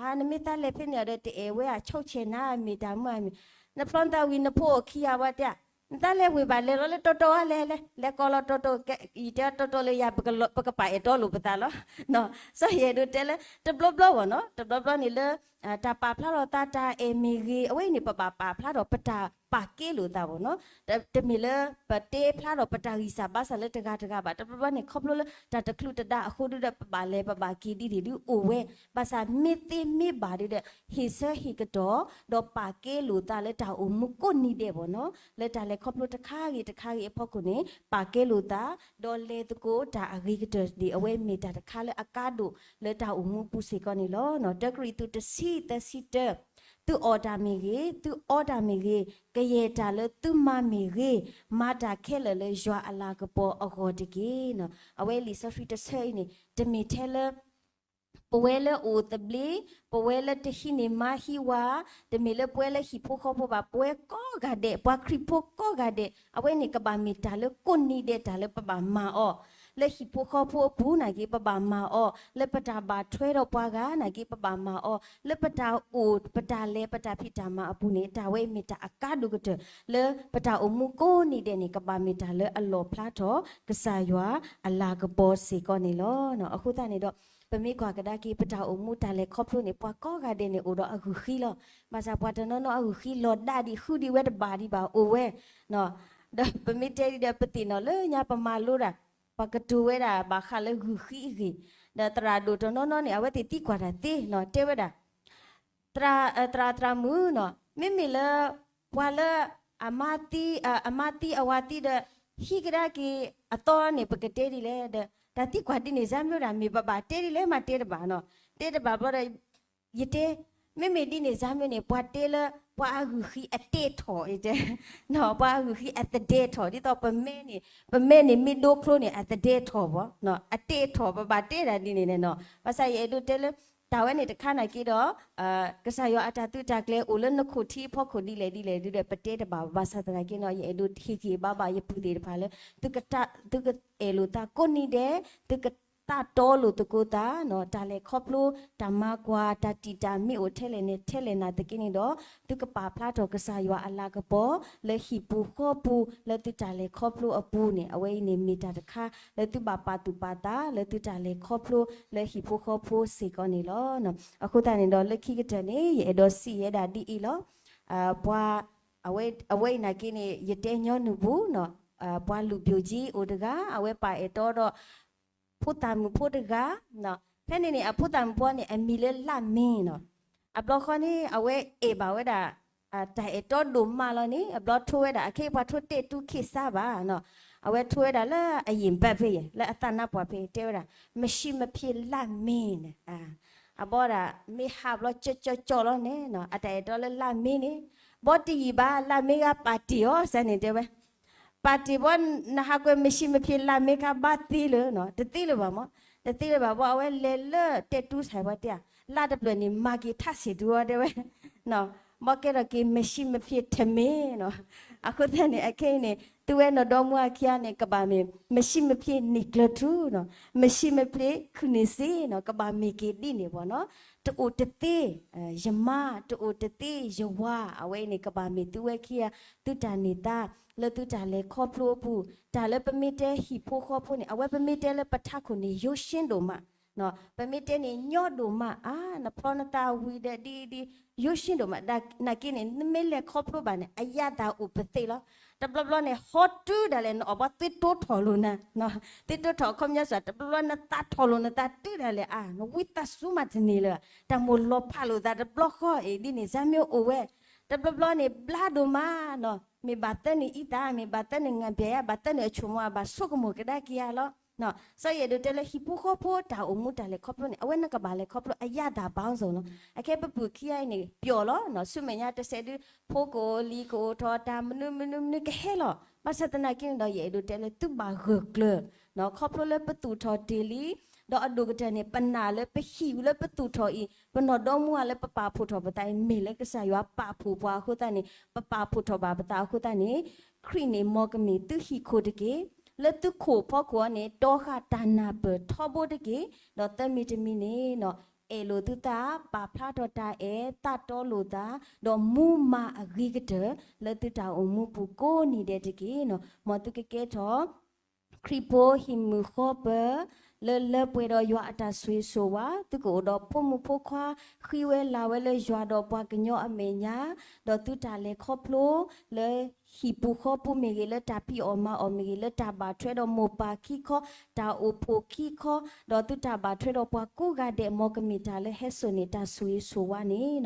ၤ. နမ့ၢ်သးလဲၤဖဲန့ၣ်ဒီး တအဲၣ်ဝဲအဆိကတၢၢ်နၤ မ့ၢ်တၢ်မုာ်အမ့ၢ်, နဖျီနသးဝံၤနဖိအိၣ်ခံဂၤဝဲတဲ, နသးလဲၤဝံၤဘၣ်လဲၤလီၤလၢတီတီဧါလဲၤလဲၤ လဲၤကိးလီၤတီတီ, ယတဲတီတီလၢယၤ ပကပာ်အဲၣ်တီလိာ်ပသးလီၤ. စီၤယဲၢ်ဒိးတဲလၢ တဘျီဘျီဘၣ်နီၤ, တဘျီဘျီန့ၣ်လၢ တၢ်ပာ်ဖျါထီၣ်သးတၢ်အဲၣ်မ့ၢ်ဂ့ၤ အဝဲအံၤန့ၣ် ပဘၣ်ပာ်ဖျါထီၣ်ပတၢ်ပာ်ကဲလိာ်သးဘၣ်နီၤ. တမ့ၢ်လၢ ပတဲဖျါထီၣ်ပတၢ်ဂံၢ်စၢ်ဘါစၢ်လၢတဂၤတဂၤဘၣ်, တဘျီဘျီန့ၣ် ခီဖျိလၢတၢ်တချုးတဒါအဃိဒုဒီး ပဘၣ်လဲၤပဘၣ်က့ၤဒ်န့ၣ်ဒုအိၣ်ဝဲ, ဘၣ်ဆၣ်မ့ၢ်သ့မ့ၢ်ဘၣ်ဒုဒီး ဟ့ၣ်ဆၢဟ့ၣ်ကတီၢ် ဒီးပာ်ကဲလိာ်သးလၢတၢ်အိၣ်မူကိးနံၤဒဲးဘၣ်နီၤ, လၢတၢ်လဲၤခီဖျိတခါဂ့ၤတခါဂ့ၤအဖီခိၣ်န့ၣ် ပာ်ကဲလိာ်သး ဒီးလဲၤသကိးတၢ်အဂ့ၤကတၢၢ်န့ၣ် အဝဲမ့ၢ်တၢ်တခါလၢအကါဒိၣ်လၢတၢ်အိၣ်မူပူၤစ့ၢ်ကီးန့ၣ်လီၤ. တၢကရံၣ်သူးတဆံသၢဆံတၢ သုအီၣ်တၢ်မ့ၢ်ဂ့ၤ, သုအီတၢ်မ့ၢ်ဂ့ၤ, ကယဲၢ်တၢ်လၢသုမၤမ့ၢ်ဂ့ၤ, မၤတၢ်ခဲလၢာ်လၢယွၤအလၤကပီၤအဂီၢ်တက့ၢ်. အဝဲလံာ်စီဆှံတဆၢအံၤန့ၣ် တမ့ၢ်ထဲလၢ ပဝဲလၢအိၣ်သဘျ့, ပဝဲလၢတဟံးန့ၢ်မါဟံးဝၤ, တမ့ၢ်လၢပဝဲလၢဟံၣ်ဖိဃီဖိဘၣ်, ပဝဲကိးဂၤဒဲး, ပှၤခရံာ်ဖိကိးဂၤဒဲး, အဝဲန့ၣ်ကဘၣ်မ့ၢ်တၢ်လၢကိးနံၤဒဲးတၢ်လၢပဘၣ်မၤအီၤ, လၢဟံၣ်ဖိဃီဖိအပူၤနာ်က့ ပဘၣ်မၤအီၤ, လၢပတၢ်ဘၣ်ထွဲဒီးပှၤဂၤနာ်က့ ပဘၣ်မၤအီၤ, လၢပတၢ်အိၣ်ပတၢ်လဲၤပတၢ်ဖံးတၢ်မၤအပူၤန့ၣ် တၢ်ဝဲမ့ၢ်တၢ်အကါဒိၣ်ကတၢၢ် လၢပတၢ်အိၣ်မူကိးနံၤဒဲးန့ၣ် ကဘၣ်မ့ၢ်တၢ်လၢအလီၣ်ဖျါထီၣ် ကစၢ်ယွၤအလၤကပီၤစ့ၢ်ကီးန့ၣ်လီၤ. အဃိသတးန့ၣ်ဒီး ပမ့ၢ်ကွၢ်ကဒါက့ၤ ပတၢ်အိၣ်မူတၢ်လဲၤခီဖျိန့ၣ် ပှၤကိးဂၤဒဲးန့ၣ် အိၣ်ဒီးအဂုာ်ဃံလီၤ. ဘၣ်ဆၣ်ပှၤတနီၤနီၤအဂုာ်ဃံလီၤဒၣ်ဒံး ဃုဒံးဝဲတဘၣ်ဒံးဘၣ်အိၣ်ဝဲ, ဒီးပမ့ၢ်တဲဒ်ဒီး ပသ့ၣ်နီၣ်လၢညါပမၤလိတၢ် ပှၤကတိၤဝဲဒၣ်ဘၣ်ဃးလၢဂုာ်ဃံအဂ့ၢ်, ဒီးသရၣ်ဒိၣ်တနီၤနီၤန့ၣ် အဝဲသ့ၣ်သံကွၢ်တၢ်သ့နီၤ တဲဝဲဒၣ် သရၣ် သရၣ်မုၣ်နီၤ မ့မ့ၢ်လၢ ပှၤလၢ အမါသံ အမါသံအဝၤသံဒီး ဟံးကဒါက့ၤအသီန့ၣ် ပကတဲဒ်လဲၣ်ဒီး တၢ်သံကွၢ်ဒ်န့ၣ် စၢ်မ့ၢ်ဝဲဒၣ် မ့ၢ်ပဘၣ်တဲဒ်လဲၣ်မးတဲတဘၣ်နီၤ, တဲတဘၣ်ဘျီဒီး ယတဲ မ့မ့ၢ်ဒ်န့ၣ် စၢ်မ့ၢ်န့ၣ် ပှၤတဲလၢ ပှၤအဂုာ်ဃံအတဲထီၣ် ယတဲ ပှၤအဂုာ်ဃံအသဒဲထီၣ် ဒ်သိးပမဲန့ၣ် ပမဲန့ၣ် မ့ၢ်ဒိချိန့ၣ် အသဒဲထီၣ်ဘၣ်, အတဲထီၣ် ပဘၣ်တဲဒၣ်ဒ်န့ၣ်န့ၣ်နီၤ, ဘၣ်ဆၣ်ယအဲၣ်ဒိးတဲလၢ တၢ်ဝဲန့ၣ်တခါနာ်က့ဒီး ကစၢ်ယွၤအတၢ်သုးတၢ်ကျဲၤအိၣ်လၢနခိၣ်ထံအဖီခိၣ်ဒ်လဲၣ်ဒ်လဲၣ်ဒ်ဒီး ပတဲတဘၣ်ဘၣ်ဆၣ်သနာ်က့နီၤ ယအဲၣ်ဒိးဟ့ၣ်ဂံၢ်ဘါဘၣ်ယပုၢ်သ့ၣ်တဖၣ်လၢ သုကအဲၣ်လိာ်သးကိးနံၤဒဲး သုကသးတီလိာ်သကိးသး တၢ်လဲၤခီဖျိ တၢ်မၤကွၢ် တၢ်တံာ်တာ်မ့ၢ်အိၣ်ထဲလဲၣ်န့ၣ် ထဲလဲၣ်နာ်သက့န့ၣ်ဒီး သုကပာ်ဖျါထီၣ်ကစၢ်ယွၤအလၤကပီၤ လၢဟံၣ်ပူၤဃီပူၤ လၢသုတၢ်လဲၤခီဖျိအပူၤန့ၣ် အဝဲအံၤန့ၣ်မ့ၢ်တၢ်တခါ လၢသုဘၣ်ပာ်သူၣ်ပာ်သး လၢသုတၢ်လဲၤခီဖျိလၢဟံၣ်ဖိဃီဖိစ့ၢ်ကီးန့ၣ်လီၤ. အဃိသတးန့ၣ်ဒီး လၢခံကတၢၢ်န့ၣ် ယအဲၣ်ဒိးစံးဝဲဒၣ်ဒ်အံၤလီၤ. ပှၤ အဝဲအံၤနာ်က့န့ၣ် ယတဲညီနုၢ်ပူၤ ပှၤလူၣ်ပျိၣ်ကၠံအိၣ်တဂၤ အဝဲပာ်အဲၣ်တီဒီး ဖိသၣ်မုၣ်ဖိတဂၤ ဖဲန့ၣ်န့ၣ် အဖိသၣ်မုၣ်ဖိန့ၣ် အမံၤလၢလၢ်မ့ၢ်နီၤ. အဘျီဃီန့ၣ် အဝဲအဲၣ်ဘၣ်ဝဲဒၣ် တၢ်အဲၣ်တီဒိၣ်မးလီၤန့ၣ် အဘျီထိဝဲဒၣ် အခဲအံၤပှၤထိတဲာ်တူၢ်ခ့ၣ်စါဘၣ်နီၤ, အဝဲထိဝဲဒၣ်လၢအယံာ်ဘၣ်ဖဲအံၤ လၢအသးနါပှၢ်ဖဲအံၤ တဲဝဲဒၣ် မ့ၢ်ရှံမ့ၢ်ဖ့လၢ်မ့ၢ်န့ၣ် အဘီဒၣ် မ့ၢ်ဟးဘျီကၠီကၠီကၠီလီၤန့ၣ်နီၤ အတၢ်အဲၣ်တီလၢလၢ်မ့ၢ်န့ၣ် ဘီတယံာ်ဘၣ် လၢ်မ့ၢ်ဂၤပာ်တ့ၢ်အီၤစဲန့ၣ်တဲဝဲ ပာ်တ့ၢ်ဘီ နဟးကွဲးမ့ၢ်ရှံမ့ၢ်ဖ့လၢ်မ့ၢ်ခါဘၣ်သ့လၢနီၤ တသ့လၢၤဘၣ်မး, တသ့လၢၤဘၣ်ဘီ အဝဲလဲၤလၢတဲတူၢ်ဆၢ်ဝဲတဲဧါ လၢ်တဖျၢၣ်န့ၣ် မၤက့ၤထၣ်ဆံးဒုအီၤတဲဝဲ ဘီကဲထီၣ်က့ၤမ့ၢ်ရှံမ့ၢ်ဖ့ထမ့ၢ်နီၤ, အဃိသတးန့ၣ် အခဲအံၤန့ၣ် သုဝဲနီၢ်ဒီမါအခံဂၤန့ၣ် ကဘၣ်မ့ၢ် မ့ၢ်ရှံမ့ၢ်ဖ့န့ၢ်ကျၢၤထူနီၤ, မ့ၢ်ရှံမ့ၢ်ဖ့ခုၣ်န့ၢ်စ့နီၤ ကဘၣ်မ့ၢ်က့ၤဒ်န့ၣ်ဘီနီၤ, တအိၣ်တသ့ ယမါ တအိၣ်တသ့ယဝၤ အဝဲအံၤန့ၣ် ကဘၣ်မ့ၢ်သုဝဲခံဂၤ သုတၢ်န့ၢ်သါ လၢသုတၢ်လဲၤခီဖျိအပူၤ တၢ်လၢပမ့ၢ်တဲဟံၣ်ဖိဃီဖိန့ၣ် အဝဲပမ့ၢ်တဲလၢပထးခိၣ်န့ၣ် ယိၣ်ရှ့ဒိၣ်မး ပမ့ၢ်တဲန့ၣ် ညီဒိၣ်မး အါ နဖျီနသးဝံၤဒီးဒ်ဒ် ယိၣ်ရှ့ဒိၣ်မး နာ်က့န့ၣ် နမ့ၢ်လဲၤခီဖျိဘၣ်န့ၣ် အရသာအိၣ်ပသ့လီၤ, တဘျီဘျီန့ၣ် ဟီတုၤဒၣ်လဲာ် နအီၣ်ဘၣ်သုတိထီၣ်လိာ်နၤ သုတိထီၣ်အခီပညီစ့ၢ် တဘျီဘျီနသးထီၣ်လိာ်နသးတုၤဒၣ်လဲာ် အါ နဝံသးစူၤမးတန့ၢ်လၢၤ တၢ်မိၣ်လီၤဖးလိာ်သးတဘျီဃီအံၤ ဒ်န့ၣ် စၢ်မ့ၢ်အိၣ်ဝဲ တဘျီဘျီန့ၣ် ဘျါဒိၣ်မးနီၤ မ့ၢ်ဘၣ်သၢနုာ်အံသး မ့ၢ်ဘၣ်သၢနုာ်ငါဘျဲၣ်ယါ ဘၣ်သၢနုာ်အဆိကမိၣ် အဘၣ်ဆိကမိၣ်ကဒါက့ၤယၤလီၤ စီၤယဲၢ်ဒိးတဲလၢဟံၣ်ဖိဃီဖိတၢ်အိၣ်မူတၢ်လဲၤခီဖျိန့ၣ် အဝဲနကဘၣ်လဲၤခီဖျိအရသာပေါင်းစုံလီၤ, အခဲပပုၢ်ခံဂၤအံၤန့ၣ် ပျီၣ်လီၤ ဆူမဲာ်ညါတစဲးဒု ဖိကအိၣ်လံၤကအိၣ်ထီၣ် တၢ်မနုၤမနုၤမနုၤကဟဲလီၤ, ဘၣ်ဆၣ်သနာ်က့န့ၣ်ဒီး ယအဲၣ်ဒိးတဲလၢသုဘၣ်ဂၢၢ်ကျၢၤ ခီဖျိလၢပသူၣ်ထီၣ်တ့ၢ်လံ ဒီးအဒိၣ်ကတၢၢ်န့ၣ် ပနာ်လၢပဟံၣ်လၢပသူၣ်ထီၣ်အံၤ ပနီၢ်ဒီမါလၢပပာ်ဖှိၣ်ထီၣ်ပသးအံၤ မ့ၢ်လၢကစၢ်ယွၤပာ်ဖှိၣ်ပှၤအဃိသတးန့ၣ် ပပာ်ဖှိၣ်ထီၣ်ဘၣ်ပသးအဃိသတးန့ၣ် ခရံာ်န့ၣ်မ်ကမ့ၢ်သုဟံၣ်ခိၣ်တက့ၢ်. လၢသုခိၣ်ဖီခိၣ်အံၤန့ၣ် တီဃာ်တၢ်နၢ်ပၢၢ်ထီဘိတက့ၢ်. ဒီးသၢမံၤတမံၤန့ၣ် အဲၣ်လိာ်သုသး ပာ်ဖျါထီၣ်တၢ်အဲၣ် သးတီလိာ်သး ဒီးမူမၤအဂ့ၤကတၢၢ် လၢသုတၢ်အိၣ်မူပူၤကိးနံၤဒဲးတက့ၢ်. မ်သုကကဲထီၣ် ခရံာ်ဖိဟံၣ်မုာ်ဃီပၢၤ လၢလၢပှဲၤဒီးယွၤအတၢ်ဆိၣ်ဂ့ၤဆိၣ်ဝါ, သုကအိၣ်ဒီးဖိမုၣ်ဖိခွါ ဃံဝဲလၤဝဲလၢယွၤဒီးပှၤကညီအမဲာ်ညါ, ဒီးသုတၢ်လဲၤခီဖျိ လၢဟံၣ်ပူၤဃီပူၤမ့ၢ်ဂ့ၤ, လၢတၢ်ဖံးအီၣ်မၤအီၣ်မ့ၢ်ဂ့ၤ, လၢတၢ်ဘၣ်ထွဲဒီးမိၢ်ပၢ်ခံခီ, တၢ်အိၣ်ဖှိၣ်ခံခီ, ဒီးသုတၢ်ဘၣ်ထွဲဒီးပှၤကိးဂၤဒဲး မ်ကမ့ၢ်တၢ်လၢဟဲစိာ်န့ၢ်တၢ်ဆိၣ်ဂ့ၤဆိၣ်ဝါန့ၣ်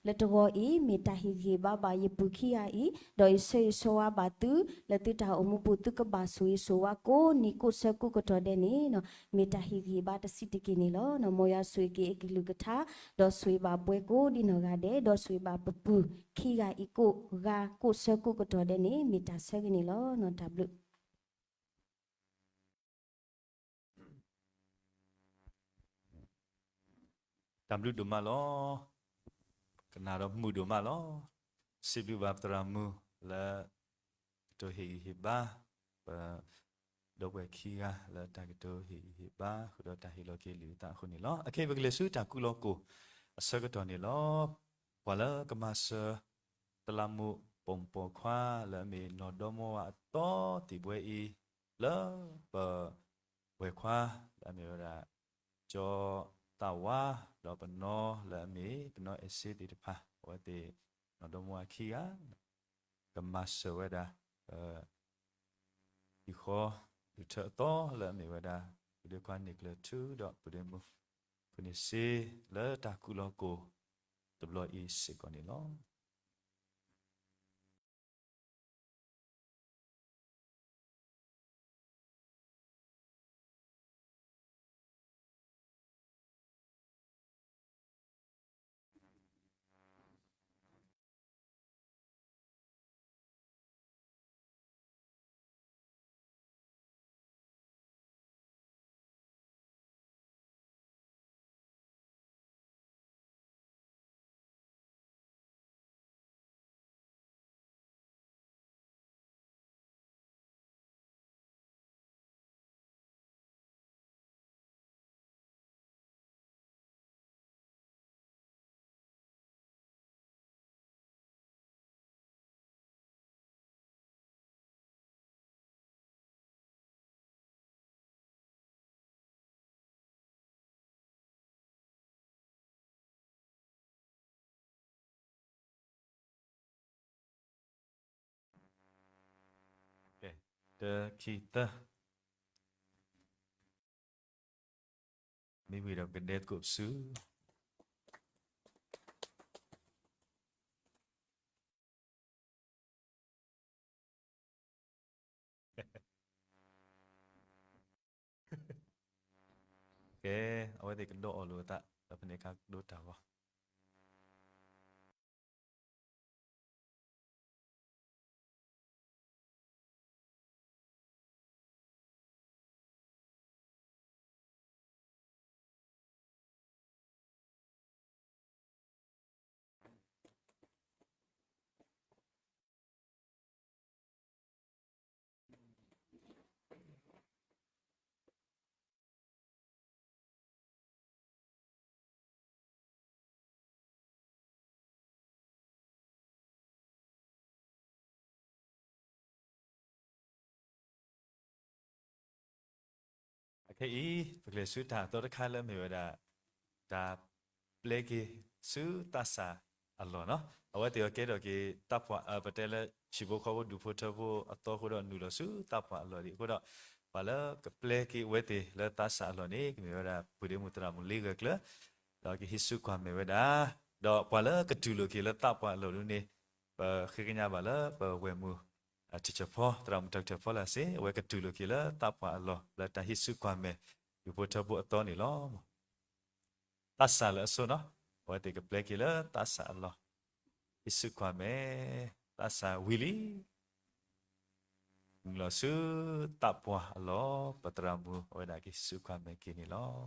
လၢတဂီၤအံၤ မ့ၢ်တၢ်ဟ့ၣ်ဂံၢ်ဘါဘၣ်ယပုၢ်ခံဂၤအံၤ, ဒီးယဆၢဂ့ၤဆၢဝါဘၣ်သု လၢသုတၢ်အိၣ်မူပူၤ သုကဘၣ်ဆိၣ်ဂ့ၤဆိၣ်ဝါကိးနံၤကိးဆၢကိးကတီၢ်ဒဲးန့ၣ်, မ့ၢ်တၢ်ဟ့ၣ်ဂံၢ်ဘါတဆံးတက့ၢ်န့ၣ်လီၤ. မ်ယွၤဆိၣ်ဂ့ၤက့ၤအကလုၢ်ကထါ, ဒီးဆိၣ်ဂ့ၤဘၣ်ပှၤကိးဒ်နီၢ်ဂၤဒဲး, ဒီးဆိၣ်ဂ့ၤဘၣ်ပပုၢ်ခံဂၤအံၤကိးဂၤကိးဆၢကိးကတီၢ်ဒဲးန့ၣ် မ့ၢ်တၢ်ဆၢဂ့ၤန့ၣ်လီၤ. တၢ်ဘျုး တၢ်ဘျုးဒိၣ်မးလီၤ. ကနၣ်ဒီးမုာ်ဒိၣ်မးလီၤ. စံးဘျုးဘၣ်ပသရၣ်မုၣ်လၢ ကတိၤဟ့ၣ်ဂံၢ်ဟ့ၣ်ဘါ ပ ဒီပုၢ်ဝဲၢ်ခံဂၤလၢတၢ်ကတိၤဟ့ၣ်ဂံၢ်ဟ့ၣ်ဘါ ဃုာ်ဒီးတၢ်ဟ့ၣ်လီၤက့ၤလံာ်သးအဃိန့ၣ်လီၤ. အခဲအံၤပကလဲၤဆူတၢ်ကူၣ်လီၤကိၢ်အဆၢကတီၢ်န့ၣ်လီၤ. ပှၤလၢကမၤစၢၤ သလးမူးပိာ်မုၣ်ပိာ်ခွါလၢအမ့ၢ်နီၢ်ဒီမါဝၤအသီသံၣ်ဘှဲအံၤ လၢပ ဝဲၢ်ခွါလၢအမ့ၢ်ဝဲဒၣ် ကၠီသးဝါ ဒီးပနီၢ်လၢအမ့ၢ် ပနီၢ်အဲၣ်စ့သ့ၣ်တဖၣ် အဝဲသ့ၣ်နီၢ်ဒီမါဝၤခံဂၤ ကမၤစၢၤဝဲဒၣ် ဟံၣ်ဃီဒုးထၢအသီလၢအမ့ၢ်ဝဲဒၣ် ပုၢ်ဒ့ခွါန့ၢ်ကျၢၤထူဒီးပုၢ်ဒ့မုၣ် ခုၣ်န့ၢ်စ့ လၢတၢ်ကူၣ်လီၤကိၢ်တဘျီအံၤစ့ၢ်ကီးန့ၣ်လီၤ. တၢ ခံ သၢ မ့ၢ်ဝံၤဒီးပကဒဲသကိးပစု ကဲ, အဝဲသ့ၣ်ကဒီးအီၤလိာ်အသး ဒီးဖဲန့ၣ်အခါကဒိတၢ်ဂီၤ အခဲအံၤ ပကလဲၤဆူတၢ်အသီတခါလၢအမ့ၢ်ဝဲဒၣ် တၢ်ပျဲက့ၤဆူ သးစၢ်အလီၢ်နီၤ. အဝဲသ့ၣ်အီၤကဲထီၣ်က့ၤသးပှၢ် အပတဲလၢ ဟံၣ်ဖိဃီဖိဒူၣ်ဖိထၢဖိအသီအဃိဒီး နုာ်လီၤဆူသးပှၢ်အလီၢ်ဒံးအဃိဒီး ပှၤလၢကပျဲက့ၤအဝဲသ့ၣ်လၢသးစၢ်အလီၢ်န့ၣ် ကမ့ၢ်ဝဲဒၣ် ပုၢ်ဒ့မုၣ်သရၣ်မုၣ်လ့ဂၢၢ်ကျၢၤ ဒီးကဟံးစုကွၢ်မဲာ်ဝဲဒၣ်, ဒီးပှၤလၢကတူၢ်လိာ်က့ၤလၢသးပှၢ်အလီၢ်ဒ်န့ၣ် ပဃ့ကညးဘၣ်လၢပဝဲၢ်မုၢ် ထံၣ်ဆၢဖီ သရၣ်မုၣ်ထီၣ်ထၢၣ်ဖီလာ်စ့ၢ် အဝဲကတူၢ်လိာ်က့ၤလၢသးပှၢ်အလီၢ် လၢတၢ်ဟံးစုကွၢ်မဲာ် ဒူၣ်ဖိထၢဖိအသီန့ၣ်လီၤ. သးစၢ်လၢအဆိနီၤ, အဝဲသ့ၣ်ကပျဲက့ၤလၢသးစၢ်အလီၢ်, ဟံးစုကွၢ်မဲာ်, သးစၢ်ဝံၤလံ နုာ်လီၤဆူသးပှၢ်အလီၢ် ပသရၣ်မုၣ် အဝဲဒၣ်ကဟံးစုကွၢ်မဲာ်က့ၤန့ၣ်လီၤ.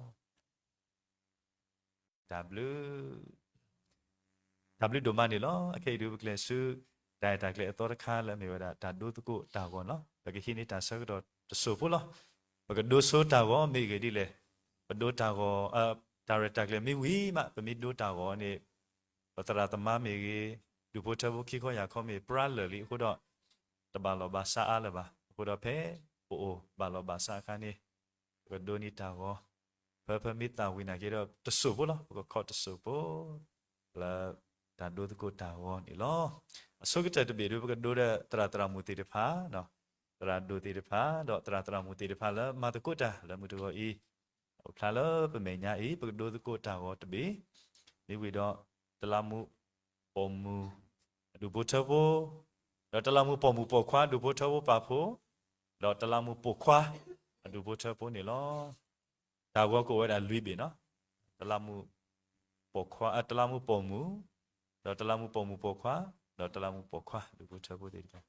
တၢ်ဘျုး, တၢ်ဘျုးဒိၣ်မးန့ၣ်လီၤ. အခဲအံၤဒုး ပကလဲၤဆူ တၢ်ရဲၣ်တၢ်ကျဲၤအသီတခါလၢအမ့ၢ်ဝဲဒၣ်တၢ်ဒိသကိးတၢ်ဂီၤန့ၣ်လီၤ. ပကဟံးန့ၢ်တၢ်ဆၢကတီၢ်တစိၢ်ဖိလီၤ. ပကဒိဆိတၢ်ဂီၤမ့ၢ်ဂ့ၤဒ်လဲၣ်, ပဒိတၢ်ဂီၤ, တၢ်ရဲၣ်တၢ်ကျဲၤမ့ၢ်ဝံၤမး ပမ့ၢ်ဒိတၢ်ဂီၤန့ၣ် ပသရၣ်သမါမ့ၢ်ဂ့ၤ, ဒူၣ်ဖိထၢဖိခံခီယၢ်ခီမ့ၢ်ပှၤလၢာ်လံအဃိဒီး တဘၣ်လီၢ်ဘၣ်စးအါလၢၤဘၣ်. အဃိဒီးဖဲပအိၣ်ဘၣ်လီၢ်ဘၣ်စးအခါန့ၣ် ပကဒိန့ၢ်တၢ်ဂီၤ, ဖဲဖဲမ့ၢ်သၣ်ဝံၤနာ်က့ဒီး တစိၢ်ဖိလီၤ. ပကခီတစိၢ်ဖိ လၢတၢ်ဒိသကိးတၢ်ဂီၤန့ၣ်လီၤ. အဆိကတၢၢ်တဘ့ၣ်ဒုး ပကဒိဒီးသရၣ်သရၣ်မုၣ်သ့ၣ်တဖၣ်, သရၣ်ဒိၣ်သ့ၣ်တဖၣ် ဒီးသရၣ်သရၣ်မုၣ်သ့ၣ်တဖၣ်လၢမၤသကိးတၢ်လၢမုၢ်တဂီၤအံၤ, အိၣ်ဖျါလၢပမဲာ်ညါအံၤ ပကဒိသကိးတၢ်ဂီၤတဘ့ၣ်, မ့ၢ်ဝံၤဒီး တလးမူးပိာ်မုၣ်အဒူၣ်ဖိထၢဖိ, ဒီးတလးမူးပိာ်မုၣ်ပိာ်ခွါအဒူၣ်ဖိထၢဖိပာ်ဖှိၣ်, ဒီးတလးမူးပိာ်ခွါအဒူၣ်ဖိထၢဖိန့ၣ်လီၤ. တၢ်ဂီၤကအိၣ်ဝဲဒၣ်လွံၢ်ဘ့ၣ်နီၤ, တလးမူးပိာ်ခွါ, တလးမူးပိာ်မုၣ်, ဒီးတလးမူးပိာ်မုၣ်ပိာ်ခွါ, ဒီးတလးမူးပိာ်ခွါအဒူၣ်ဖိထၢဖိသ့ၣ်တဖၣ်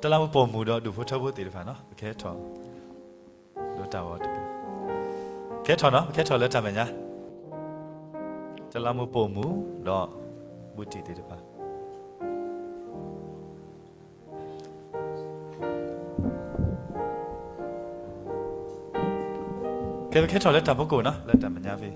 တလးမူးပိာ်မုၣ်ဒီးဒူၣ်ဖိထၢဖိသ့ၣ်တဖၣ်နီၤ, ပကဲထီၣ်, ဒိတၢ်ဂီၤတဘ့ၣ်, ကဲထီၣ်နီၤ, ပကဲထီၣ်လၢတၢ်မဲာ်ညါ, တလးမူးပိာ်မုၣ်ဒီး ဘူးတံၢ်သ့ၣ်တဖၣ် ကဲပကဲထီၣ်လၢတၢ်ဖီခိၣ်နီၤ, လၢတၢ်မဲာ်ညါဖဲ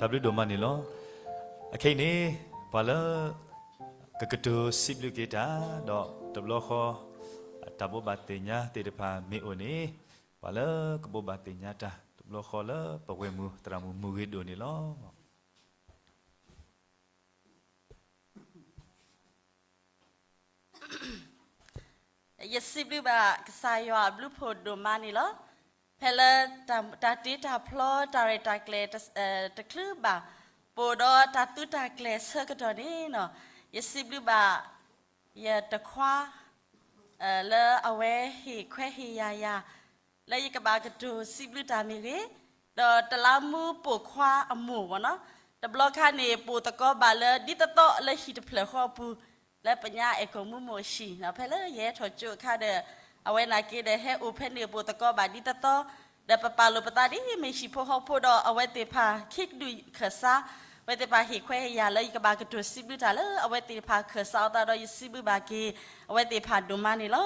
တၢ်ဘျုးဒိၣ်မးန့ၣ်လီၤ. အခဲအံၤန့ၣ် ပှၤလၢ ကကတိၤစံးဘျုးက့ၤတၢ် ဒီးတဘျီဃီ တၢ်ဘိးဘၣ်သ့ၣ်ညါသ့ၣ်တဖၣ်မ့ၢ်အိၣ်န့ၣ် ပှၤလၢကဘိးဘၣ်သ့ၣ်ညါတၢ် တဘျီဃီလၢပဝဲၢ်မုၢ်သရၣ်မုၣ်မုၢ်ဂ့ၤဒိၣ်န့ၣ်လီၤ. ယစံးဘျုးဘၣ်ကစၢ်ယွၤအဘျုးဖှိၣ်ဒိၣ်မးန့ၣ်လီၤ. ဖဲလၢ တၢ်တ့တၢ်ဖျီ တၢ်ရဲၣ်တၢ်ကျဲၤ တချုးဘၣ် ပအိၣ်ဒီးတၢ်သုးတၢ်ကျဲၤဆၢကတီၢ်န့ၣ် ယစံးဘျုးဘၣ် ယတခွါ လၢအဝဲဟ့ၣ်ခွဲးဟ့ၣ်ယာ်ယၤ လၢယကဘၣ်ကတိၤစံးဘျုးတၢ်မ့ၢ်ဂ့ၤ, ဒီးတလးမူပိာ်ခွါအမိၢ်ဘၣ်နီၤ, တဘျီခါန့ၣ် ပအိၣ်သကိးဘၣ်လၢဒ်သိးသိးလၢဟံၣ်တဖျၢၣ်ဃီအပူၤ လၢပညါအဲၣ်ကိာ်မူမိၢ်အဟံၣ်, ဖဲလၢယဟဲထီၣ်ကၠိအခါဒီး အဝဲနာ်က့ဒီး ဟဲအိၣ်ဖဲန့ၣ် ပအိၣ်သကိးဘၣ်ဒ်သိးသိး, ဒီးပပာ်လိာ်ပသးဒ်မ့ၢ်ဟံၣ်ဖိဃီဖိဒီး အဝဲသ့ၣ်တဖၣ်ခံကဒုၣ်ခၢၣ်စး, အဝဲသ့ၣ်တဖၣ်ဟ့ၣ်ခွဲးဟ့ၣ်ယာ်လၢယကဘၣ်ကတိၤစံးဘျုးတၢ်လၢအဝဲသ့ၣ်တဖၣ်ခၢၣ်စးအသးဒီး ယစံးဘျုးဘၣ်က့ၤ အဝဲသ့ၣ်တဖၣ်ဒိၣ်မးန့ၣ်လီၤ.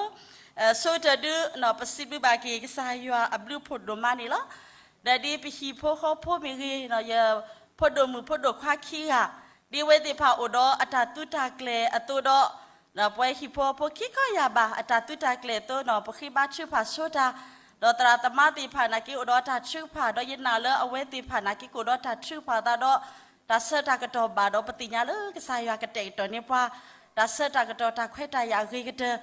ဆိကတၢၢ်ဒု ပစံးဘျုးဘၣ်က့ၤကစၢ်ယွၤအဘျုးဖှိၣ်ဒိၣ်မးန့ၣ်လီၤ. ဒီးဒ်ပဟံၣ်ဖိဃီဖိမ့ၢ်ဂ့ၤ, ယဖိဒိၣ်မုၣ်ဖိဒိၣ်ခွါခံဂၤ, ဒ်အဝဲသ့ၣ်တဖၣ်အိၣ်ဒီးအတၢ်သုးတၢ်ကျဲၤအသိးဒီး ပဝဲဟံၣ်ဖိဃီဖိခံခီယၢ်ဘး အတၢ်သုးတၢ်ကျဲၤအသိးန့ၣ် ပဃ့ဘါထုကဖၣ်ဆိတၢ်, ဒီးသရၣ်သမါသ့ၣ်တဖၣ်နာ်က့အိၣ်ဒီးတၢ်ထုကဖၣ်, ဒီးယနာ်လၢအဝဲသ့ၣ်တဖၣ်နာ်က့ ကအိၣ်ဒီးတၢ်ထုကဖၣ်အသးဒီး တၢ်ဆၢတၢ်ကတီၢ်ဘၣ်ဒီး ပသ့ၣ်ညါလၢကစၢ်ယွၤကတဲာ်ကတီၤန့ၢ်ပှၤ တၢ်ဆၢတၢ်ကတီၢ်တၢ်ခွဲးတၢ်ယာ်အဂ့ၤကတၢၢ်,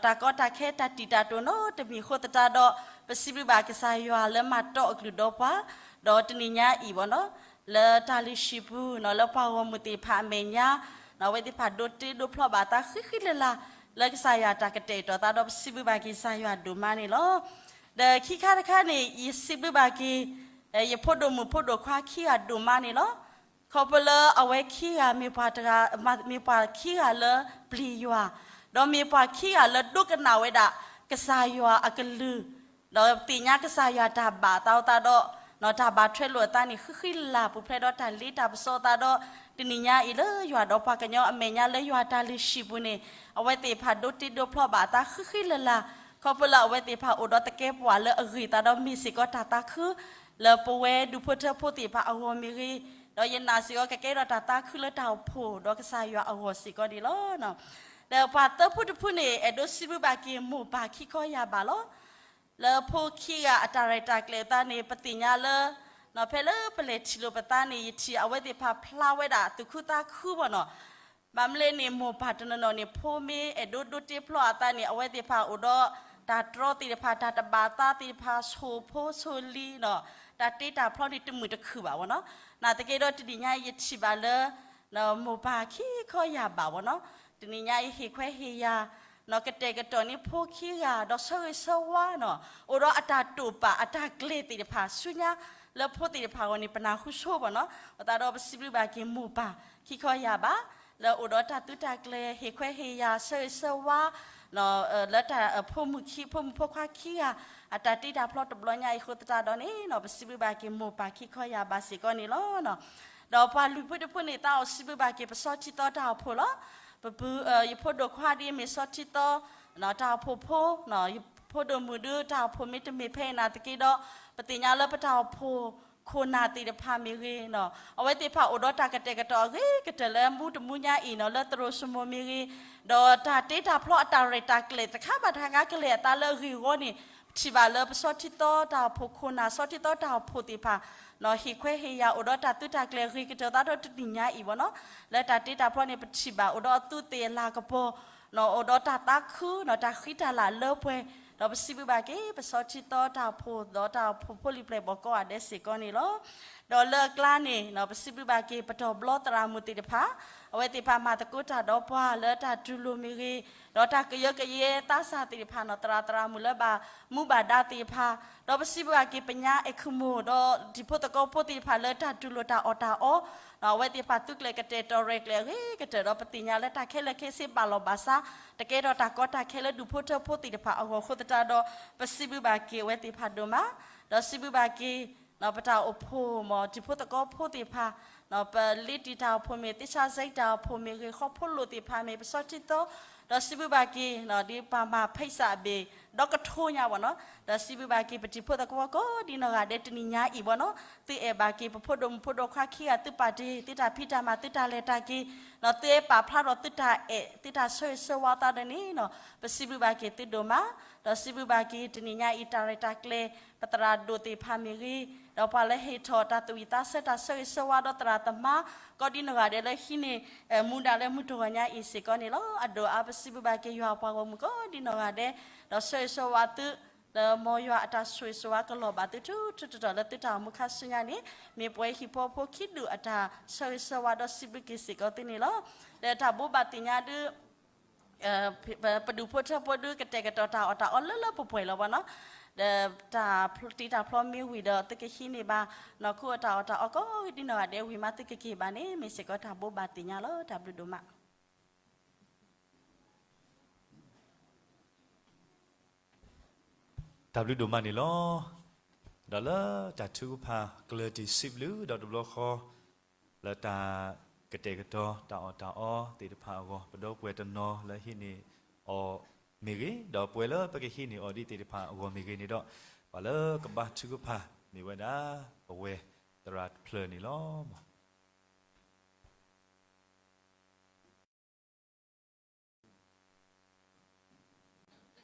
တၢ်ကီတၢ်ခဲတၢ်တံာ်တာ်တိၢ်နီတမံၤအဃိသတးဒီး ပစံးဘျုးဘၣ်ကစၢ်ယွၤလၢမၤတီအကလုၢ်ဒီးပှၤ, ဒီးတနံၤညါအံၤဘၣ်နီၤ လၢတၢ်လုၢ်ဟံၣ်ပူၤနီၤ လၢပှၤဂီၢ်မုၢ်သ့ၣ်တဖၣ်အမဲာ်ညါ, အဝဲသ့ၣ်တဖၣ်ဒိးတ့ဒိးဖျီဘၣ်အသးဃံဃံလၤလၤ လၢကစၢ်ယွၤတၢ်ကတဲာ်ကတီၤသးဒီး ပစံးဘျုးဘၣ်က့ၤကစၢ်ယွၤဒိၣ်မးန့ၣ်လီၤ. ဒီးခံခါတခါန့ၣ် ယစံးဘျုးဘၣ်က့ၤ ယဖိဒိၣ်မုၣ်ဖိဒိၣ်ခွါခံဂၤဒိၣ်မးန့ၣ်လီၤ. ခီဖျိလၢအဝဲခံဂၤမ့ၢ်ပှၤတဂၤ, မ့ၢ်ပှၤခံဂၤလၢပျံၤယွၤ, ဒီးမ့ၢ်ပှၤခံဂၤလၢဒိကနၣ်ဝဲဒၣ် ကစၢ်ယွၤအကလုၢ်, ဒီးသ့ၣ်ညါကစၢ်ယွၤတၢ်ဘၣ်အသးအသးဒီး တၢ်ဘၣ်ထွဲလိာ်အသးန့ၣ် ဃံဃံလၤလၤ ပူၤဖျဲးဒီးတၢ်လ့တၢ်ပစီအသးဒီး တနံၤညါအံၤလၢယွၤဒီးပှၤကညီအမဲာ်ညါလၢယွၤတၢ်လုၢ်ဟံၣ်ပူၤန့ၣ် အဝဲသ့ၣ်တဖၣ်ဒိးတ့ဒိးဖျီဘၣ်အသးဃံဃံလၤလၤ, ခီဖျိလၢအဝဲသ့ၣ်တဖၣ်အိၣ်ဒီးသကဲးပဝးလၢအဂ့ၤသးဒီး မ့ၢ်စ့ၢ်ကီးတၢ်သးခု လၢပဝဲဒူၣ်ဖိထၢဖိသ့ၣ်တဖၣ်အဂီၢ်မ့ၢ်ဂ့ၤ, ဒီးယနာ်စ့ၢ်ကီးကကဲထီၣ်တၢ်သးခုလၢတၢ်အိၣ်ဖှိၣ်ဒီးကစၢ်ယွၤအဂီၢ်စ့ၢ်ကီးန့ၣ်လီၤ. ဒီးပှၤသၢဖုတဖုန့ၣ် အဲၣ်ဒိးစံးဘျုးဘၣ်က့ၤမိၢ်ပၢ်ခံခီယၢ်ဘးလီၤ. လၢဖိခံဂၤအတၢ်ရဲၣ်တၢ်ကျဲၤအသးန့ၣ် ပသ့ၣ်ညါလၢ ဖဲလၢပလဲၤထံၣ်လိာ်ပသးန့ၣ် ယထံၣ်အဝဲသ့ၣ်တဖၣ်ဖျါဝဲဒၣ်သူၣ်ခုသးခုဘၣ်နီၤ. ဘၣ်မနုၤလဲၣ်န့ၣ် မိၢ်ပၢ်တနီၤနီၤန့ၣ် ဖိမ့ၢ်အဲၣ်ဒိးဒိးတ့ဖျီအသးန့ၣ် အဝဲသ့ၣ်တဖၣ်အိၣ်ဒီး တၢ်တြီသ့ၣ်တဖၣ် တၢ်တဘၣ်သးသ့ၣ်တဖၣ် ဆိၣ်ဖိဆိၣ်လံၤနီၤ, တၢ်တ့တၢ်ဖျီန့ၣ်တမုာ်တခုၣ်ဘၣ်ဘၣ်နီၤ. နာ်သက့ဒီးတနံၤညါအံၤယထံၣ်ဘၣ်လၢ မိၢ်ပၢ်ခံခီယၢ်ဘးဘၣ်နီၤ, တနံၤညါအံၤဟ့ၣ်ခွဲးဟ့ၣ်ယာ် ကတဲာ်ကတီၤန့ၢ်ဖိခံဂၤ ဒီးဆၢဂ့ၤဆၢဝါနီၤ, အိၣ်ဒီးအတၢ်တိာ်ပာ်အတၢ်ကျဲၤသ့ၣ်တဖၣ်ဆူညါ လၢဖိသ့ၣ်တဖၣ်အဂီၢ်န့ၣ် ပနၢ်ဟူဆိဘၣ်နီၤ. အဃိသတးဒီးပစံးဘျုးဘၣ်က့ၤမိၢ်ပၢ်ခံခီယၢ်ဘး လၢအိၣ်ဒီးတၢ်သုးတၢ်ကျဲၤ ဟ့ၣ်ခွဲးဟ့ၣ်ယာ် ဆၢဂ့ၤဆၢဝါ လၢတၢ်ဖိမုၣ်ခံ ဖိမုၣ်ဖိခွါခံဂၤ အတၢ်တ့တၢ်ဖျီတဘျီညါအံၤအဃိသတးဒီးန့ၣ် ပစံးဘျုးဘၣ်က့ၤမိၢ်ပၢ်ခံခီယၢ်ဘးစ့ၢ်ကီးန့ၣ်လီၤ. ဒီးပှၤလွံၢ်ဖုတဖုန့ၣ် သးအိၣ်စံးဘျုးဘၣ်က့ၤပစီထံသီတၢ်အိၣ်ဖှိၣ်လီၤ. ပပုၢ် ယဖိဒိၣ်ခွါဒ်အမ့ၢ်စီထံသီ တၢ်အိၣ်ဖှိၣ်ဖိ, ယဖိဒိၣ်မုၣ်ဒုးတၢ်အိၣ်ဖှိၣ်မ့ၢ်တမ့ၢ်ဖဲအံၤနာ်သက့ဒီး ပသ့ၣ်ညါလၢပတၢ်အိၣ်ဖှိၣ်ခိၣ်နၢ်သ့ၣ်တဖၣ်မ့ၢ်ဂ့ၤ, အဝဲသ့ၣ်တဖၣ်အိၣ်ဒီးတၢ်ကတဲာ်ကတီၤအဂ့ၤကတၢၢ်လၢမူတမူညါအံၤနီၤ လၢသရိာ်စမိၣ်မ့ၢ်ဂ့ၤ, ဒီးတၢ်တ့တၢ်ဖျီအတၢ်ရဲၣ်တၢ်ကျဲၤတခါဘၣ်တခါကလဲၤအသးလၢအဂ့ၢ်အဂီၢ်န့ၣ် ပထံၣ်ဘၣ်လၢပစီထံသီတၢ်အိၣ်ဖှိၣ်ခိၣ်နၢ် စီထံသီတၢ်အိၣ်ဖှိၣ်သ့ၣ်တဖၣ် ဟ့ၣ်ခွဲးဟ့ၣ်ယာ်အိၣ်ဒီးတၢ်သုးတၢ်ကျဲၤအဂ့ၤကတၢၢ်သးဒီးတနံၤညါအံၤဘၣ်နီၤ, လၢတၢ်တ့တၢ်ဖျီန့ၣ် ပထံၣ်ဘၣ်အိၣ်ဒီးအသူးသ့ၣ်အလၤကပီၤ အိၣ်ဒီးတၢ်သးခုနီၤ တၢ်ဃံတၢ်လၤလၢပှဲၤ, ဒီးပစံးဘျုးဘၣ်က့ၤ ပစီထံသီတၢ်အိၣ်ဖှိၣ် ဒီးတၢ်အိၣ်ဖှိၣ်ဖိလံၤပျဲၢ်ဘီၣ်ကိးဂၤဒဲးစ့ၢ်ကီးန့ၣ်လီၤ. ဒီးလၢအကျါန့ၣ် ပစံးဘျုးဘၣ်က့ၤ ပတီၢ်ဘျီသရၣ်မုၣ်သ့ၣ်တဖၣ် အဝဲသ့ၣ်တဖၣ်မၤသကိးတၢ်ဒီးပှၤလၢတၢ်တူၢ်လိာ်မ့ၢ်ဂ့ၤ, ဒီးတၢ်ကယၢကယဲသးစၢ်သ့ၣ်တဖၣ်နီၤ သရၣ်သရၣ်မုၣ်လၢဘၣ်မူဘၣ်ဒါသ့ၣ်တဖၣ်, ဒီးပစံးဘျုးဘၣ်က့ၤပညါအဲၣ်ခူမိၢ် ဒီးဒံၣ်ဖိသကိးဖိသ့ၣ်တဖၣ်လၢတၢ်တူၢ်လိာ်တၢ်အီၣ်တၢ်အီ, အဝဲသ့ၣ်တဖၣ်သုးကျဲၤကတဲာ်ကတီၤရဲၣ်ကျဲၤအဂ့ၤကတၢၢ်ဒီး ပသ့ၣ်ညါလၢတၢ်ခဲလၢာ်ခဲဆ့ဘၣ်လီၤဘၣ်စး တကဲထီၣ်တၢ်ကီတၢ်ခဲလၢဒူၣ်ဖိထၢဖိသ့ၣ်တဖၣ်အဂီၢ်အဃိသတးဒီး ပစံးဘျုးဘၣ်က့ၤအဝဲသ့ၣ်တဖၣ်ဒိၣ်မး, ဒီးစံးဘျုးဘၣ်က့ၤ ပတၢ်အိၣ်ဖှိၣ်မ့ၢ် ဒံၣ်ဖိသကိးဖိသ့ၣ်တဖၣ် ပလ့တံၢ်တၢ်အိၣ်ဖှိၣ်မ့ၢ် သ့ၣ်ဆၣ်စဲတၢ်အိၣ်ဖှိၣ်မ့ၢ်ဂ့ၤ ဃီဖိလိာ်သ့ၣ်တဖၣ်မ့ၢ် ပစီထံသီ, ဒီးစံးဘျုးဘၣ်က့ၤ ဒ်ပှၤမၤဖံးစၢ်အဘ့ၣ် ဒီးကထိညါဘၣ်နီၤ. ဒီးစံးဘျုးဘၣ်က့ၤပတံၤဖိသကိးကိးဒ်နီၢ်ဂၤဒဲးတနံၤညါအံၤဘၣ်နီၤ, သုအဲၣ်ဘၣ်က့ၤပဖိဒိၣ်မုၣ်ဖိဒိၣ်ခွါခံဂၤ သုပာ်တ့ၢ်သုတၢ်ဖံးတၢ်မၤ သုတၢ်လဲၤတၢ်က့ၤ, ဒီးသုအဲၣ်ပာ်ဖျါထီၣ်သုတၢ်အဲၣ် သုတၢ်ဆၢဂ့ၤဆၢဝါသးဒီးန့ၣ်နီၤ, ပစံးဘျုးဘၣ်က့ၤသုဒိၣ်မး. ဒီးစံးဘျုးဘၣ်က့ၤတနံၤညါအံၤ တၢ်ရဲၣ်တၢ်ကျဲၤ ပသရၣ်ဒိၣ်သ့ၣ်တဖၣ်မ့ၢ်ဂ့ၤ, ဒီးပှၤလၢဟ့ၣ်ထီၣ်တၢ်သူၣ်ဝံၣ်သးဆၢ တၢ်ဆၢဂ့ၤဆၢဝါဒီးသရၣ်သမါ ကိးဒ်နီၢ်ဂၤဒဲးလၢဟံးန့ၢ် မူဒါလၢမုၢ်တဂီၤညါအံၤစ့ၢ်ကီးန့ၣ်လီၤ. အဒိၣ်အါ ပစံးဘျုးဘၣ်က့ၤယွၤပှၤဂီၢ်မုၢ်ကိးဒ်နီၢ်ဂၤဒဲး, ဒီးဆၢဂ့ၤဆၢဝါသု လၢမ်ယွၤအတၢ်ဆိၣ်ဂ့ၤဆိၣ်ဝါကလီၤဘၣ်သုထူထူတီတီလၢသုတၢ်အိၣ်မူခါဆူညါန့ၣ်, မ့ၢ်ပဝဲဟံၣ်ဖိဃီဖိခံဒူၣ်အတၢ်ဆၢဂ့ၤဆၢဝါဒီးစံးဘျုးက့ၤစ့ၢ်ကီးသုန့ၣ်လီၤ. ဒီးတၢ်ဘိးဘၣ်သ့ၣ်ညါဒုး ပဒူၣ်ဖိထၢဖိဒုး ကတဲာ်ကတီၤတၢ်အီၣ်တၢ်အီလၢလၢပှဲၤပှဲၤလီၤဘၣ်နီၤ. ဒီးတၢ်တ့တၢ်ဖျီမ့ၢ်ဝံၤဒီး သုကဟံးန့ၢ်ဘၣ် နီၢ်ခိအတၢ်အီၣ်တၢ်အီကိးဒ်နီၢ်ဂၤဒဲးဝံၤမး သုကက့ၤဘၣ်န့ၣ် မ့ၢ်စ့ၢ်ကီးတၢ်ဘိးဘၣ်သ့ၣ်ညါလီၤ. တၢ်ဘျုးဒိၣ်မး. တၢ်ဘျုးဒိၣ်မးန့ၣ်လီၤ. ဒီးလၢတၢ်ထုကဖၣ်ကျၢၢ်တံၢ်စံးဘျုးဒီးတဘျီဃီ လၢတၢ်ကတဲာ်ကတီၤ တၢ်အီၣ်တၢ်အီသ့ၣ်တဖၣ်အဂီၢ် ပဒီပုၢ်ဝဲၢ်တနီၤလၢဟံးန့ၢ်အီၤမ့ၢ်ဂ့ၤ, ဒီးပဝဲလၢပကဟံးန့ၢ်အီၤဒ်သ့ၣ်တဖၣ်အဂီၢ်မ့ၢ်ဂ့ၤန့ၣ်ဒီး ပှၤလၢကဘါထုကဖၣ်မ့ၢ်ဝဲဒၣ် ပဝဲသရၣ်တဖျၢၣ်န့ၣ်လီၤ.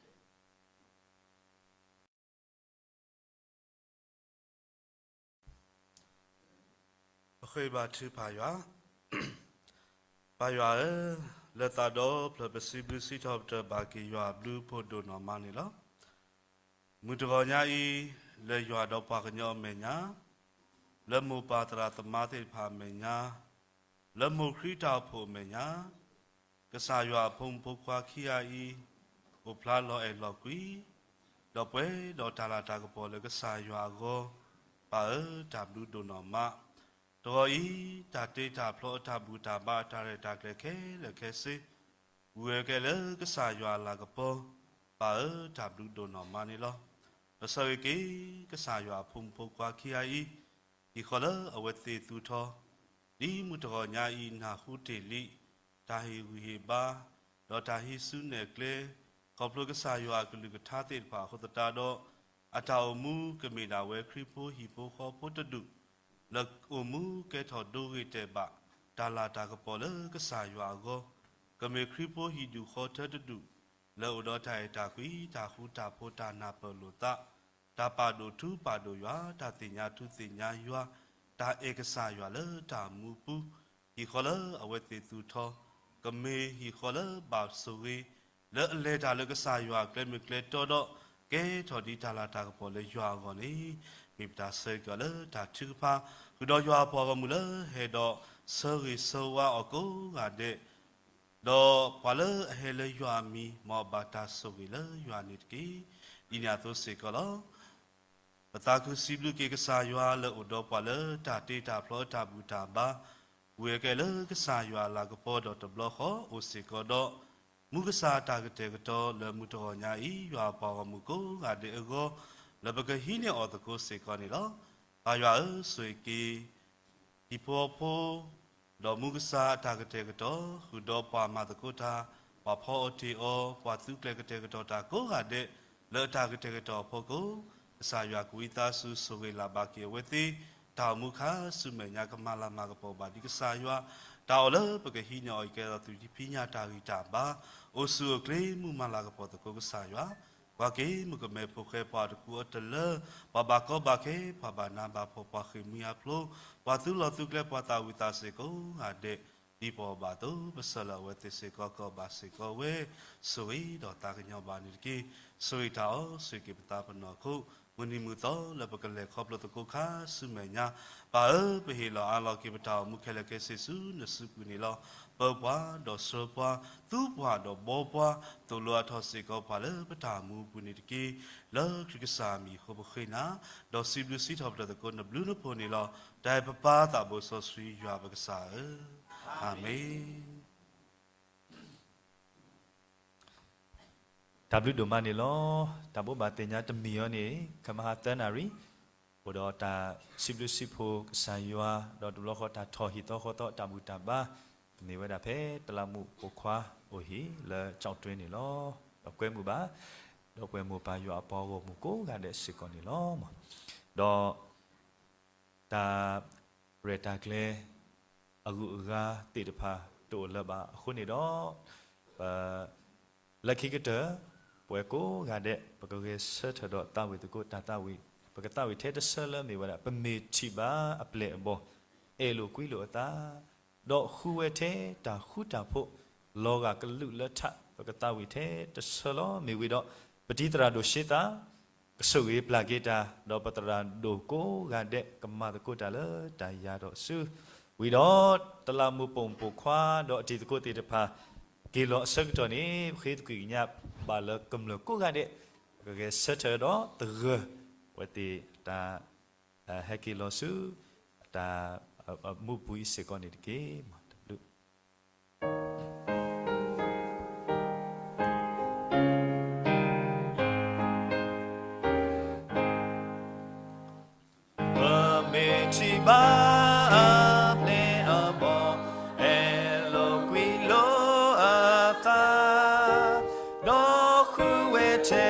ပဃ့ဘါထုပၢ်ယွၤ, ပၢ်ယွၤဧၢ, လၢသးဒီဖျၢၣ်ပစံးဘျုးစံးထီၣ်ပတြၢၤဘၣ်က့ၤယွၤအဘျုးအဖှိၣ်ဒိၣ်နီၢ်မးန့ၣ်လီၤ. မုၢ်တဂီၤညါအံၤ, လၢယွၤဒီးပှၤကညီအမဲာ်ညါ, လၢမိၢ်ပၢ်သရၣ်သမါသ့ၣ်တဖၣ်အမဲာ်ညါ, လၢမိၢ်ခရံာ်တၢ်အိၣ်ဖှိၣ်အမဲာ်ညါ, ကစၢ်ယွၤအဖိမုၣ်ဖိခွါခံဂၤအံၤ, အိၣ်ဖျါလီၤအဲၣ်လီၤကွံ, ဒီးပှဲၤဒီးတၢ်လၤတၢ်ကပီၤလၢကစၢ်ယွၤအဂီၢ်, ပၢ်ဧၢ, တၢ်ဘျုးဒိၣ်နီၢ်မး. တဂီၤအံၤ, တၢ်တ့တၢ်ဖျီအတၢ်ဘူၣ်တၢ်ဘါအတၢ်ရဲၣ်တၢ်ကျဲၤခဲလၢာ်ခဲဆ့ ဝံၤဝဲကဲလၢကစၢ်ယွၤအလၤကပီၤ, ပၢ်ဧၢ, တၢ်ဘျုးဒိၣ်နီၢ်မးန့ၣ်လီၤ. ပဆၢဂ့ၤက့ၤ ကစၢ်ယွၤအဖိမုၣ်ဖိခွါခံဂၤအံၤ, ဟံၣ်ဃီလၢအဝဲသ့ၣ်သူၣ်ထီၣ်, ဒ်မုၢ်တဂီၤညါအံၤနၢ်ဟူတ့ၢ်လံ, တၢ်ဟ့ၣ်ဂံၢ်ဟ့ၣ်ဘါ, ဒီးတၢ်ဟံးစုနဲၣ်ကျဲ, ခီဖျိကစၢ်ယွၤအကလုၢ်ကထါသ့ၣ်တဖၣ်အဃိသတးဒီး, အတၢ်အိၣ်မူကမ့ၢ်ဒၣ်ဝဲခရံာ်ဖိဟံၣ်ဖိဃီဖိတဒူၣ် လၢအိၣ်မူကဲထီၣ်ဒိဂ့ၤတဲာ်ဘၣ် တၢ်လၤတၢ်ကပီၤလၢကစၢ်ယွၤအဂီၢ်, ကမ့ၢ်ခရံာ်ဖိဟံၣ်ဒူၣ်ဃီထၢတဒူၣ် လၢအိၣ်ဒီးတၢ်အဲၣ်တၢ်ကွံ တၢ်ဃူတၢ်ဖိး တၢ်နၢ်ပၢၢ်လိာ်သး, တၢ်ပာ်ဒိၣ်ထူပာ်ဒိၣ်ယွၤ, တၢ်သ့ၣ်ညါထူသ့ၣ်ညါယွၤ, တၢ်အဲၣ်ကစၢ်ယွၤလၢတၢ်အိၣ်မူပူၤ, ဟံၣ်ဃီလၢအဝဲသ့ၣ်သူၣ်ထီၣ်, ကမ့ၢ်ဟံၣ်ဃီလၢဘၣ်ဆိၣ်ဂ့ၤ, လၢအလဲၤတၢ်လၢကစၢ်ယွၤအကျဲမုၢ်ကျဲတီဒီး, ကဲထီၣ်ဒ်တၢ်လၤတၢ်ကပီၤလၢယွၤအဂီၢ်န့ၣ်, မ့ၢ်ပတၢ်ဆၢကတီၢ်လၢတၢ်ထုကဖၣ်, ဃုာ်ဒီးယွၤအပှၤဂီၢ်မုၢ်လၢဟဲဒီးဆၢဂ့ၤဆၢဝါအီၤကိးဂၤဒဲး, ဒီးပှၤလၢအဟဲလၢယွၤအမံၤ မ်အဘၣ်တၢ်ဆိၣ်ဂ့ၤလၢယွၤန့ၣ်တက့ၢ်. ဒ်န့ၣ်အသိးစ့ၢ်ကီးလီၤ. ပသးခုစံးဘျုးက့ၤကစၢ်ယွၤလၢအိၣ်ဒီးပှၤလၢတၢ်တ့တၢ်ဖျီအတၢ်ဘူၣ်တၢ်ဘါ, ဝံၤအကဲလၢကစၢ်ယွၤအလၤကပီၤဒီးတဘျီဃီအိၣ်စ့ၢ်ကီးဒီး, မူကစၢ်အတၢ်ကတဲာ်ကတီၤလၢမုၢ်တဂီၤညါအံၤ ယွၤအပှၤဂီၢ်မုၢ်ကိးဂၤဒဲးအဂီၢ်, လၢပကဟံးန့ၢ်အီၤသကိးစ့ၢ်ကီးန့ၣ်လီၤ. ပၢ်ယွၤဧၢ, ဆိၣ်ဂ့ၤက့ၤ ဟံၣ်ဖိဃီဖိ, ဒီးမူကစၢ်အတၢ်ကတဲာ်ကတီၤ, ဃုာ်ဒီးပှၤမၤသကိးတၢ်, ပှၤဖီအီၣ်တ့ၢ်အီၤ, ပှၤသုးကျဲၤကတဲာ်ကတီၤတၢ်ကိးဂၤဒဲး, လၢအတၢ်ကတဲာ်ကတီၤအဖီခိၣ်, ကစၢ်ယွၤကဝံသးစူၤဆိၣ်ဂ့ၤလၢ်ဘၣ်က့ၤအဝဲသ့ၣ်, တၢ်အိၣ်မူခါဆူမဲာ်ညါကမၤလၤမၤကပီၤဘၣ်ဒ်ကစၢ်ယွၤ, တၢ်အီၣ်လၢပကဟံးန့ၢ်အီၤအံၤကဲထီၣ်သုးဒ်ဖံးညၣ်တၢ်ဂံၢ်တၢ်ဘါ, အိၣ်ဆူၣ်အိၣ်ချ့မုၢ်မၤလၤကပီၤသကိးကစၢ်ယွၤ, ပှၤက့ၤမုၣ်ကမဲဖိဃဲ ပှၤတကူအီၤတလၢ, ပှၤဘၣ်ကီဘၣ်ခဲ, ပှၤဘၣ်နးဘၣ်ဖှီၣ်, ပှၤဃ့ၢ်မှံဟးဖျိး, ပှၤသူလီၤသုးကျဲ, ပှၤသးဝံၣ်သးစ့ၤကိးဂၤဒဲး, ဒ်ပအီၣ်ဘၣ်အသိး, ပဆၢလၢအဝဲသ့ၣ်စ့ၢ်ကီးကအီၣ်ဘၣ်စ့ၢ်ကီးဝဲ, ဆိၣ်ဂ့ၤဒီးသးကညီၤဘၣ်န့ၣ်တက့ၢ်. ဆိၣ်ဂ့ၤတၢ်အီၣ်, ဆိၣ်ဂ့ၤက့ၤပသးပနီၢ်ခိ, မုၢ်နံၤမုၢ်သီလၢပကလဲၤခီဖျိသကိးခါဆူမဲာ်ညါ, ပၢ်ဧၢ, ပဟ့ၣ်လီၤအးလီၤက့ၤပတၢ်အိၣ်မူခဲလၢာ်ခဲဆ့ဆူနစုပူၤန့ၣ်လီၤ. ပၢပှၤဒီးဆှၢပှၤ, သူပှၤဒီးဘှီပှၤ, သိၣ်လိအါထီၣ်စ့ၢ်ကီးပှၤလၢပတၢ်မူအပူၤန့ၣ်တက့ၢ်. လၢခရံာ်ကစၢ်အမံၤအဃိပဃ့နၤ, ဒီးစံးဘျုးစံးထီၣ်ပတြၢၤသကိးနဘျုးနဖှိၣ်န့ၣ်လီၤ. တၢ်အဲၣ်ပပၢ်သးဘိစီဆှံယွၤပကစၢ်ဧၢ, အၤမ့ၣ်. တၢ်ဘျုးဒိၣ်မးန့ၣ်လီၤ. တၢ်ဘိးဘၣ်သ့ၣ်ညါတမံၤအံၤန့ၣ် ခဲမဟါသၢနၣ်ရံၣ်, အိၣ်ဒီးတၢ်စံးဘျုးစံးဖှိၣ်ကစၢ်ယွၤ, ဒီးတဘျီဃီတၢ်ထီၣ်ဟံၣ်သီဃီသီတၢ်ဘူၣ်တၢ်ဘါ, ကမ့ၢ်ဝဲဒၣ်ဖဲတလးမူးပိာ်ခွါအိၣ်ဟံၣ်လၢကၠီၣ်တွ့န့ၣ်လီၤ. ဒီးကွဲမုာ်ဘၣ်, ဒီးပှၤမိၢ်ပၢ်ယွၤအပှၤဂီၢ်မုၢ်ကိးဂၤဒဲးစ့ၢ်ကီးန့ၣ်လီၤ. ဒီး တၢ်ရဲၣ်တၢ်ကျဲၤ အဂုၤအဂၤသ့ၣ်တဖၣ်တအိၣ်လၢၤဘၣ်အဃိန့ၣ်ဒီး ပ လၢခံကတၢၢ် ပဝဲကိးဂၤဒဲး ပကဂဲၤဆၢထၢၣ်ဒီးသးဝံၣ်သကိးတၢ်သးဝံၣ်, ပကသးဝံၣ်ထဲတဆၢလၢမ့ၢ်ဝဲဒၣ် ပမ့ၢ်ထံၣ်ဘၣ်အပျဲၢ်အဘီၣ်, အဲၣ်လိာ်ကွံလိာ်အသး, ဒီးဃုဝဲထဲတၢ်ဃူတၢ်ဖိး, လီၤဂာ်ကလုာ်လၢထး, ပကသးဝံၣ်ထဲတဆၢလီၤ. မ့ၢ်ဝံၤဒီး ပတံၤသရၣ်ဒိၣ်ရှ့သၣ် ကဆိၣ်ဂ့ၤပျၢ်က့ၤတၢ်, ဒီးပသရၣ်ဒိၣ်ကိးဂၤဒဲး ကမၤသကိးတၢ်လၢတၢ်ယၤဒီးဆူ ဝံၤဒီး တလးမူးပိာ်မုၣ်ပိာ်ခွါ ဒီးအတံၤသကိးသ့ၣ်တဖၣ် က့ၤလီၤအဆၢကတီၢ်န့ၣ် ပဃ့သကွံာ်ကညးဘၣ်လၢကမျၢၢ်ကိးဂၤဒဲး ကဂဲၤဆၢထၢၣ်ဒီးသဂၢၢ် အဝဲသ့ၣ်တၢ် ဟဲက့ၤလီၤဆူ တၢ် အမူးပူၤအံၤစ့ၢ်ကီးန့ၣ်တက့ၢ်. တဘျုး ပမ့ၢ်ထံၣ်ဘၣ်အပျဲၢ်အဘီၣ်, အဲၣ်လိာ်ကွံလိာ်အသး, ဒီးဃုဝဲထဲ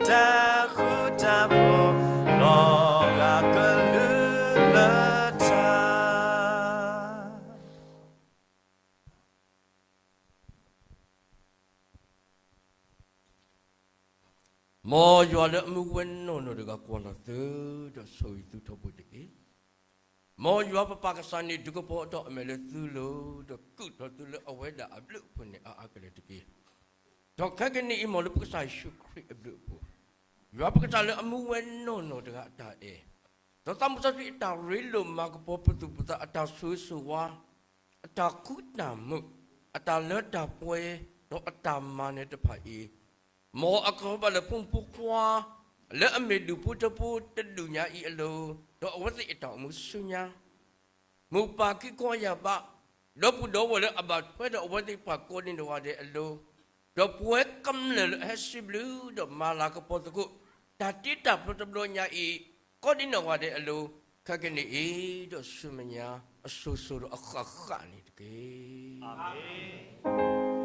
တၢ်ဃူတၢ်ဖိး, လီၤဂာ်ကလုာ်လၢထး မ်ယွၤလၢအမူဝဲနီၢ်နီၢ်တဂၤ ကွၢ်လီၤသု, ဒီးဆိၣ်ဂ့ၤသုထီဘိတက့ၢ်. မ်ယွၤပပၢ်ကစၢ်န့ၣ် ဒုးကပီၤအတီၢ်အမဲာ်လၢသုလိၤ, ဒီးကုာ်ထီၣ်သုလၢအဝဲဒၣ်အဘျုးအဖှိၣ်န့ၣ် အါအါကလဲာ်တက့ၢ်. ဒီးခဲကနံၣ်အံၤ မ်လၢပကစၢ်ယ့ၣ်ၡူးခရံာ်အဘျုးအဖှိၣ်, ယွၤပကစၢ်လၢအမူဝဲနီၢ်နီၢ်တဂၤအတၢ်အဲၣ်, ဒီးသးစီဆှံအတၢ်ရ့လိာ်မၤကပီၤပသူၣ်ပသး အတၢ်ဆိၣ်ဂ့ၤဆိၣ်ဝါ, အတၢ်ခူတၢ်မုာ်, အတၢ်လၢတၢ်ပှဲၤ, ဒီးအတၢ်မၤနၢၤတဖၣ်အံၤ, မ်အကဘၣ်လၢဖိမုၣ်ဖိခွါ လၢအမ့ၢ်ဒူၣ်ဖိထၢဖိတဒူၣ်ညါအံၤအလိၤ, ဒီးအဝဲသ့ၣ်အတၢ်အိၣ်မူဆူညါ မိၢ်ပၢ်ခံခီယၢ်ဘး, ဒီပုၢ်ဒီဝဲၢ်လၢအဘၣ်ထွဲဒီးအဝဲသ့ၣ်တဖၣ်ကိးဒံးနီၢ်ဂၤဒဲးအလိၤ, ဒီးပဝဲကမျၢၢ်လၢအဟဲစံးဘျုးဒီးမၤလၤကပီၤသကိး တၢ်တ့တၢ်ဖျီတဘျီညါအံၤ, ကိးဒံးနီၢ်ဂၤဒဲးအလိၤ, ခဲကနံၣ်အံၤ ဒီးဆူမဲာ်ညါ အစိၤစိၤဒီးအဃၣ်ဃၣ်န့ၣ်တက့ၢ်. တၢ်ဘျုးလီၤ.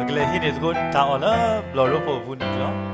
ပကလဲၤဟံးန့ၢ်သကိးတၢ်အီၣ်လၢဘျီၣ်ရိဖှိၣ်အပူၤန့ၣ်လီၤ.